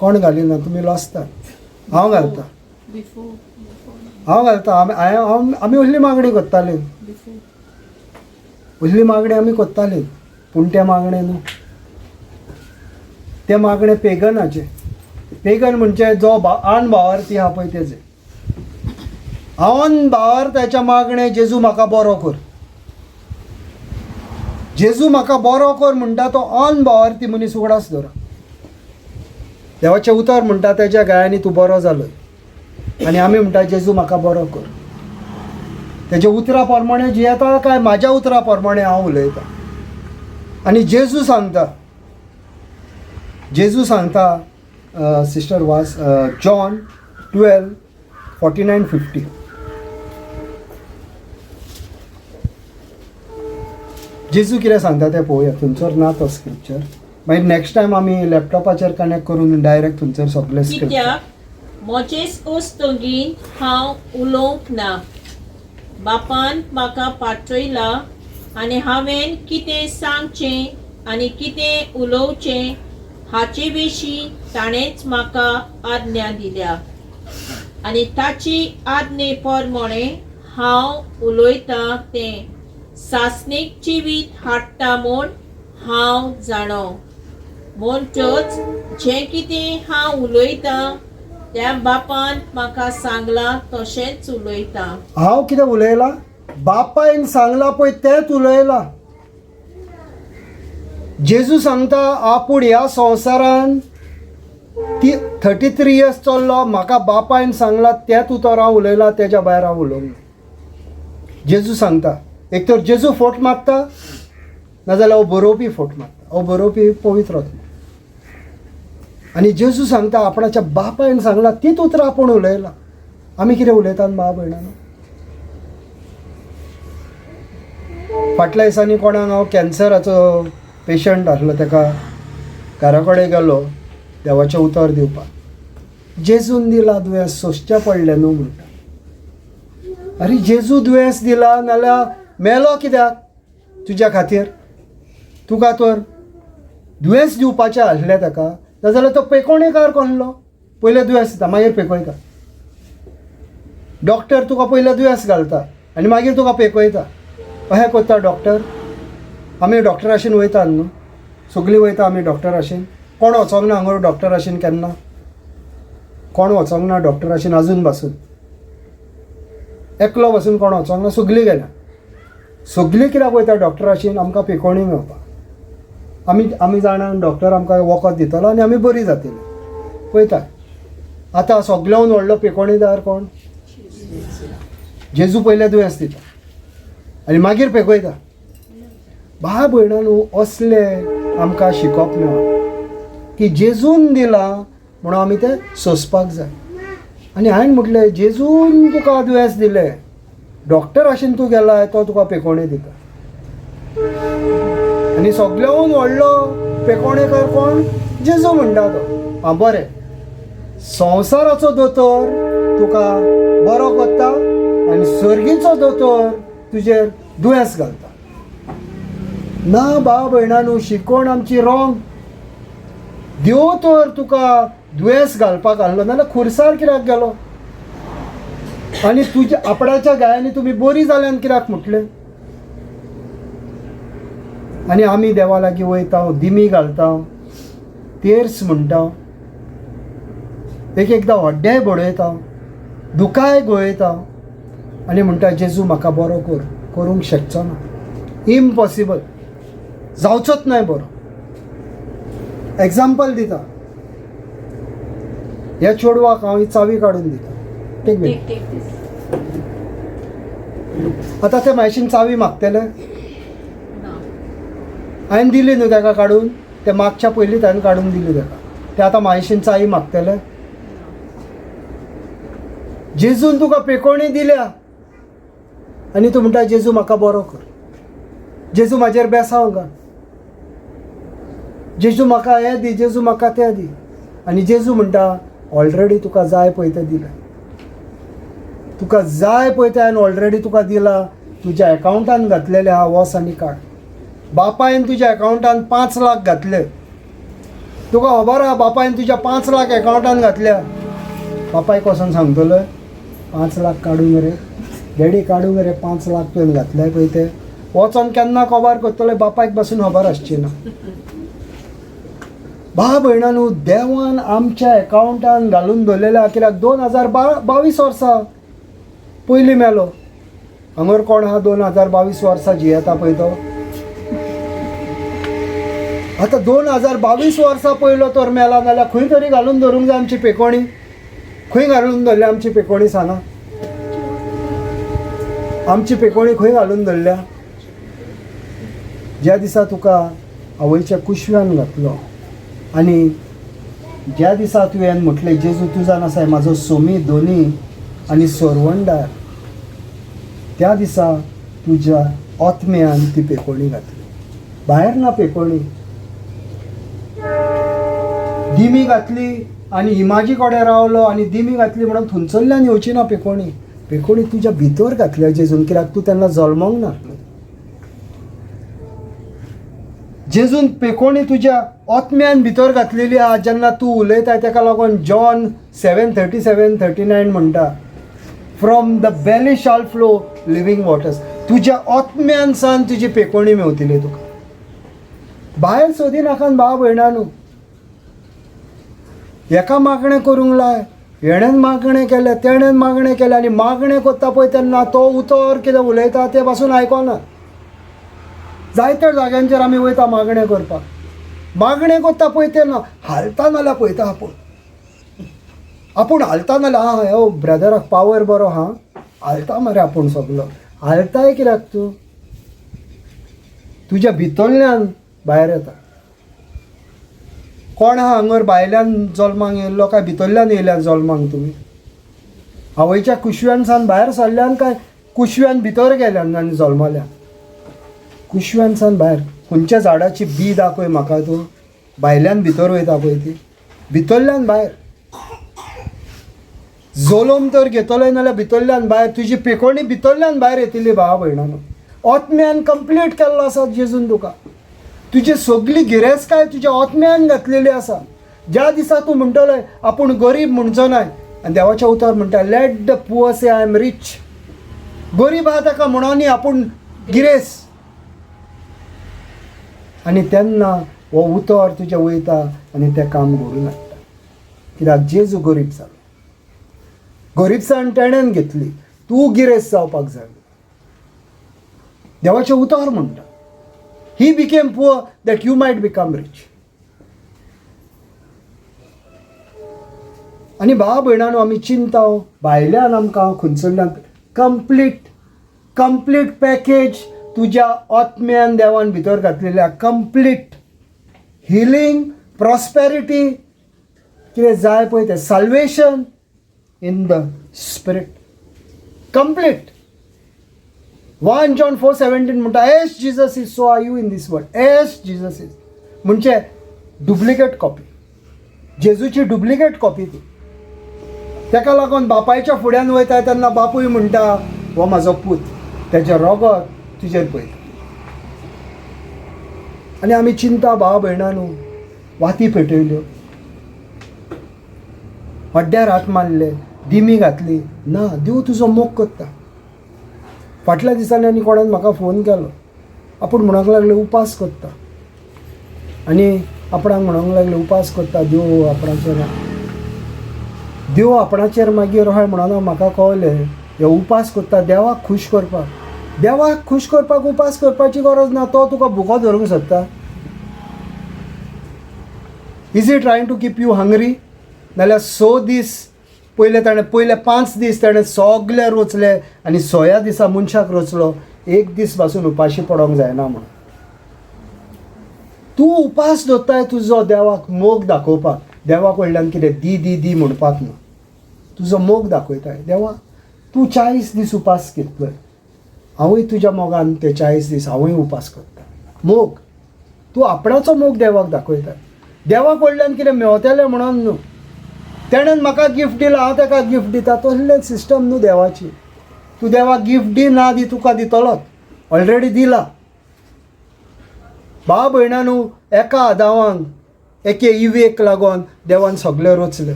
A: कोण घालिना? तुमी लजतात. हांव घालता, हांव घालता. आमी असली मागणी करताली, असली मागणी आमी करताली. पूण तें मागणें न्हू, तें मागणें पेगनाचें. पेगन म्हणजे जो आन भावार्थी आहा पळय तेजें. आन भावार्थाच्या मागणें जेजू म्हाका बरो कर, जेजू म्हाका बरो कर म्हणटा तो आन भावार्थी मनीस उगडास दवरा. देवाचें उतर म्हणटा तेज्या गायांनी तूं बरो जालो, आनी आमी म्हणटा जेजू म्हाका बरो कर. तेज्या उतरा प्रमाणे जियेता काय म्हाज्या उतरा प्रमाणे हांव उलयतां? आनी जेजू सांगता, जेजू सांगता सिस्टर वास जॉन 12:49-50. जेजू कितें सांगता तें पळोवया. थंयसर ना तो स्क्रिप्चर, मागीर नेक्स्ट टायम आमी लॅपटॉपाचेर कनेक्ट करून डायरेक्ट थंयसर सगळें स्क्रिप्चर.
B: कित्याक म्हजेच उस्तुगीन हांव उलोवंक ना, बापान म्हाका पाठयला आनी हांवें कितें सांगचें आनी कितें उलोवचें हाचे विशीं ताणेंच म्हाका आज्ञा दिल्या, आनी ताची आज्ञे प्रमाणे हांव उलयतां तें सासणीक जिवीत हाडटा म्हूण हांव जाणो. म्हणटच जें कितें हांव उलयतां त्या बापान म्हाका सांगलां तशेंच उलयतां.
A: हांव कितें उलयलां? बापायन सांगलां पळय तेंच उलयलां. जेजू सांगता आपूण ह्या संवसारान ती 33 इयर्स चल्लो, म्हाका बापायन सांगलां तेंच उतर हांव उलयलां, तेज्या भायर हांव उलोवंक ना. जेजू सांगता, एक तर जेजू फोट मागता नाजाल्यार हो बरोवपी फोट मागता, हो बरोवपी पवित्र आत्मा. आनी जेजू सांगता आपणाच्या बापायन सांगलां तीच उतरां आपूण उलयलां. आमी कितें उलयतात भाव भयणांनो? फाटल्या दिसांनी कोणाक हांव कॅन्सराचो पेशंट आसलो, तेका घरा कडेन गेलो देवाचें उतर दिवपाक. जेजून दिला दुयेंस सोंसचें पडलें न्हू म्हणटा. आरे जेजू दुयेंस दिला नाल्यार मेलो कित्याक तुज्या खातीर? तुका तर दुयेंस दिवपाचें आसलें ताका, नाजाल्यार तो पेकोणेकार कोणलो? पयलें दुयेंस दिता मागीर पेकयता. डॉक्टर तुका पयलें दुयेंस घालता आनी मागीर तुका पेकयता. अशें करता डॉक्टर? आमी डॉक्टराशीन वयता न्हू, सगळीं वयता आमी डॉक्टराशीन. कोण वचोंक ना हांगा डॉक्टराशीन केन्ना? कोण वचोंक ना डॉक्टराशीन आजून पासून? एकलो पासून कोण वचोंक ना, सगळीं गेल्या. सगळीं कित्याक वयता डॉक्टराशीन? आमकां पेकोवणी मेळपाक. आमी आमी जाणा डॉक्टर आमकां वखद दितलो आनी आमी बरी जातली, पळयता. आतां सगळ्याहून व्हडलो पेकोणीदार कोण? जेजू पयलें दुयेंस दिता आनी मागीर पेकयता. भाव भयणांनो, असले आमकां शिकोवप मेळना की जेजून दिलां म्हणून आमी तें सोंसपाक जाय. आनी हांवें म्हटलें जेजून तुका दुयेंस दिलें, डॉक्टर आशिन तूं गेलाय तो तुका पेकोवणी दिता. आनी सगळ्याहून व्हडलो पेकोणेकार कोण? जेजू म्हणटा तो. आं बरें, संवसाराचो दोतोर तुका बरो करता आनी सर्गीचो दोतोर तुजेर दुयेंस घालता. ना भाव भयणांनो, शिकवण आमची रोंग. देव तर तुका दुयेंस घालपाक घाल्लो नाल्यार खुरसार कित्याक गेलो? आनी तुज्या आपणाच्या गायांनी तुमी बरी जाल्यान कित्याक म्हटलें? आनी आमी देवा लागीं वयता, दिमी घालता, तेर्स म्हणटा, एक एकदां हड्डेय बडयता, दुकाय गळयता आनी म्हणटा जेजू म्हाका बरो कर. करूंक शकचो ना, इम्पॉसिबल, जावचोच नाय बरो. एग्जाम्पल दिता, ह्या चेडवाक हांव ही चावी काडून दिता. Take me.
B: Take this.
A: आतां ते म्हायशीन चावी मागतले?
B: ना.
A: हांवें दिली न्हू ताका काडून, ते मागच्या पयलींच हांवें काडून दिली ताका. ते आतां म्हायशीन चावी मागतले? जेजून तुका पेकोवणी दिल्या आनी तूं म्हणटा जेजू म्हाका बरो कर, जेजू म्हाजेर बेसांव घाल, जेजू म्हाका हें दी, जेजू म्हाका तें दी. आनी जेजू म्हणटा ऑलरेडी तुका जाय पळय तें दिलें, तुका जाय पळय तें हांवें ऑलरेडी तुका दिलां, तुज्या एकावंटान घातलेलें आहा, वच आनी काड. बापायन तुज्या एकावंटान 5 लाख घातले, तुका खबर आहा बापायन तुज्या 5 लाख एकावंटान घातल्या. बापायक वचोन सांगतलो 5 लाख काडूंक रे डॅडी, काडूंक रे 5 लाख तुवें घातले पळय ते. वचोन केन्ना कबार करतले बापायक बसून खबर आसची ना. भाव भयणांनो, देवान आमच्या एकावंटान घालून दवरलेलें आहा. कित्याक 2022 वर्सां पयलीं मेलो. हांगर कोण आहा 2022 वर्सां जियेता पळय तो? आतां 2022 वर्सां पयलो तर मेला जाल्यार खंय तरी घालून दवरूंक जाय आमची पेकोणी. खंय घालून दवरल्या आमची पेकोणी सांगा? आमची पेकोणी खंय घालून दवरल्या? ज्या दिसा तुका आवयच्या कुशव्यान घातलो आनी ज्या दिसा तुवें म्हटलें जेजू तूं जाण आसाय म्हाजो सोमी दोनी आनी सोरवंडार, त्या दिसा तुज्या आत्म्यान ती पेकोणी घातली. भायर ना पेकोणी, दिमी घातली आनी इमाजी कडेन रावलो आनी दिमी घातली म्हणून थंयसरल्यान येवची ना पेकोणी. पेकोणी तुज्या भितर घातल्या जेजून, कित्याक तूं तेन्ना जल्मोंक ना. जेजून पेकोणी तुज्या आत्म्यान भितर घातलेली आहा. जेन्ना तूं उलयता तेका लागून जॉन 7:37-39 म्हणटा, from the belly shall flow living waters. तुज्या आत्म्यान सान तुजी पेकोणी मेवतली तुका. भायर सोदिनाका भाव भयणानू, एका मागणें करूंक लाय, हेणेन मागणें केलें तेणेन मागणें केलें आनी मागणें करता पळय तेन्ना तो उतर कितें उलयता तें पासून आयकना. जायत्या जाग्यांचेर आमी वयता मागणें करपाक, मागणें करता पळय तेन्ना हालता नाल्यार पळयता आपूण, आपूण हालता नाल्यार आं हो ब्रदराक पावर बरो आहा, हालता मरे आपूण सगलो. हालताय कित्याक तूं? तुज्या भितरल्यान भायर येता. कोण आहा हांगर भायल्यान जल्माक येयल्लो काय भितरल्यान येयल्या जल्माक? तुमी आवयच्या कुशव्यान सान भायर सरल्यान काय कुशव्यान भितर गेल्यान आनी जल्मल्यान? कुशव्यान सान भायर. खंयच्या झाडाची बी दाखय म्हाका तूं. भायल्यान भितर वयता पळय ती, भितरल्यान भायर. जोलोम तर घेतलोय नाल्यार भितरल्यान भायर, तुजी पेकोणी भितरल्यान भायर येतली. भावा भयणानो, आत्म्यान कंप्लीट केल्लो आसा जेजून तुका. तुजी सगली गिरेस्तकाय तुज्या आत्म्यान घातलेली आसा. ज्या दिसा तूं म्हणटलोय आपूण गरीब म्हणचो नाय, आनी देवाचें उतर म्हणटा let the poor say I am rich. गरीब आहा ताका म्हणोनी आपूण गिरेस्त. आनी तेन्ना हो उतर तुजें वयता आनी तें काम घडून हाडटा. कित्याक जेजू गरीब जालो, गरीबसाण तेणेन घेतली, तूं गिरेस्त जावपाक जाय. देवाचें उतर म्हणटा he became poor that you might become rich. आनी भाव भयणानो, आमी चिंता भायल्यान आमकां खंयसरल्यान कंप्लीट कंप्लीट पॅकेज तुज्या आत्म्यान देवान भितर घातलेल्या, कंप्लीट हिलींग, प्रॉस्पेरिटी, कितें जाय पळय तें, salvation in the spirit complete. 1 John 4:17 म्हणटा as Jesus is so are you in this world. As Jesus is म्हणजे डुप्लिकेट कॉपी, जेजूची डुप्लिकेट कॉपी ती. ताका लागून बापायच्या फुड्यान वयता तेन्ना बापूय म्हणटा हो म्हाजो पूत, तेजें रोगत तुजेर पळयता. आनी आमी चिंता भाव भयणां न्हू, वाती पेटयल्यो, हड्ड्यार हात मारले, दिमी घातली ना, देव तुजो मोग करता. फाटल्या दिसांनी आनी कोणान म्हाका फोन केलो, आपूण म्हणूंक लागले उपास करता, आनी आपणाक म्हणूंक लागले उपास करता देव आपणाचेर, देव आपणाचेर मागीर हय म्हणून म्हाका कळलें हे उपास करता देवाक खूश करपाक. देवाक खूश करपाक उपास करपाची गरज ना, तो तुका भुको धरूंक सोदता. Is he trying to keep you hungry? नाल्यार 6 दीस पयले ताणें, पयले 5 दीस ताणें सगळे रोचले आनी 6व्या दिसा मनशाक रोचलो, एक दीस पासून उपाशी पडोंक जायना म्हणून. तूं उपास दवरताय तुजो देवाक मोग दाखोवपाक, देवा कडल्यान कितें दी दी दी म्हणपाक ना, तुजो मोग दाखयताय. देवा तूं 40 दीस उपास घेतलोय, हांवूय तुज्या मोगान ते 40 दीस हांवूय उपास करता. मोग, तूं आपणाचो मोग देवाक दाखयताय, देवा कडल्यान कितें मेवतलें म्हणून न्हू. तेणेन म्हाका गिफ्ट दिलां, हांव ताका गिफ्ट दिता, तसलें सिस्टम न्हू देवाची. तूं देवाक गिफ्ट दी ना दी तुका दितलोच, ऑलरेडी दिला. भाव भयणां न्हू, एका आदावांक एके इवेक लागून देवान सगळें रोचलें.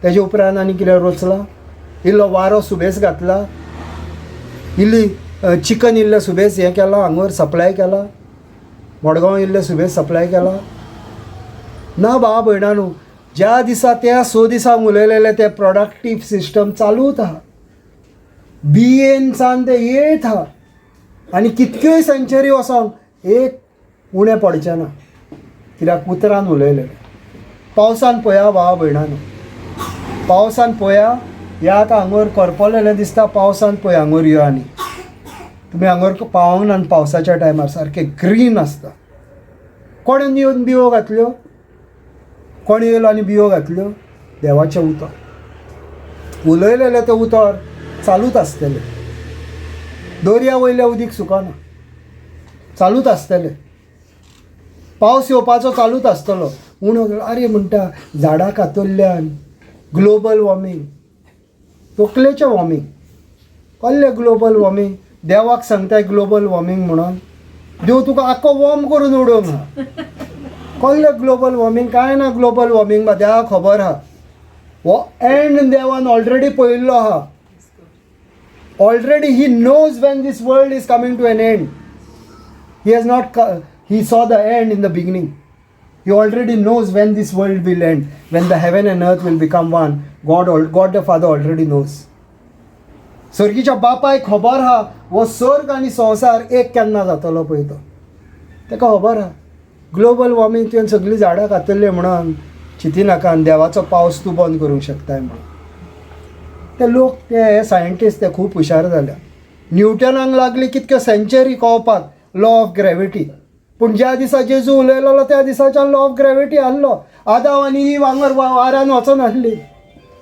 A: तेजे उपरांत आनी कितें रोचलां, इल्लो वारो सुबेस घातला, इल्ली चिकन इल्लें सुबेस हें केलां, हांगर सप्लाय केला, मडगांव इल्लें सुबेस सप्लाय केला ना. भाव भयणां न्हू, ज्या दिसा त्या 6 दिसांक उलयलेलें तें प्रोडक्टीव सिस्टम चालूच आहा, बियेनसान तें येत आहा, आनी कितक्योय सेंचुरी वचोन एक उणें पडचें ना, कित्याक उतरान उलयलेलें. पावसान पळया भाव भयणां न्हू, पावसान पळया, ह्या आतां हांगर करपलेलें दिसता, पावसान पळय हांगर यो, आनी तुमी हांगर पावोंक ना पावसाच्या टायमार सारकें ग्रीन आसता. कोणें येवन बियो घातल्यो, कोण येयलो आनी बियो घातल्यो? देवाचें उतर उलयलेलें तें उतर चालूच आसतलें. दर्या वयलें उदीक सुकना, चालूच आसतलें. पावस येवपाचो चालूच आसतलो. उणो आरे म्हणटा झाडां कातरल्यान ग्लोबल वॉर्मींग, तकलेचें वॉर्मींग, कसलें ग्लोबल वॉर्मींग? देवाक सांगताय ग्लोबल वॉर्मींग म्हणून, देव तुका आख्खो वॉर्म करून उडोवंक आहा. कसलें ग्लोबल वॉर्मींग? कांय ना ग्लोबल वॉर्मींग, बा देवाक खबर आहा. हो एंड देवान ऑलरेडी पळयल्लो आहा. Already he knows when this world is coming to an end. He has not, he saw the end in the beginning. He already knows when this world will end, when the heaven and earth will become one. God the Father already knows. सर्गीच्या बापायक खबर आहा हो सर्ग आनी संवसार एक केन्ना जातलो पळय तो, ताका खबर आहा. ग्लोबल वॉर्मींग तुवें सगळीं झाडां कातरलीं म्हणून चिंतिनाका आनी देवाचो पावस तूं बंद करूंक शकताय म्हणून. ते लोक ते हे सायंटिस्ट ते खूब हुशार जाल्या. न्यूटनाक लागली कितक्यो सेंचुरी कळपाक लॉ ऑफ ग्रॅविटी, पूण ज्या दिसा जेजू उलयलेलो त्या दिसाच्यान लॉ ऑफ ग्रॅविटी आहलो. आदाव आनी इव हांगर वाऱ्यान वचनासली,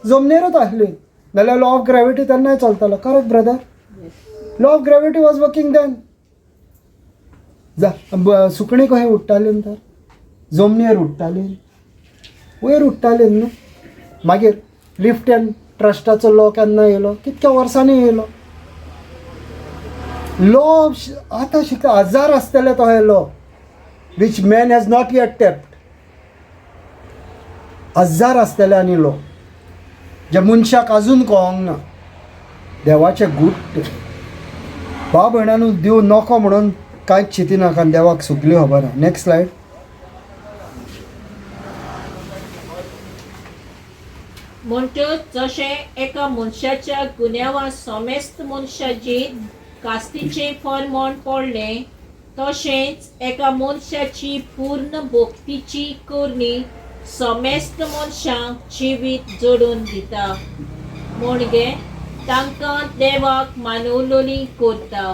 A: जमनीरूच आसली, नाल्यार लॉ ऑफ ग्रॅविटी तेन्नाय चलतालो. Correct brother? Law of gravity was working then. जा सुकणीं कशें उडटालीं तर? जमनीर उडटाली, वयर उडटाली न्हू. मागीर लिफ्ट एंड ट्रस्टाचो लॉ केन्ना येयलो? कितक्या वर्सांनी येयलो लॉ? आतां शिकता हजार आसतले तो हे law which man has not yet tapped. हजार आसतले आनी लॉ जे मनशाक अजून कळोंक ना. देवाचें गूट भाव भयणानू, देव नको म्हणून कांयच चिंतिनाका, देवाक सगल्यो खबर आहा. Next slide.
B: म्हणटच जशें एका मनशाच्या गुन्यांवान समेस्त मनशाचेर कास्तीचें फर्मण पडलें, तशेंच एका मनशाची पूर्ण भक्तीची करणी समेस्त मनशांक जिवीत जोडून दिता, म्हणजे तांकां देवाक मानवलोली करता.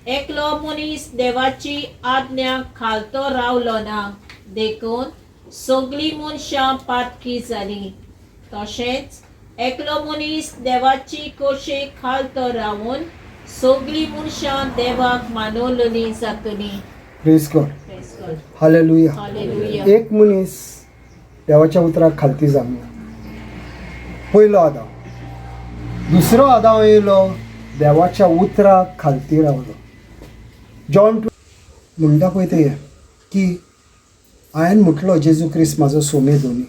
B: एकलो मनीस देवाची आज्ञा खालतो रावलो ना, देखून सगळीं मनशां पातकी जालीं. तशेंच एकलो मनीस देवाची कोशे खालतो रावून सगळीं मनशां देवाक मानवलोली जातलीं.
A: Praise God.
B: Praise God.
A: Hallelujah.
B: Hallelujah.
A: एक मनीस देवाच्या उतराक खालती जावंक ना, पयलो आदाव. दुसरो आदाव येयलो, देवाच्या उतराक खालती रावलो. जॉन म्हणटा पळय ते की हांवें म्हटलो जेजू क्रिस्त म्हाजो सोमे दोनी.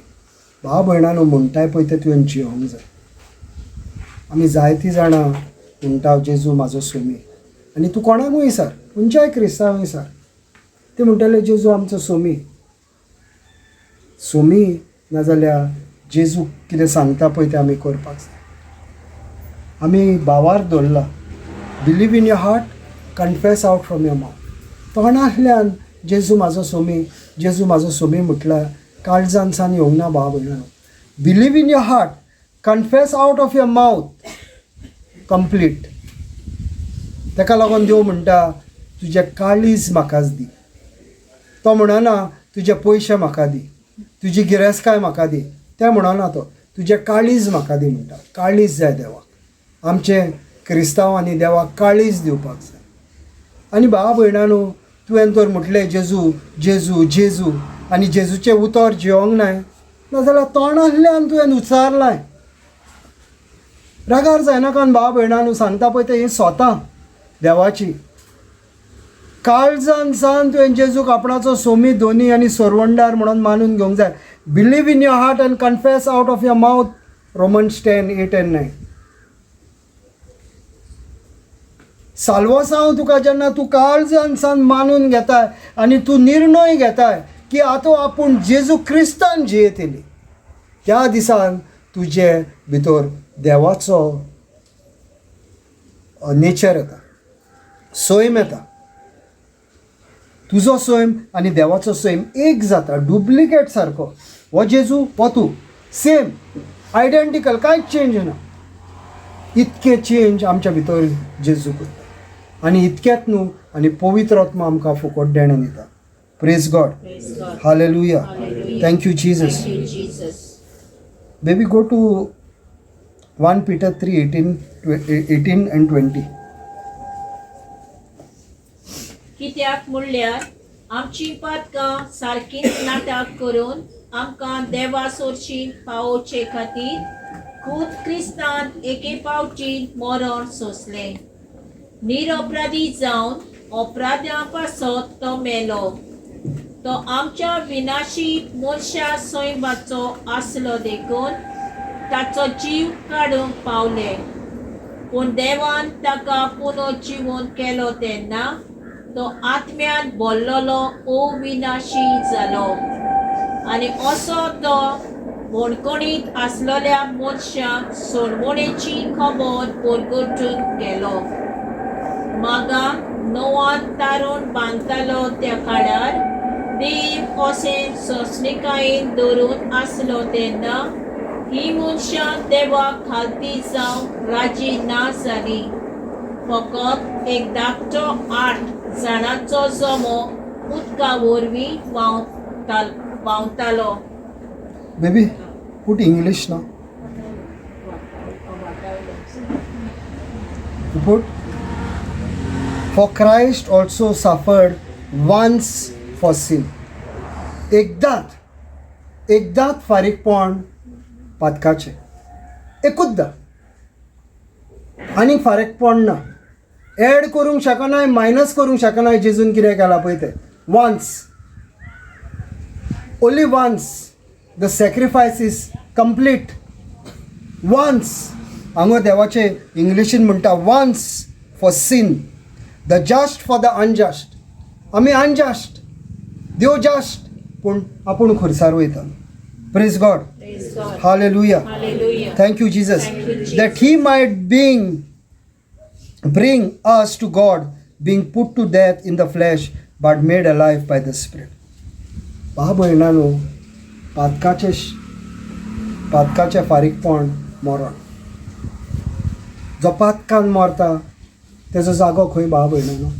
A: भाव भयणानो, म्हणटाय पळय तें तुवें जियोंक जाय. आमी जायतीं जाणां म्हणटा जेजू म्हाजो सोमी, आनी तूं कोणाकूय विचार, खंयच्याय क्रिस्तांव विचार, ते म्हणटले जेजू आमचो सोमी. सोमी नाजाल्यार जेजू कितें सांगता पळय तें आमी करपाक जाय. आमी भावार्थ दवरला, believe in your heart, confess out from your mouth. तोंडांतल्यान जेजू म्हाजो सोमी, जेजू म्हाजो सोमी म्हटल्यार काळजान सान येवंक ना भाव भयणानो. Believe in your heart, confess out of your mouth, complete. ताका लागून देव म्हणटा तुजें काळीज म्हाकाच दी. तो म्हणना तुजे पयशे म्हाका दी, तुजी गिरेस्तकाय म्हाका दी, तें म्हणना तो. तुजें काळीज म्हाका दी म्हणटा. काळीज जाय देवाक. आमचें क्रिस्तांवांनी देवाक काळीज दिवपाक जाय. आनी भावा भयणानो, तुवें तर म्हटलें जेजू जेजू जेजू, आनी जेजूचें उतर जियोंक नाय, नाजाल्यार तोंडांतल्यान तुवें उच्चारलाय. रागार जायनाका भाव भयणानो, सांगता पळय तें ही स्वता देवाची. काळजान सान तुवें जेजूक आपणाचो सोमी दोनी आनी सोरवंडार म्हणून मानून घेवंक जाय. Believe in your heart and confess out of your mouth, Romans 10:8 and 9. साल्वासांव तुका जेन्ना तूं काळजान सान मानून घेताय आनी तूं निर्णय घेताय की आतां आपूण जेजू क्रिस्तान जियेतली, त्या दिसान तुजे भितर देवाचो नेचर येता, सैम येता. तुजो सैम आनी देवाचो सैम एक जाता, डुप्लिकेट सारको. हो जेजू हो तूं, सेम आयडेंटिकल, कांयच चेंज ना. इतके चेंज आमच्या भितर जेजू करता. आनी इतक्यात न्हू, आनी पवित्र आत्मा आमकां फुकट देणें दिता. Praise God.
B: Praise God.
A: Hallelujah.
B: Hallelujah.
A: Thank you Jesus.
B: Thank you, Jesus.
A: Baby, go to 1 Peter 3:18 18 and 20.
B: कित्याक म्हणल्यार आमची पातकां सारकींच नाटक करून आमकां देवा सोरशी पावोवचे खातीर खूद क्रिस्तान एके पावटी मरण सोंसलें. निरपराधी जावन अपराध्या पासत तो मेलो. तो आमच्या विनाशी मनशा सैमाचो आसलो देखून ताचो जीव काडूंक पावले, पूण देवान ताका पुनर्जिवन केलो तेन्ना तो आत्म्यान भरलेलो अविनाशी जालो, आनी असो तो बणकणींत आसलेल्या मनशांक सोडवणेची खबर परगटून गेलो. मागा नोवान तारून बांदतालो त्या काळार देव अशें सोंसणिकायेन धरून आसलो तेन्ना ही मनशां देवाक खालती जावंक राजी ना जालीं. फकत एक धाकटो 8 जाणांचो जमो उदका वरवीं व्हांवतालो.
A: Baby, put English now. You put, for Christ also suffered once for sin. एकदांच एकदांच फारीकपण पातकाचें, एकूचदां, आनीक फारीकपण ना. एड करूंक शकनाय, मायनस करूंक शकनाय. जेजून कितें केलां पळय तें, once, only once the sacrifice is complete, once. हांगा देवाचे इंग्लिशीन म्हणटा, once for sin, the just for the unjust. आमी अनजस्ट, देव जस्ट, पूण आपूण खुर्सार वयता. Praise God.
B: Praise God.
A: Hallelujah.
B: Hallelujah.
A: Thank you, Jesus.
B: Thank you, Jesus.
A: That he might bring us to God, being put to death in the flesh, but made alive by the Spirit. भा भयणानो, पातकाचें फारीकपण मरण. जो पातकान मरता तेजो जागो खंय, भा भयणानो?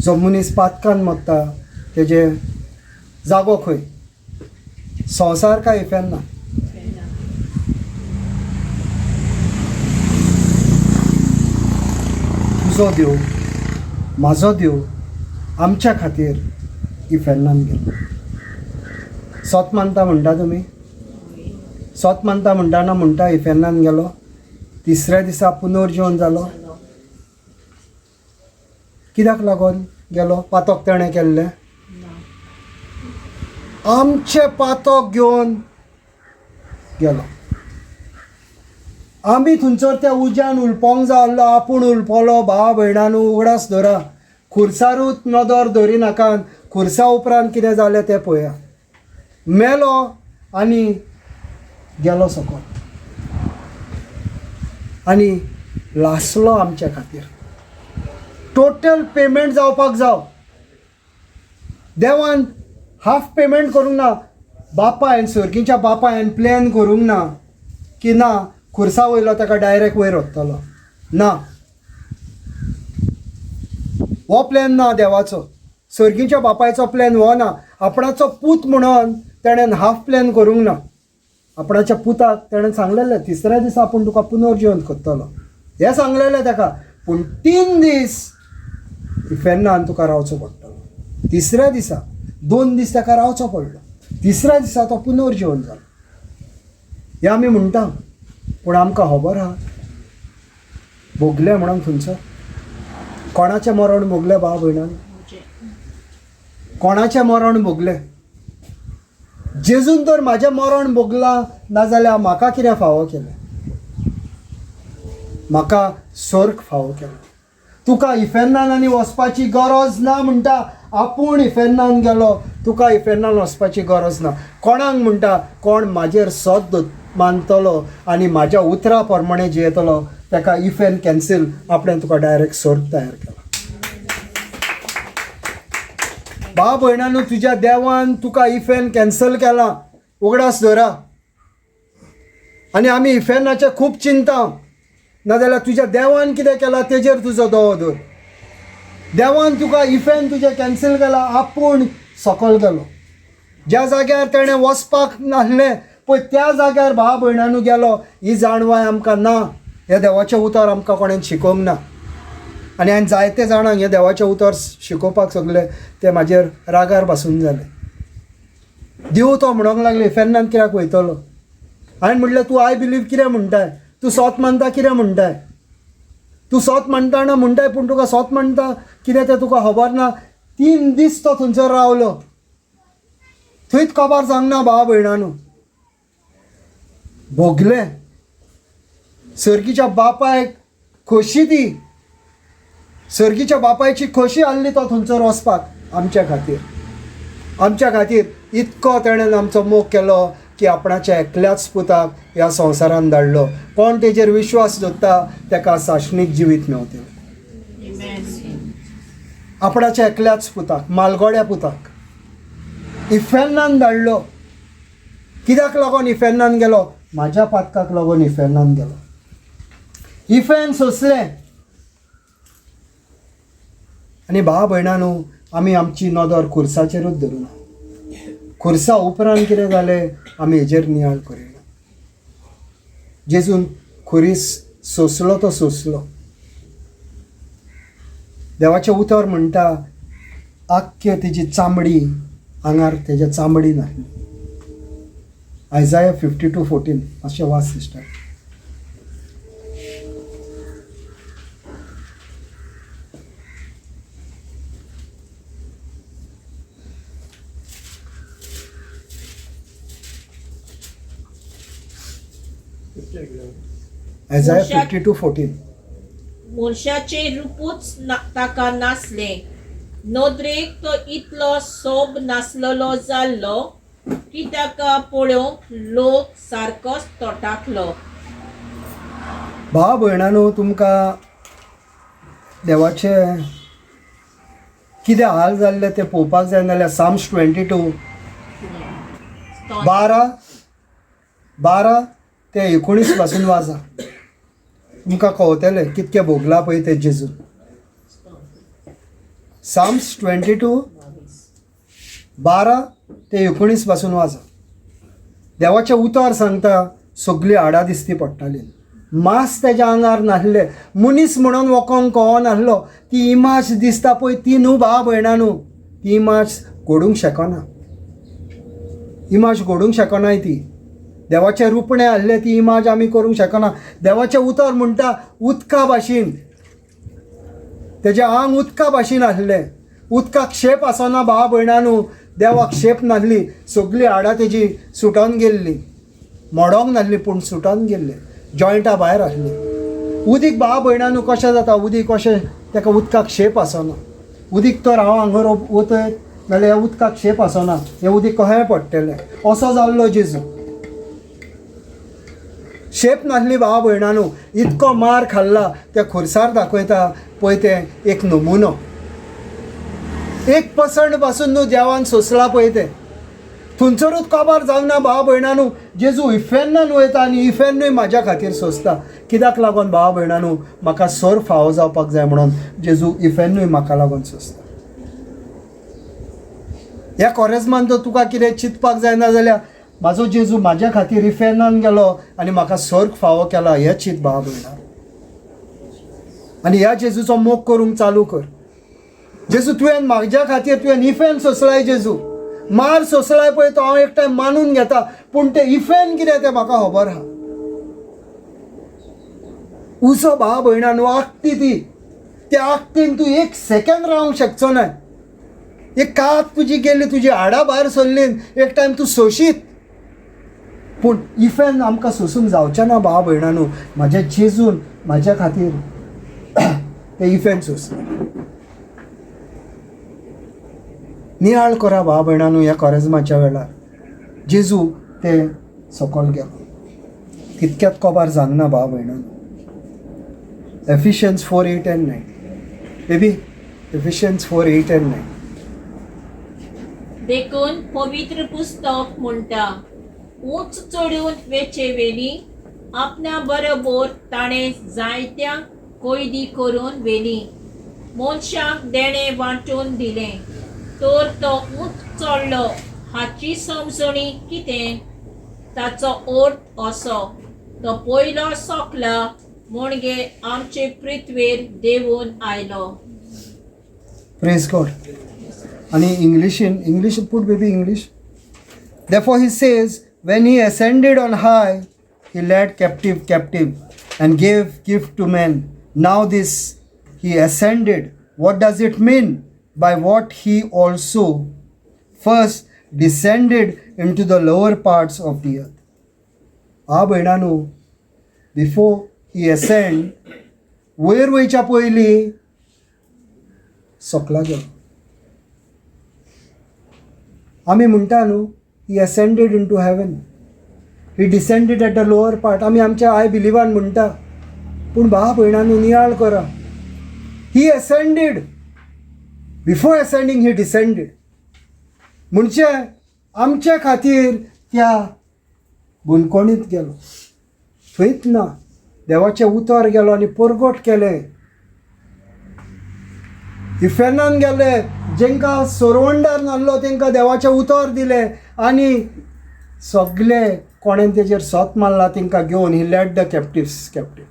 A: जो मनीस पातकान मरता तेजे जागो खंय? संवसार काय इफेर्न ना? तुजो देव, म्हाजो देव आमच्या खातीर इफेर्नान गेलो. सोत मानता म्हणटा तुमी? सोत मानता म्हणटा ना? म्हणटा इफेर्नान गेलो, तिसऱ्या दिसा पुनर्जीवन जालो. कित्याक लागून गेलो? पातक तेणें केल्लें? आमचें पातक घेवन गेलो. आमी थंयसर त्या उज्यान उलपोंक जाय आसलो, आपूण उलपलो. भाव भयणानू, उगडास दवरा, खुर्सारूच नदर दवरिनाकात, खुर्सा उपरांत कितें जालें तें पळया. मेलो आनी गेलो सकयल आनी लासलो आमच्या खातीर. टोटल पेमेंट जावपाक जाव. देवान हाफ पेमेंट करूंक ना. बापायन, सर्गीच्या बापायन प्लॅन करूंक ना की ना खुर्सा वयलो ताका डायरेक्ट वयर वतलो ना. हो प्लॅन ना देवाचो. सर्गीच्या बापायचो प्लॅन हो ना. आपणाचो पूत म्हणून तेणेन हाफ प्लॅन करूंक ना. आपणाच्या पुताक तेणें सांगलेलें, तिसऱ्या दिसा आपूण तुका पुनर्जिवन करतलो हें सांगलेलें ताका. पूण 3 दीस इफेर्नान तुका रावचो पडटलो. तिसऱ्या दिसा, 2 दीस ताका रावचो पडलो, तिसऱ्या दिसा तो पुनर्जिवन जालो. हें आमी म्हणटा, पूण आमकां खबर आहा भोगलें म्हणून थंयसर कोणाचें मरण भोगलें? भाव भयणान, कोणाचें मरण भोगलें? जेजून तर म्हाजें मरण भोगलां, नाजाल्यार म्हाका कितें फावो केलें? म्हाका स्वर्ग फावो केलो. तुका इफेर्नान आनी वचपाची गरज ना म्हणटा. आपूण इफेर्नान गेलो, तुका इफेर्नान वचपाची गरज ना. कोणाक म्हणटा? कोण म्हाजेर सत मानतलो आनी म्हाज्या उतरा प्रमाणे जियेतलो ताका इफेर्न कॅन्सील, आपणें तुका डायरेक्ट स्वर्ग तयार केला. भाव भयणानू, तुज्या देवान तुका इफेर्न कॅन्सल केला, उगडास दवरा. आनी आमी इफेर्नाचें खूब चिंता, नाजाल्यार तुज्या देवान कितें केलां तेजेर तुजो दोळो दवर. देवान तुका इफेर्न तुजें कॅन्सल केला, आपूण सकयल गेलो. ज्या जाग्यार तेणें वचपाक नासलें पळय त्या जाग्यार भाव भयणानू गेलो. ही जाणवाय आमकां ना. हें देवाचें उतर आमकां कोणें शिकोवंक ना. आनी हांवें जायते जाणांक हें देवाचें उतर शिकोवपाक सगलें, ते म्हाजेर रागार बासून जाले. देव तो म्हणोंक लागले, इफेर्नान कित्याक वयतलो? हांवें म्हणलें, तूं I believe कितें म्हणटाय? तूं सोत मानता कितें म्हणटाय? तूं सोत मानता ना म्हणटाय, पूण तुका सोत मानता कितें तें तुका खबर ना. 3 दीस तो थंयसर रावलो, थंयच कबार सांगना. भाव भयणानू, भोगलें. सर्गीच्या बापायक खोशी, ती सर्गीच्या बापायची खोशी आहली तो थंयसर वचपाक आमच्या खातीर. आमच्या खातीर इतको तेणें आमचो मोग केलो की आपणाच्या एकल्याच पुताक ह्या संवसारान धाडलो. कोण तेजेर विश्वास दवरता ताका साशणीक जिवीत मेवतलें. आपणाच्या एकल्याच पुताक, मालगोड्या पुताक इफेर्नान धाडलो. कित्याक लागून इफेर्नान गेलो? म्हाज्या पातकाक लागून इफेर्नान गेलो. इफेर्न सोंसलें. आनी भाव भयणानू, आमी आमची नदर खुर्साचेरूच धरुना. खुर्सा उपरांत कितें जालें आमी हेजेर नियाळ करिना. जेजून खुरीस सोंसलो तो सोंसलो. देवाचें उतर म्हणटा, आख्खे तेजी चामडी आंगार तेज्या चामडी नासली. आयजाया 52:14 मातशें वाच सिस्टर. आयजाया 52:14.
B: मनशाचें रुपूच ताका नासलें, नदरेक तो इतलो सोब नासलेलो जाल्लो की ताका पळोवंक लोक सारकोच तोटाकलो.
A: भाव भयणानो, तुमकां देवाचे कितें हाल जाल्ले ते पळोवपाक जाय जाल्यार साम्स 22 12 ते 19 पासून वाजा, तुमकां कळतलें कितकें भोगलां पळय तें जेजून. साम्स 22 12 ते 19 पासून वाजा. देवाचें उतर सांगता सगळीं हाडां दिसती पडटालीं, मांस तेज्या आंगार नासलें, मनीस म्हणून वोकोंक कळनासलो. ती इमाज दिसता पळय ती न्हू भाव भयणा न्हू, ती इमाज घडूंक शकना, इमाज घडूंक शकनाय ती. देवाचें रुपणें आहलें ती इमाज आमी करूंक शकना. देवाचें उतर म्हणटा उदका भाशेन, तेजें आंग उदका भाशेन आहलें, उदकाक शेप आसना भाव भयणा न्हू, देवाक शेप नासली, सगळीं हाडां तेजी सुटोन गेल्लीं, मोडोंक नासली पूण सुटोन गेल्ली, जॉयंटा भायर आसली. उदीक भाव भयणा न्हू कशें जाता, उदीक कशें ताका उदकाक शेप आसना. उदीक तर हांव हांगर वतय जाल्यार ह्या उदकाक शेप आसना, हें उदीक कशें पडटलें, असो जाल्लो जेजू. शेप नासली भाव भयणा न्हू, इतको मार खाल्ला त्या खुर्सार दाखयता पळय तें एक नमुनो. एक पसंड पासून न्हू देवान सोंसला पळय तें, थंयसरूच काबार जावना भाव भयणा न्हू. जेजू इफेर्नान वयता आनी इफेर्नूय म्हाज्या खातीर सोंसता. कित्याक लागून भाव भयणा न्हू, म्हाका सर फावो जावपाक जाय म्हणून जेजू इफेर्नूय म्हाका लागून सोंसता. ह्या कोरेजमान तर तुका कितें चिंतपाक जायना जाल्यार म्हाजो जेजू म्हाज्या खातीर इफेर्नान गेलो आनी म्हाका सर्ग फावो केला हें चिंत भाव भयणा. आनी ह्या जेजूचो मोग करूंक चालू कर. जेजू तुवें म्हाज्या खातीर तुवें इफेर्न सोंसलाय, जेजू मार सोंसलाय पळय तो हांव एक टायम मानून घेता, पूण तें इफेर्न कितें तें म्हाका खबर आहा. उजो भाव भयणा न्हू आगती ती, त्या आगतीन तूं एक सेकंड रावंक शकचो ना. एक कात तुजी गेली, तुजी हाडां भायर सरली, एक टायम तूं सोंशीत, पूण इफेर्न आमकां सोंसूंक जावचें ना भाव भयणा न्हू. म्हाज्या जेजून म्हाज्या खातीर तें इफेर्न सोंसलें. नियाळ करा भाव भयणा न्हू ह्या कोरेजमाच्या वेळार जेजू ते सकयल गेलो. तितक्यात कोबार जावंक ना भाव भयणा न्हू. Ephesians 4:8 and 9 baby, Ephesians 4:8 and 9.
B: देखून पवित्र पुस्तक म्हणटा, उंच चडून वेचे वेली आपणा बरोबर ताणें जायत्यांक कैदी करून व्हेली, मनशांक देणें वांटून दिलें. तर तो उंच चडलो हाची समजणी कितें? ताचो अर्थ असो, तो पयलो सोंकला म्हणजे आमचे पृथ्वेर देंवून आयलो.
A: Praise God. आनी इंग्लिशीन, English put baby English. Therefore he says, when he ascended on high, he led captive captive and gave gift to men. Now this he ascended, what does it mean? By what he also first descended into the lower parts of the earth. आ भयणानो, before he ascend, वयर वयच्या पयलीं सकला गेलो. आमी म्हणटा न्हू, he ascended into heaven, he descended at the lower part. आमी आमच्या I बिलिवान म्हणटा, पूण भाव भयणांनो नियाळ करा. He ascended, before ascending he descended. म्हणजे आमचे खातीर त्या बुनकोणीत गेलो, थंयच ना देवाचें उतर गेलो आनी परगट केलें. इफेर्नान गेले, जेंकां सोरवंडार नासलो तेंकां देवाचें उतर दिलें आनी सगले कोणें तेजेर सोत मारला तेंकां घेवन he led the captives captive,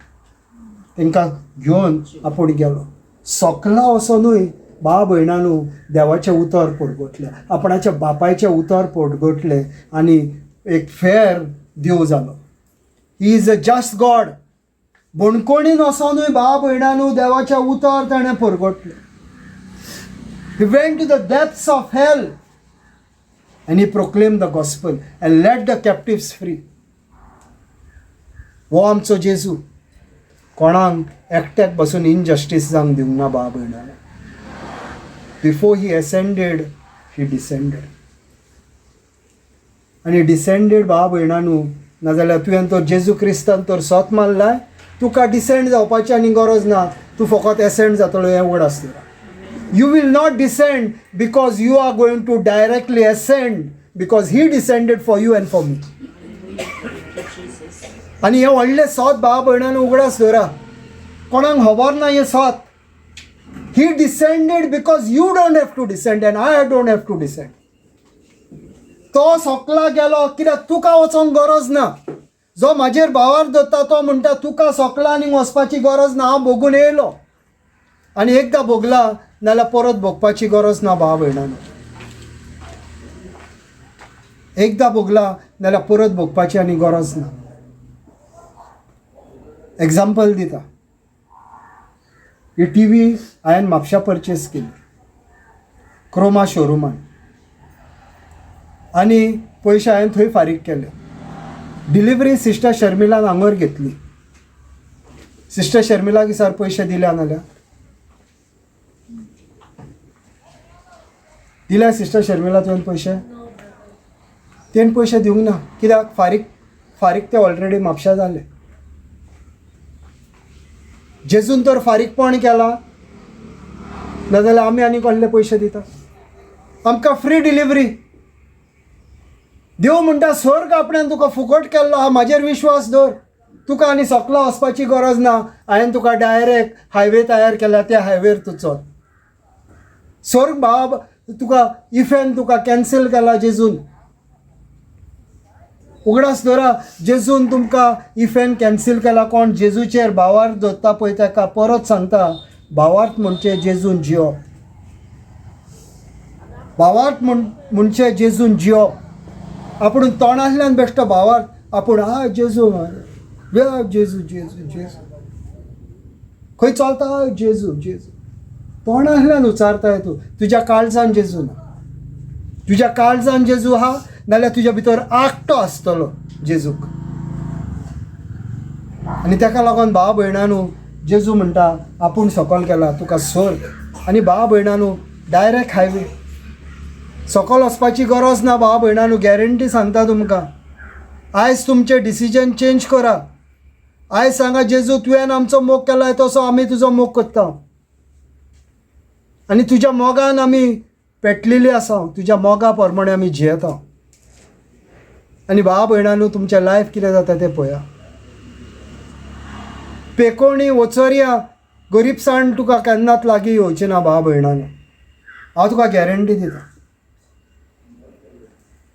A: तेंकां घेवन आपूण गेलो. सकला असो न्हय, बा भयणानू देवाचें उतर पोटगोटलें, आपणाच्या बापायचें उतर पोटगोटलें आनी एक फेर देव जालो. He is a just God. बणकोणीन वचोनूय बा भयणानू देवाचें उतर ताणें पोरगोटलें. He went to the depths of hell and he proclaimed the gospel and let the captives free. हो आमचो जेजू कोणाक एकट्याक बसून इनजस्टीस जावंक दिवंक ना बा भयणांनो. Before he ascended he descended. आनी डिसेंडेड बा भयणानू, नाजाल्यार तुवें तर जेजू क्रिस्तान तर सोत मारलाय, तुका डिसेंड जावपाची आनी गरज ना, तूं फकत एसेंड जातलो हें उगड आसतलो. You will not descend because you are going to directly ascend because he descended for you and for me. आनी हें व्हडलें सोत भाव भयणान उगडास दवरा, कोणाक खबर ना हें सोत. He descended because you don't have to descend and I don't have to descend. तो सोकला गेलो कित्याक तुका वचोंक गरज ना. जो म्हाजेर भावार दवरता तो म्हणटा तुका सोकला आनी वचपाची गरज ना, हांव भोगून येयलो आनी एकदां भोगला नाल्यार परत भोगपाची गरज ना. भाव भयणानो, एकदां भोगला नाल्यार परत भोगपाची आनी गरज ना. एग्जाम्पल दिता, ही टी व्ही हांवें म्हापशा परचेस केली क्रोमा शोरुमान आनी पयशे हांवें थंय फारीक केले. डिलिवरी सिस्टर शर्मिलान हांगर घेतली. सिस्टर शर्मिलाक सर पयशे दिल्या नाल्यार दिल्या सिस्टर शर्मिला तुवें पयशे? तेणें पयशे दिवंक ना कित्याक फारीक फारीक ते ऑलरेडी म्हापशा जाले. जेजून तर फारीकपण केलां, नाजाल्यार आमी आनी कसले पयशे दिता? आमकां फ्री डिलिवरी. देव म्हणटा स्वर्ग आपण्यान तुका फुकट केल्लो आहा, म्हाजेर विश्वास दवर, तुका आनी सकला वचपाची गरज ना. हांवें तुका डायरेक्ट हायवे तयार केला, त्या हायवेर तूं चल. स्वर्ग बाब तुका इफेन तुका कॅन्सल केला जेजून. उगडास दवरा, जेजून तुमकां इफेन कॅन्सल केला. कोण जेजूचेर भावार्थ दवरता पळय ताका परत सांगता, भावार्थ म्हणचे जेजून जियोप. भावार्थ म्हणचे जेजून जियोप. आपूण तोंडांतल्यान बेश्टो भावार्थ, आपूण आ जेजू जेजू जेजू जेजू खंय चलता जेजू जेजू तोंडांतल्यान उचारताय तूं, तुज्या काळजान जेजू ना. तुज्या काळजान जेजू आहा नाल्यार तुज्या भितर आकटो आसतलो जेजूक. आनी ताका लागून भाव भयणानू जेजू म्हणटा आपूण सकयल गेला तुका स्वर्ग. आनी भाव भयणानू डायरेक्ट हायवे, सकयल वचपाची गरज ना. भाव भयणानू गॅरंटी सांगता तुमकां, आयज तुमचें डिसिजन चेंज करा. आयज सांगा जेजू तुवें आमचो मोग केला तसो आमी तुजो मोग करता आनी तुज्या मोगान आमी पेटलेली आसा, तुज्या मोगा प्रमाणे आमी जियेता. आनी भाव भयणानू तुमचें लायफ कितें जाता तें पळया. पेकोणी वचोरया गरीबसाण तुका केन्नाच लागीं येवची ना. भाव भयणानू हांव तुका गॅरंटी दिता,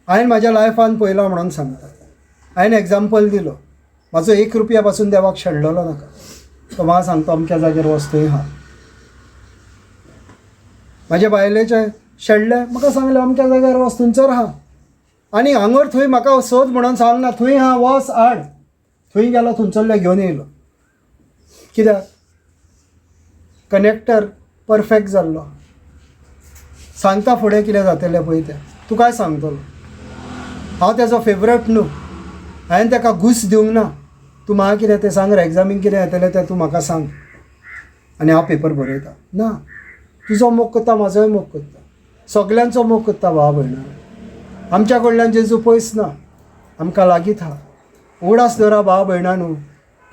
A: हांवें म्हाज्या लायफान पळयलां म्हणून सांगता. हांवें एग्जाम्पल दिलो, म्हाजो 1 रुपया पासून देवाक शेणलेलो नाका. तो म्हाका सांगता अमक्या जाग्यार वच थंय आहा. म्हाज्या बायलेचें शेणलें, म्हाका सांगलें अमक्या जाग्यार वच थंयसर आहा. आनी हांगर थंय म्हाका सोद म्हणून सांगना, थंय आहा वच हाड. थंय गेलो, थंयसरले घेवन येयलो. कित्याक कनेक्टर परफेक्ट जाल्लो. सांगता फुडें कितें जातलें पळय तें तुकाय सांगतलो. हांव तेजो फेवरेट न्हू, हांवें ताका घूस दिवंक ना. तूं म्हाका कितें तें सांग, एग्जामीक कितें येतलें तें तूं म्हाका सांग आनी हांव पेपर बरयता. ना, तुजो मोग करता, म्हाजोय मोग करता, सगल्यांचो मोग करता. भाव भयणा आमच्या कडल्यान जेजू पयस ना, आमकां लागींच आहा. उगडास दवरा भाव भयणानू,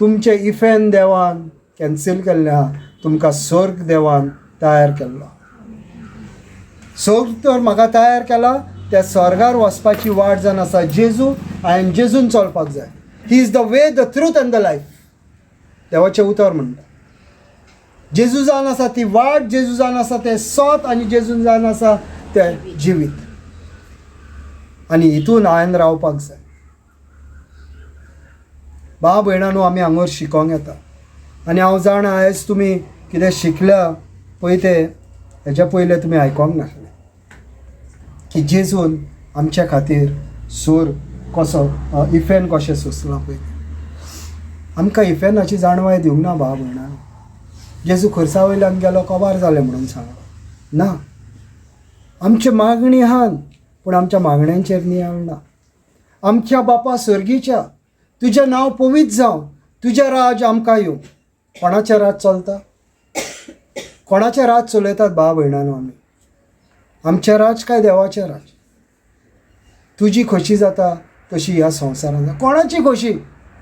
A: तुमचें इफेन देवान कॅन्सील केल्लें आहा, तुमकां स्वर्ग देवान तयार केल्लो. स्वर्ग तर म्हाका तयार केला, त्या स्वर्गार वचपाची वाट जावन आसा जेजू. हांवें जेजून चलपाक जाय. He is the way, the truth and the life. देवाचें उतर म्हणटा जेजू जावन आसा ती वाट, जेजू जावन आसा तें सत, आनी जेजून जावन आसा तें जिवीत. आनी हितून हांवें रावपाक जाय. भाव भयणानू आमी हांगर शिकोंक येता आनी हांव जाणा आयज तुमी कितें शिकल्या पळय तें हेज्या पयलें तुमी आयकोंक नासलें की जेजून आमच्या खातीर सूर कसो इफेन कशें सोंसलां पळय. आमकां इफेनाची जाणवाय दिवंक ना भाव भयणां. जेजू खुर्सा वयल्यान गेलो कबार जालें म्हणून सांगलो ना. आमची मागणी आहान पूण आमच्या मागण्यांचेर नियाळ ना. आमच्या बापा सर्गीच्या तुजें नांव पवित्र जावं, तुजें राज आमकां येवं. कोणाचें राज चलता? कोणाचें राज चलयतात भाव भयणांनो आमी? आमचें राज काय देवाचें राज? तुजी खोशी जाता तशी ह्या संवसारांत. कोणाची खोशी?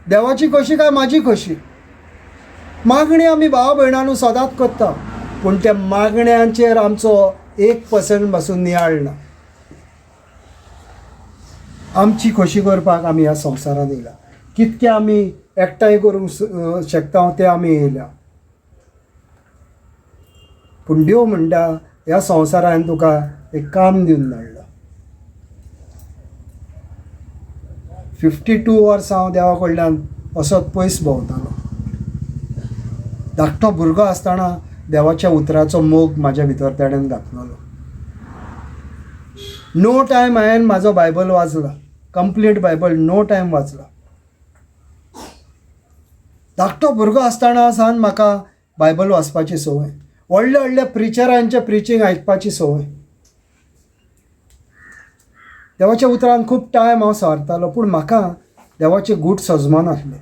A: देवाची खोशी काय म्हाजी खोशी? मागणी आमी भाव भयणांनो सदांच करता पूण त्या मागण्यांचेर आमचो 1% पासून नियाळ ना. आमची खोशी करपाक आमी ह्या संवसारांत येयला. कितके आमी एकठांय करूंक शकता ते आमी येयल्या. पूण देव म्हणटा ह्या संवसारान तुका एक काम दिवन धाडलां. 52 वर्सां हांव देवा कडल्यान असोच पयस भोंवतालो. धाकटो भुरगो आसतना देवाच्या उतराचो मोग म्हाज्या भितर तेणेन घातलेलो. नो टायम हांवें म्हाजो बायबल वाचला, कंप्लीट बायबल नो टायम वाचला. धाकटो भुरगो आसतना सावन म्हाका बायबल वाचपाची संवय, व्हडले व्हडले प्रिचरांचे प्रिचींग आयकपाची संवय. देवाच्या उतरान खूब टायम हांव सारतालो पूण म्हाका देवाचे गूट सजमानासलें.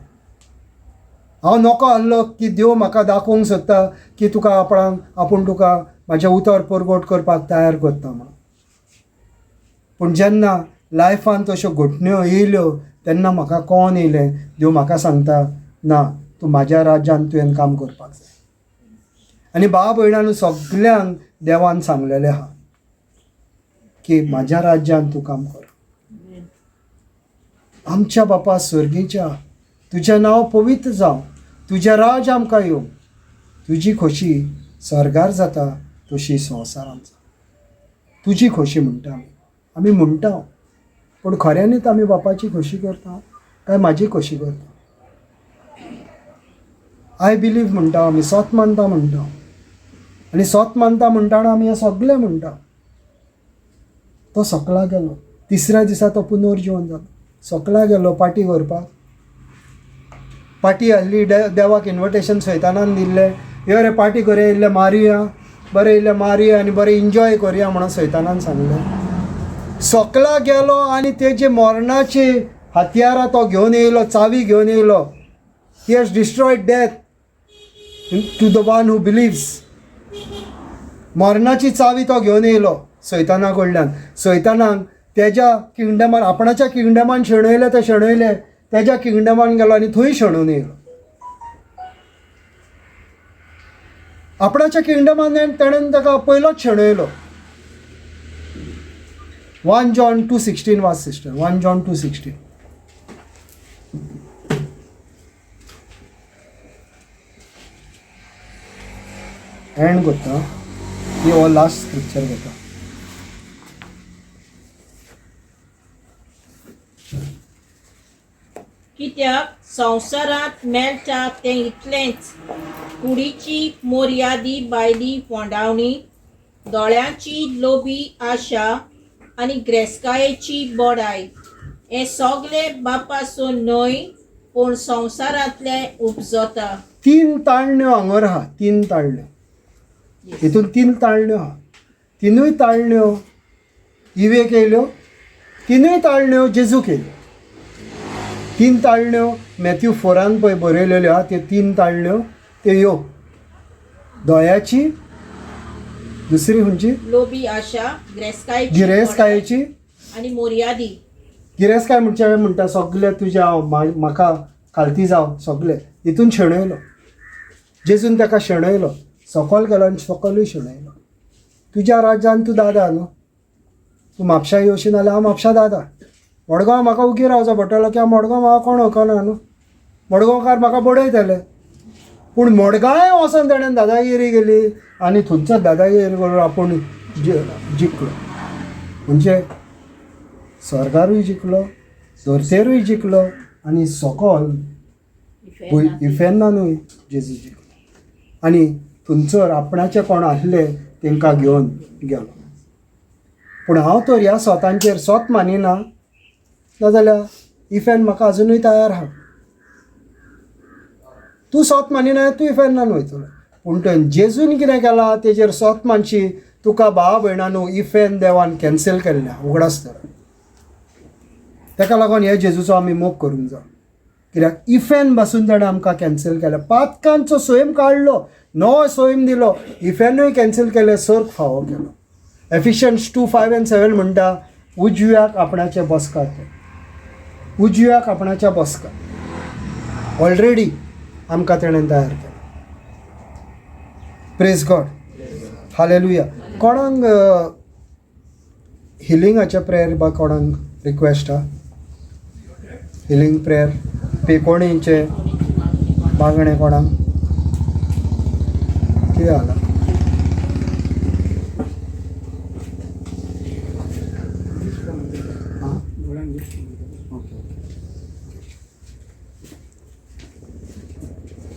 A: हांव नको आहलो की देव म्हाका दाखोवंक सोदता की तुका आपणाक आपूण तुका म्हाजें उतर परगट करपाक तयार करता म्हणून. पूण जेन्ना लायफान तश्यो घटण्यो येयल्यो तेन्ना म्हाका कोण येयलें, देव म्हाका सांगता ना तूं म्हाज्या राज्यान तुवें काम करपाक जाय. आनी भाव भयणांनो सगल्यांक देवान सांगलेलें आहा की म्हाज्या राज्यान तूं काम कर. आमच्या बापा सर्गीच्या तुजें नांव पवित्र जावं, तुजें राज आमकां येवं, तुजी खोशी स्वर्गार जाता तशी संवसारांत जाता. तुजी खोशी म्हणटा आमी, आमी म्हणटा पूण खऱ्यांनीच आमी बापाची खोशी करता काय म्हाजी खोशी करता? I believe म्हणटा आमी, सत मानता म्हणटा आनी सत मानता म्हणटाना आमी हें सगलें म्हणटा. तो सकला गेलो, तिसऱ्या दिसा तो पुनर्जिवन जालो. सकला गेलो पार्टी करपाक, पार्टी आहली, देवाक इन्विटेशन सैतानान दिल्लें, यो रे पार्टी करया, इल्लें मारुया, बरें इल्लें मारुया आनी बरें इंजॉय करुया म्हणून सैतानान सांगलें. सकला गेलो आनी तेजे मरणाची हत्यारां तो घेवन येयलो, चावी घेवन येयलो. He has destroyed death to the one who believes. मरणाची चावी तो घेवन येयलो सैताना कडल्यान. सैतानाक तेज्या किंगडमान, आपणाच्या किंगडमान शेणयलें ते शेणयलें, तेज्या किंगडमान गेलो आनी थंय शेणून येयलो. आपणाच्या किंगडमान तेणेन ताका पयलोच शेणयलो. 1 John 2:16 वाच सिस्टर, 1 John 2:16. एंड करता ही हो लास्ट स्क्रिप्चर घेता.
B: कित्याक संवसारांत मेळटा तें इतलेंच, कुडीची मोर्यादी बायली फोंडावणी, दोळ्यांची लोबी आशा आनी ग्रेस्कायेची बोडाय, हें सगलें बापासून न्हय पूण संवसारांतलें उपजता.
A: 3 ताळण्यो हांगर आहा, 3 ताळण्यो, हितून 3 ताळण्यो आहा. 3 ताळण्यो इवेक येयल्यो, 3 ताळण्यो जेजूक येयल्यो. 3 ताळण्यो मॅथ्यू 4 पळय बरयलेल्यो आहा, त्यो 3 ताळण्यो त्यो ह्यो दोळ्याची, दुसरी खंयची
B: लोबी आशा, गिरेस्कायेची
A: गिरेस्कायेची
B: आनी मोर्यादी.
A: गिरेस्काय म्हणचे म्हणटा सगळे तुज्या हांव म्हाका खालती जावं सगळे, हितून शेणयलो जेजून, ताका शेणयलो, सकल गेलो आनी सकलूय शेणयलो. तुज्या राज्यान तूं दादा न्हू, तूं म्हापशा येवशी नाल्यार हांव म्हापशा दादा. मडगांव म्हाका उगी रावचो पडटलो कित्याक मडगांव म्हाका कोण वळखना न्हू, मडगांवकार म्हाका बडयतले. पूण मडगांव वचोन तेणेन दादागिरी केली आनी थंयच दादागिरी करून आपूण जिखलो. म्हणजे सरकारूय जिखलो, धर्तेरूय जिखलो आनी सकल इफेर्नानूय जेजू जिखलो. आनी थंयसर आपणाचे कोण आसले तांकां घेवन गेलो. पूण हांव तर ह्या सोतांचेर सोत मानिना, नाजाल्यार इफेन म्हाका आजुनूय तयार आहा. तूं सोत मानिना, तूं इफेर्नान वयतलो. पूण तुवें जेजून कितें केलां तेजेर सोत मानशी, तुका भावा भयणांनो इफेन देवान कॅन्सल केल्लें उगडास धर. ताका लागून हे जेजूचो आमी मोग करूंक जाय, कित्याक इफेन पासून ताणें आमकां कॅन्सल केलें. पातकांचो स्वयं काडलो, नवो स्वयं दिलो, इफेनूय कॅन्सल केलें, सर्ग फावो केलो. एफिशियन्स 2, 5 आनी 7 म्हणटा उजव्याक आपणाचे बसकार, उजव्याक आपणाच्या बसकार ऑलरेडी आमकां तेणें तयार केलें. Praise God, hallelujah. कोणाक हिलिंगाचें प्रेयर बा कोणाक रिक्वेस्ट आहा? हिलींग प्रेयर पेकोणीचें मागणें कोणाक कितें जालां?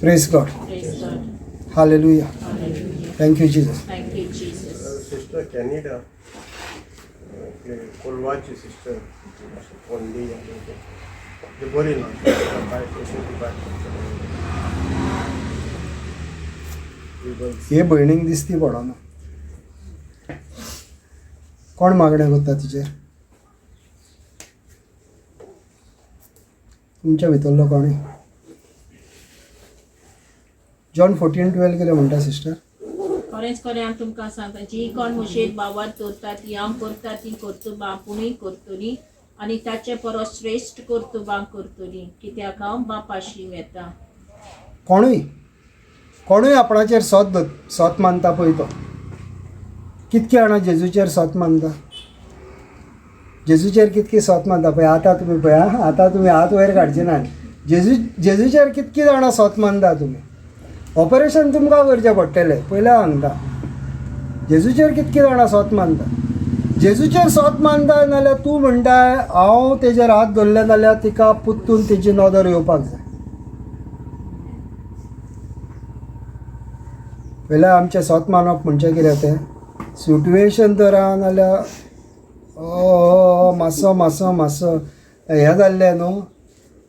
A: Praise God, hallelujah. Thank you Jesus.
B: Thank you Jesus.
C: Sister Canada कोलवाची sister फोंडी ती बरी ना,
A: हे भयणीक दिसती पडना. कोण मागणें करता तिचेर? तुमच्या भितरलो कोणी? जॉन 14:12 कितें म्हणटा सिस्टर?
B: खरेंच खरें हांव तुमकां सांगता, जी कोण मुशेत बाबार दवरता ती हांव करता ती कर्तुबां आपुणूय करतली आनी ताचे परस श्रेश्ठ कर्तुबां करतली, कित्याक हांव बापाशी वेता.
A: कोणूय कोणूय आपणाचेर सोत सोत मानता पळय तो. कितके जाणां जेजूचेर सोत मानता? जेजूचेर कितकी सोत मानता पळय आतां तुमी पळय, आतां तुमी हात वयर काडचे ना. जेजूचेर कितकी जाणां सोत मानता तुमी? ऑपरेशन तुमकां करचें पडटलें, पयलें सांगता. जेजूचेर कितकी जाणां सोत मानता? जेजूचेर सोत मानता नाल्यार तूं म्हणटाय हांव तेजेर हात दवरले जाल्यार तिका पुत्तून तेजी नदर येवपाक जाय. पयलें आमचें सोत मानप म्हणजे कितें तें सिट्युएशन तर आहा नाल्यार मातसो मातसो मातसो हें जाल्लें न्हू,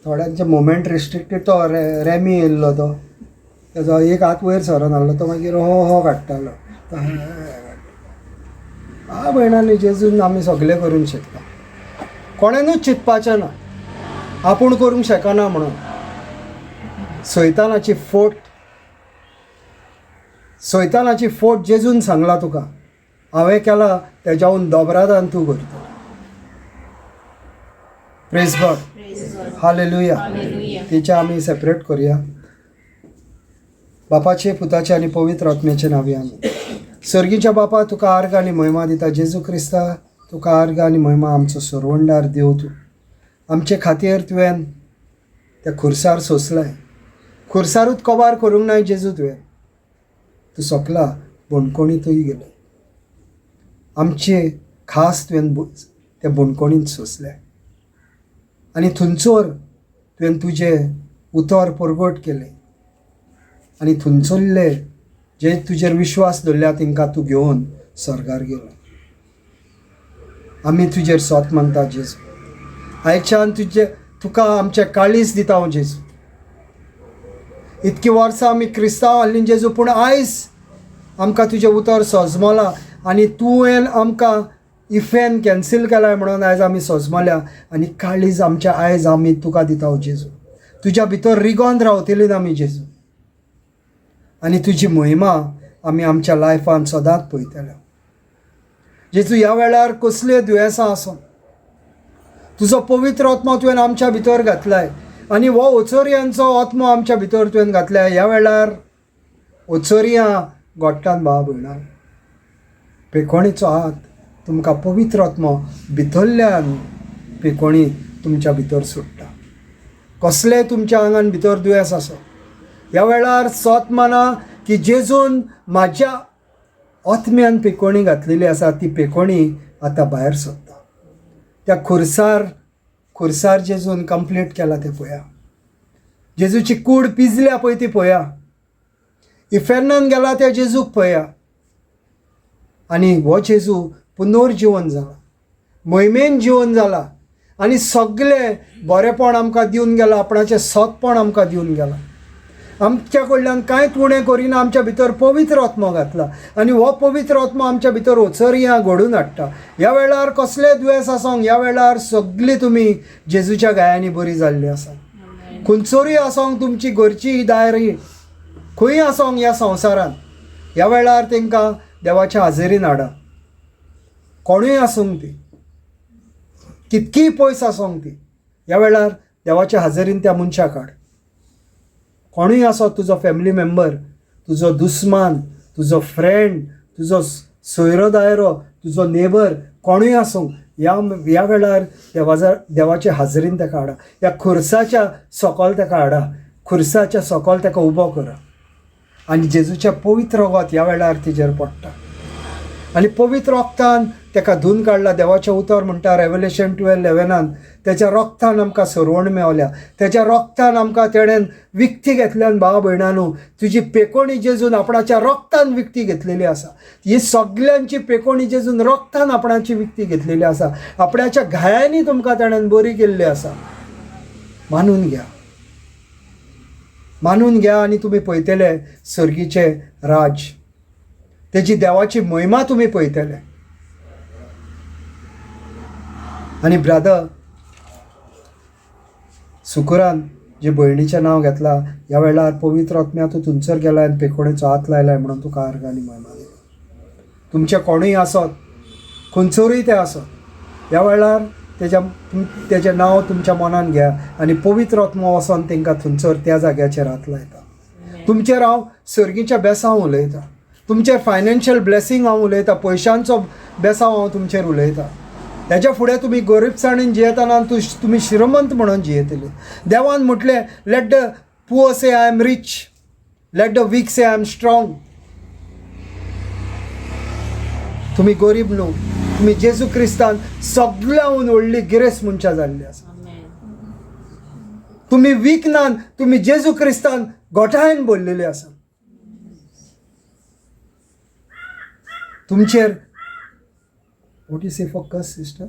A: थोड्यांचे मुवमेंट रिस्ट्रिक्टेड. तो रेमी येयल्लो तो तेजो एक हात वयर सरोन आहलो, तो मागीर हो हो काडटालो. आ भयणांनी जेजून आमी सगळें करूंक शकता, कोणेनूच चिंतपाचें ना आपूण करूंक शकना म्हणून. सैतानाची फोट, सैतानाची फोट जेजून सांगला तुका, हांवें केला तेज्याहून दोबरादान तूं करता. Praise God, hallelujah. तिच्या आमी सेपरेट करुया. बापाचे, पुताचे आनी पवित्र आत्म्याचे नांवी आमी. सर्गीच्या बापा, तुका आर्ग आनी महिमा दिता. जेजू क्रिस्ता, तुका आर्ग आनी महिमा. आमचो सरवंडार देव तूं, आमचे खातीर तुवें त्या खुर्सार सोंसलाय. खुर्सारूच कबार करूंक नाय जेजू तुवें, तूं सोंपला बणकोणींतूय गेलो. आमचे खास तुवें त्या बणकोणींत सोंसले आनी थंयसर तुवें तुजें उतर परगट केलें आनी थंयसरले जे तुजेर विश्वास दवरल्या तांकां तूं घेवन सर्गार गेलो. आमी तुजेर सोत मानता जेजू. आयच्यान तुजे तुका आमचें काळीज दिता हांव जेजू. इतकीं वर्सां आमी क्रिस्तांव आहलीं जेजू, पूण आयज आमकां तुजें उतर सोजमलां आनी तुवें आमकां इफेन कॅन्सील केलाय म्हणून आयज आमी सोजमल्या आनी काळीज आमचें आयज आमी तुका दिता जेजू. तुज्या भितर रिगोन रावतली आमी जेजू आनी तुजी महिमा आमी आमच्या लायफान सदांच पळयतले जेजू. ह्या वेळार कसल्यो दुयेंसां आसूं, तुजो पवित्र आत्मो तुवें आमच्या भितर घातलाय आनी हो ओचोरयांचो आत्मो आमच्या भितर तुवें घातलाय. ह्या वेळार ओचोरयां गोट्टान भाव भयणां, पेकोणीचो हात तुमकां पवित्र आत्मो भितरल्यान पेकोणी तुमच्या भितर सोडटा. कसलें तुमच्या आंगान भितर दुयेंस आसो, ह्या वेळार सोत माना की जेजून म्हाज्या आत्म्यान पेकोणी घातलेली आसा, ती पेकोणी आतां भायर सोदता. त्या खुर्सार खुर्सार जेजून कंप्लीट केला तें पळया. जेजूची कूड पिजल्या पळय ती पळया. इफेर्नान गेला त्या जेजूक पळया. आनी हो जेजू पुनर्जिवन जाला, मोहिमेन जिवन जाला आनी सगळें बरेंपण आमकां दिवन गेलां, आपणाचें सतपण आमकां दिवन गेलां. आमच्या कडल्यान कांयच उणें करिना, आमच्या भितर पवित्र आत्मो घातला आनी हो पवित्र आत्मो आमच्या भितर ओचरयां घडून हाडटा. ह्या वेळार कसलें दुयेंस आसोंक, ह्या वेळार सगळीं तुमी जेजूच्या गायांनी बरी जाल्ली आसा. खंयसरूय आसोंक, तुमची घरची दायरी खंय आसोंक ह्या संवसारांत, ह्या वेळार तांकां देवाच्या हाजेरीन हाडा. कोणूय आसूंक ती, कितकीय पयस आसोंक ती, ह्या वेळार देवाच्या हाजेरीन त्या मनशाक हाड. कोणूय आसो, तुजो फॅमिली मेंबर, तुजो दुस्मान, तुजो फ्रेंड, तुजो सोयरो दायरो, तुजो नेबर, कोणूय आसूं, ह्या ह्या वेळार देवाच्या हाजेरीन ताका हाडा. ह्या खुर्साच्या सकयल ताका हाडा, खुर्साच्या सकयल ताका उबो करा आनी जेजूच्या पवित्र रगत ह्या वेळार तिजेर पडटा आनी पवित्र रगतान ताका धुवन काडला. देवाचें उतर म्हणटा रेवलेशन 12:11, तेच्या रगतान आमकां सरवण मेवल्या, तेच्या रगतान आमकां तेणेन विकती घेतल्यान. भाव भयणानू, तुजी पेकोणी जेजून आपणाच्या रगतान विकती घेतलेली आसा. ही सगल्यांची पेकोणी जेजून रगतान आपणाची विकती घेतलेली आसा. आपणाच्या घायांनी तुमकां तेणेन बरी केल्ली आसा. मानून घ्या, मानून घ्या आनी तुमी पळयतले सर्गीचें राज, तेजी देवाची महिमा तुमी पळयतले. आनी ब्रादर सुकुरान जे भयणीचें नांव घेतलां, ह्या वेळार पवित्र आत्म्या तूं थंयसर गेला आनी पेकोणेचो हात लायलाय म्हणून तुका आर्गां आनी महिमा दिता. तुमचें कोणूय आसत, खंयसरूय तें आसत, ह्या वेळार तेजें नांव तुमच्या मनान घ्या आनी पवित्र आत्मो वचोन तांकां थंयसर त्या जाग्याचेर हात लायता. तुमचेर हांव सर्गीच्या बेसांव उलयतां, तुमचेर फायनान्शियल ब्लेसींग हांव उलयतां, पयशांचो बेसांव हांव तुमचेर उलयतां. हेच्या फुडें तुमी गरिबसाणेन जियेतना तुमी श्रीमंत म्हणून जियेतले. देवान म्हटलें, let the poor say I am rich, let the weak say I am strong. तुमी गरीब न्हू, तुमी जेजू क्रिस्तान सगळ्यांहून व्हडली गिरेस्त मनशां जाल्ली आसा. तुमी वीक नान, तुमी जेजू क्रिस्तान गोठायेन भरलेली आसा. तुमचेर what you say for curse sister,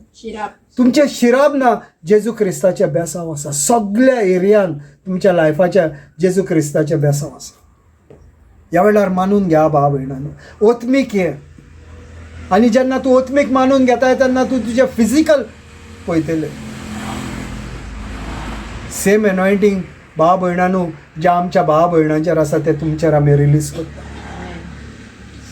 A: तुमचें शिराब ना, जेजू क्रिस्ताचें बेसांव आसा. सगल्या एरियान तुमच्या लायफाच्या जेजू क्रिस्ताचें बेसांव आसा. ह्या वेळार मानून घ्या भाव भयणांनो, ओत्मीक हे. आनी जेन्ना तूं ओत्मीक मानून घेताय तेन्ना तूं तुजें फिजिकल पळयतलें. सेम एनॉयंटींग भाव भयणांनो ज्या आमच्या भाव भयणांचेर आसा तें तुमचेर आमी रिलीज करता.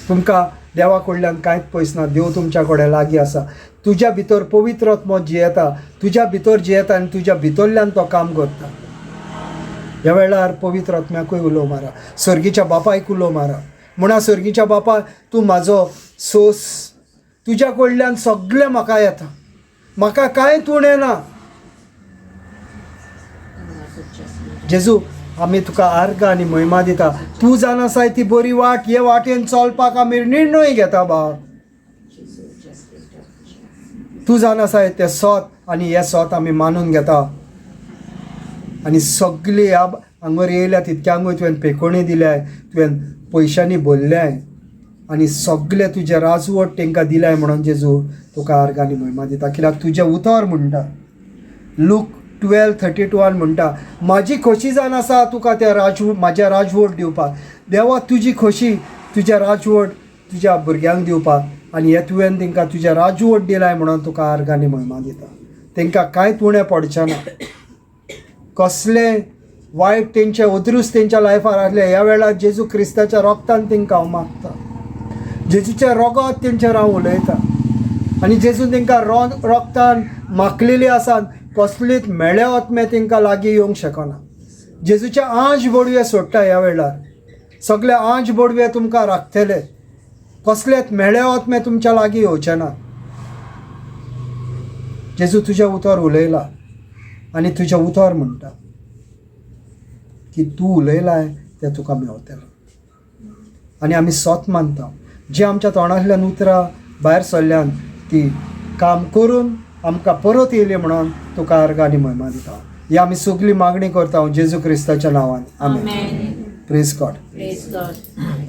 A: तुमकां देवा कडल्यान कांयच पयस ना, देव तुमच्या कडेन लागीं आसा. तुज्या भितर पवित्र आत्मो जियेता, तुज्या भितर जियेता आनी तुज्या भितरल्यान तो काम करता. ह्या वेळार पवित्र आत्म्याकूय उलो मारा, सर्गीच्या बापायक उलो मारा, म्हणा सर्गीच्या बापा तूं म्हाजो सोस, तुज्या कडल्यान सगळें म्हाका येता, म्हाका कांयच उणें ना. जेजू आमी तुका आर्गां आनी महिमा दिता. तूं जाण आसाय ती बरी वाट, हे वाटेन चलपाक आमी निर्णय घेता बाब. तूं जाण आसाय तें सोत आनी हें सोत आमी मानून घेता. आनी सगळी ह्या हांगर येयल्या तितक्यांकूय तुवें पेकोणी दिल्याय, तुवें पयशांनी भरल्याय आनी सगळें तुजें राजवट तांकां दिल्याय म्हणून जेजू तुका आर्गां आनी महिमा दिता. कित्याक तुजें उतर म्हणटा, लूक 12:32 म्हणटा, म्हाजी खोशी जावन आसा तुका त्या म्हाज्या राजवट दिवपाक. देवा तुजी खोशी तुज्या राजवट तुज्या भुरग्यांक दिवपाक आनी हे तुवें तांकां तुज्या राजवट दिलाय म्हणून तुका आर्गां आनी महिमा दिता. तांकां कांयच उणें पडचें ना, कसलें वायट तेंचे अदृश्ट तेंच्या लायफार आसलें ह्या वेळार जेजू क्रिस्ताच्या रोगतान तांकां हांव मागता, जेजूचें रोगत तेंचेर हांव उलयतां आनी जेजून तांकां रोगतान माखलेली आसा, कसलीच मेळ्ळे आत्मे तांकां लागीं येवंक शकना. जेजूचे आंज बोडवे सोडटा ह्या वेळार, सगळे आंज बोडवे तुमकां राखतले, कसलेच मेळ्ळे आत्मे तुमच्या लागीं येवचे ना. जेजू तुजें उतर उलयला आनी तुजें उतर म्हणटा की तूं उलयलाय तें तुका मेवतलें. आनी आमी सोत मानता, जी आमच्या तोंडांतल्यान उतरां भायर सरल्यान ती काम करून आमकां परत येयली म्हणून तुका आर्गां आनी महिमा दिता. ही आमी सगळी मागणी करता जेजू क्रिस्ताच्या नांवान, आमेन. Praise God.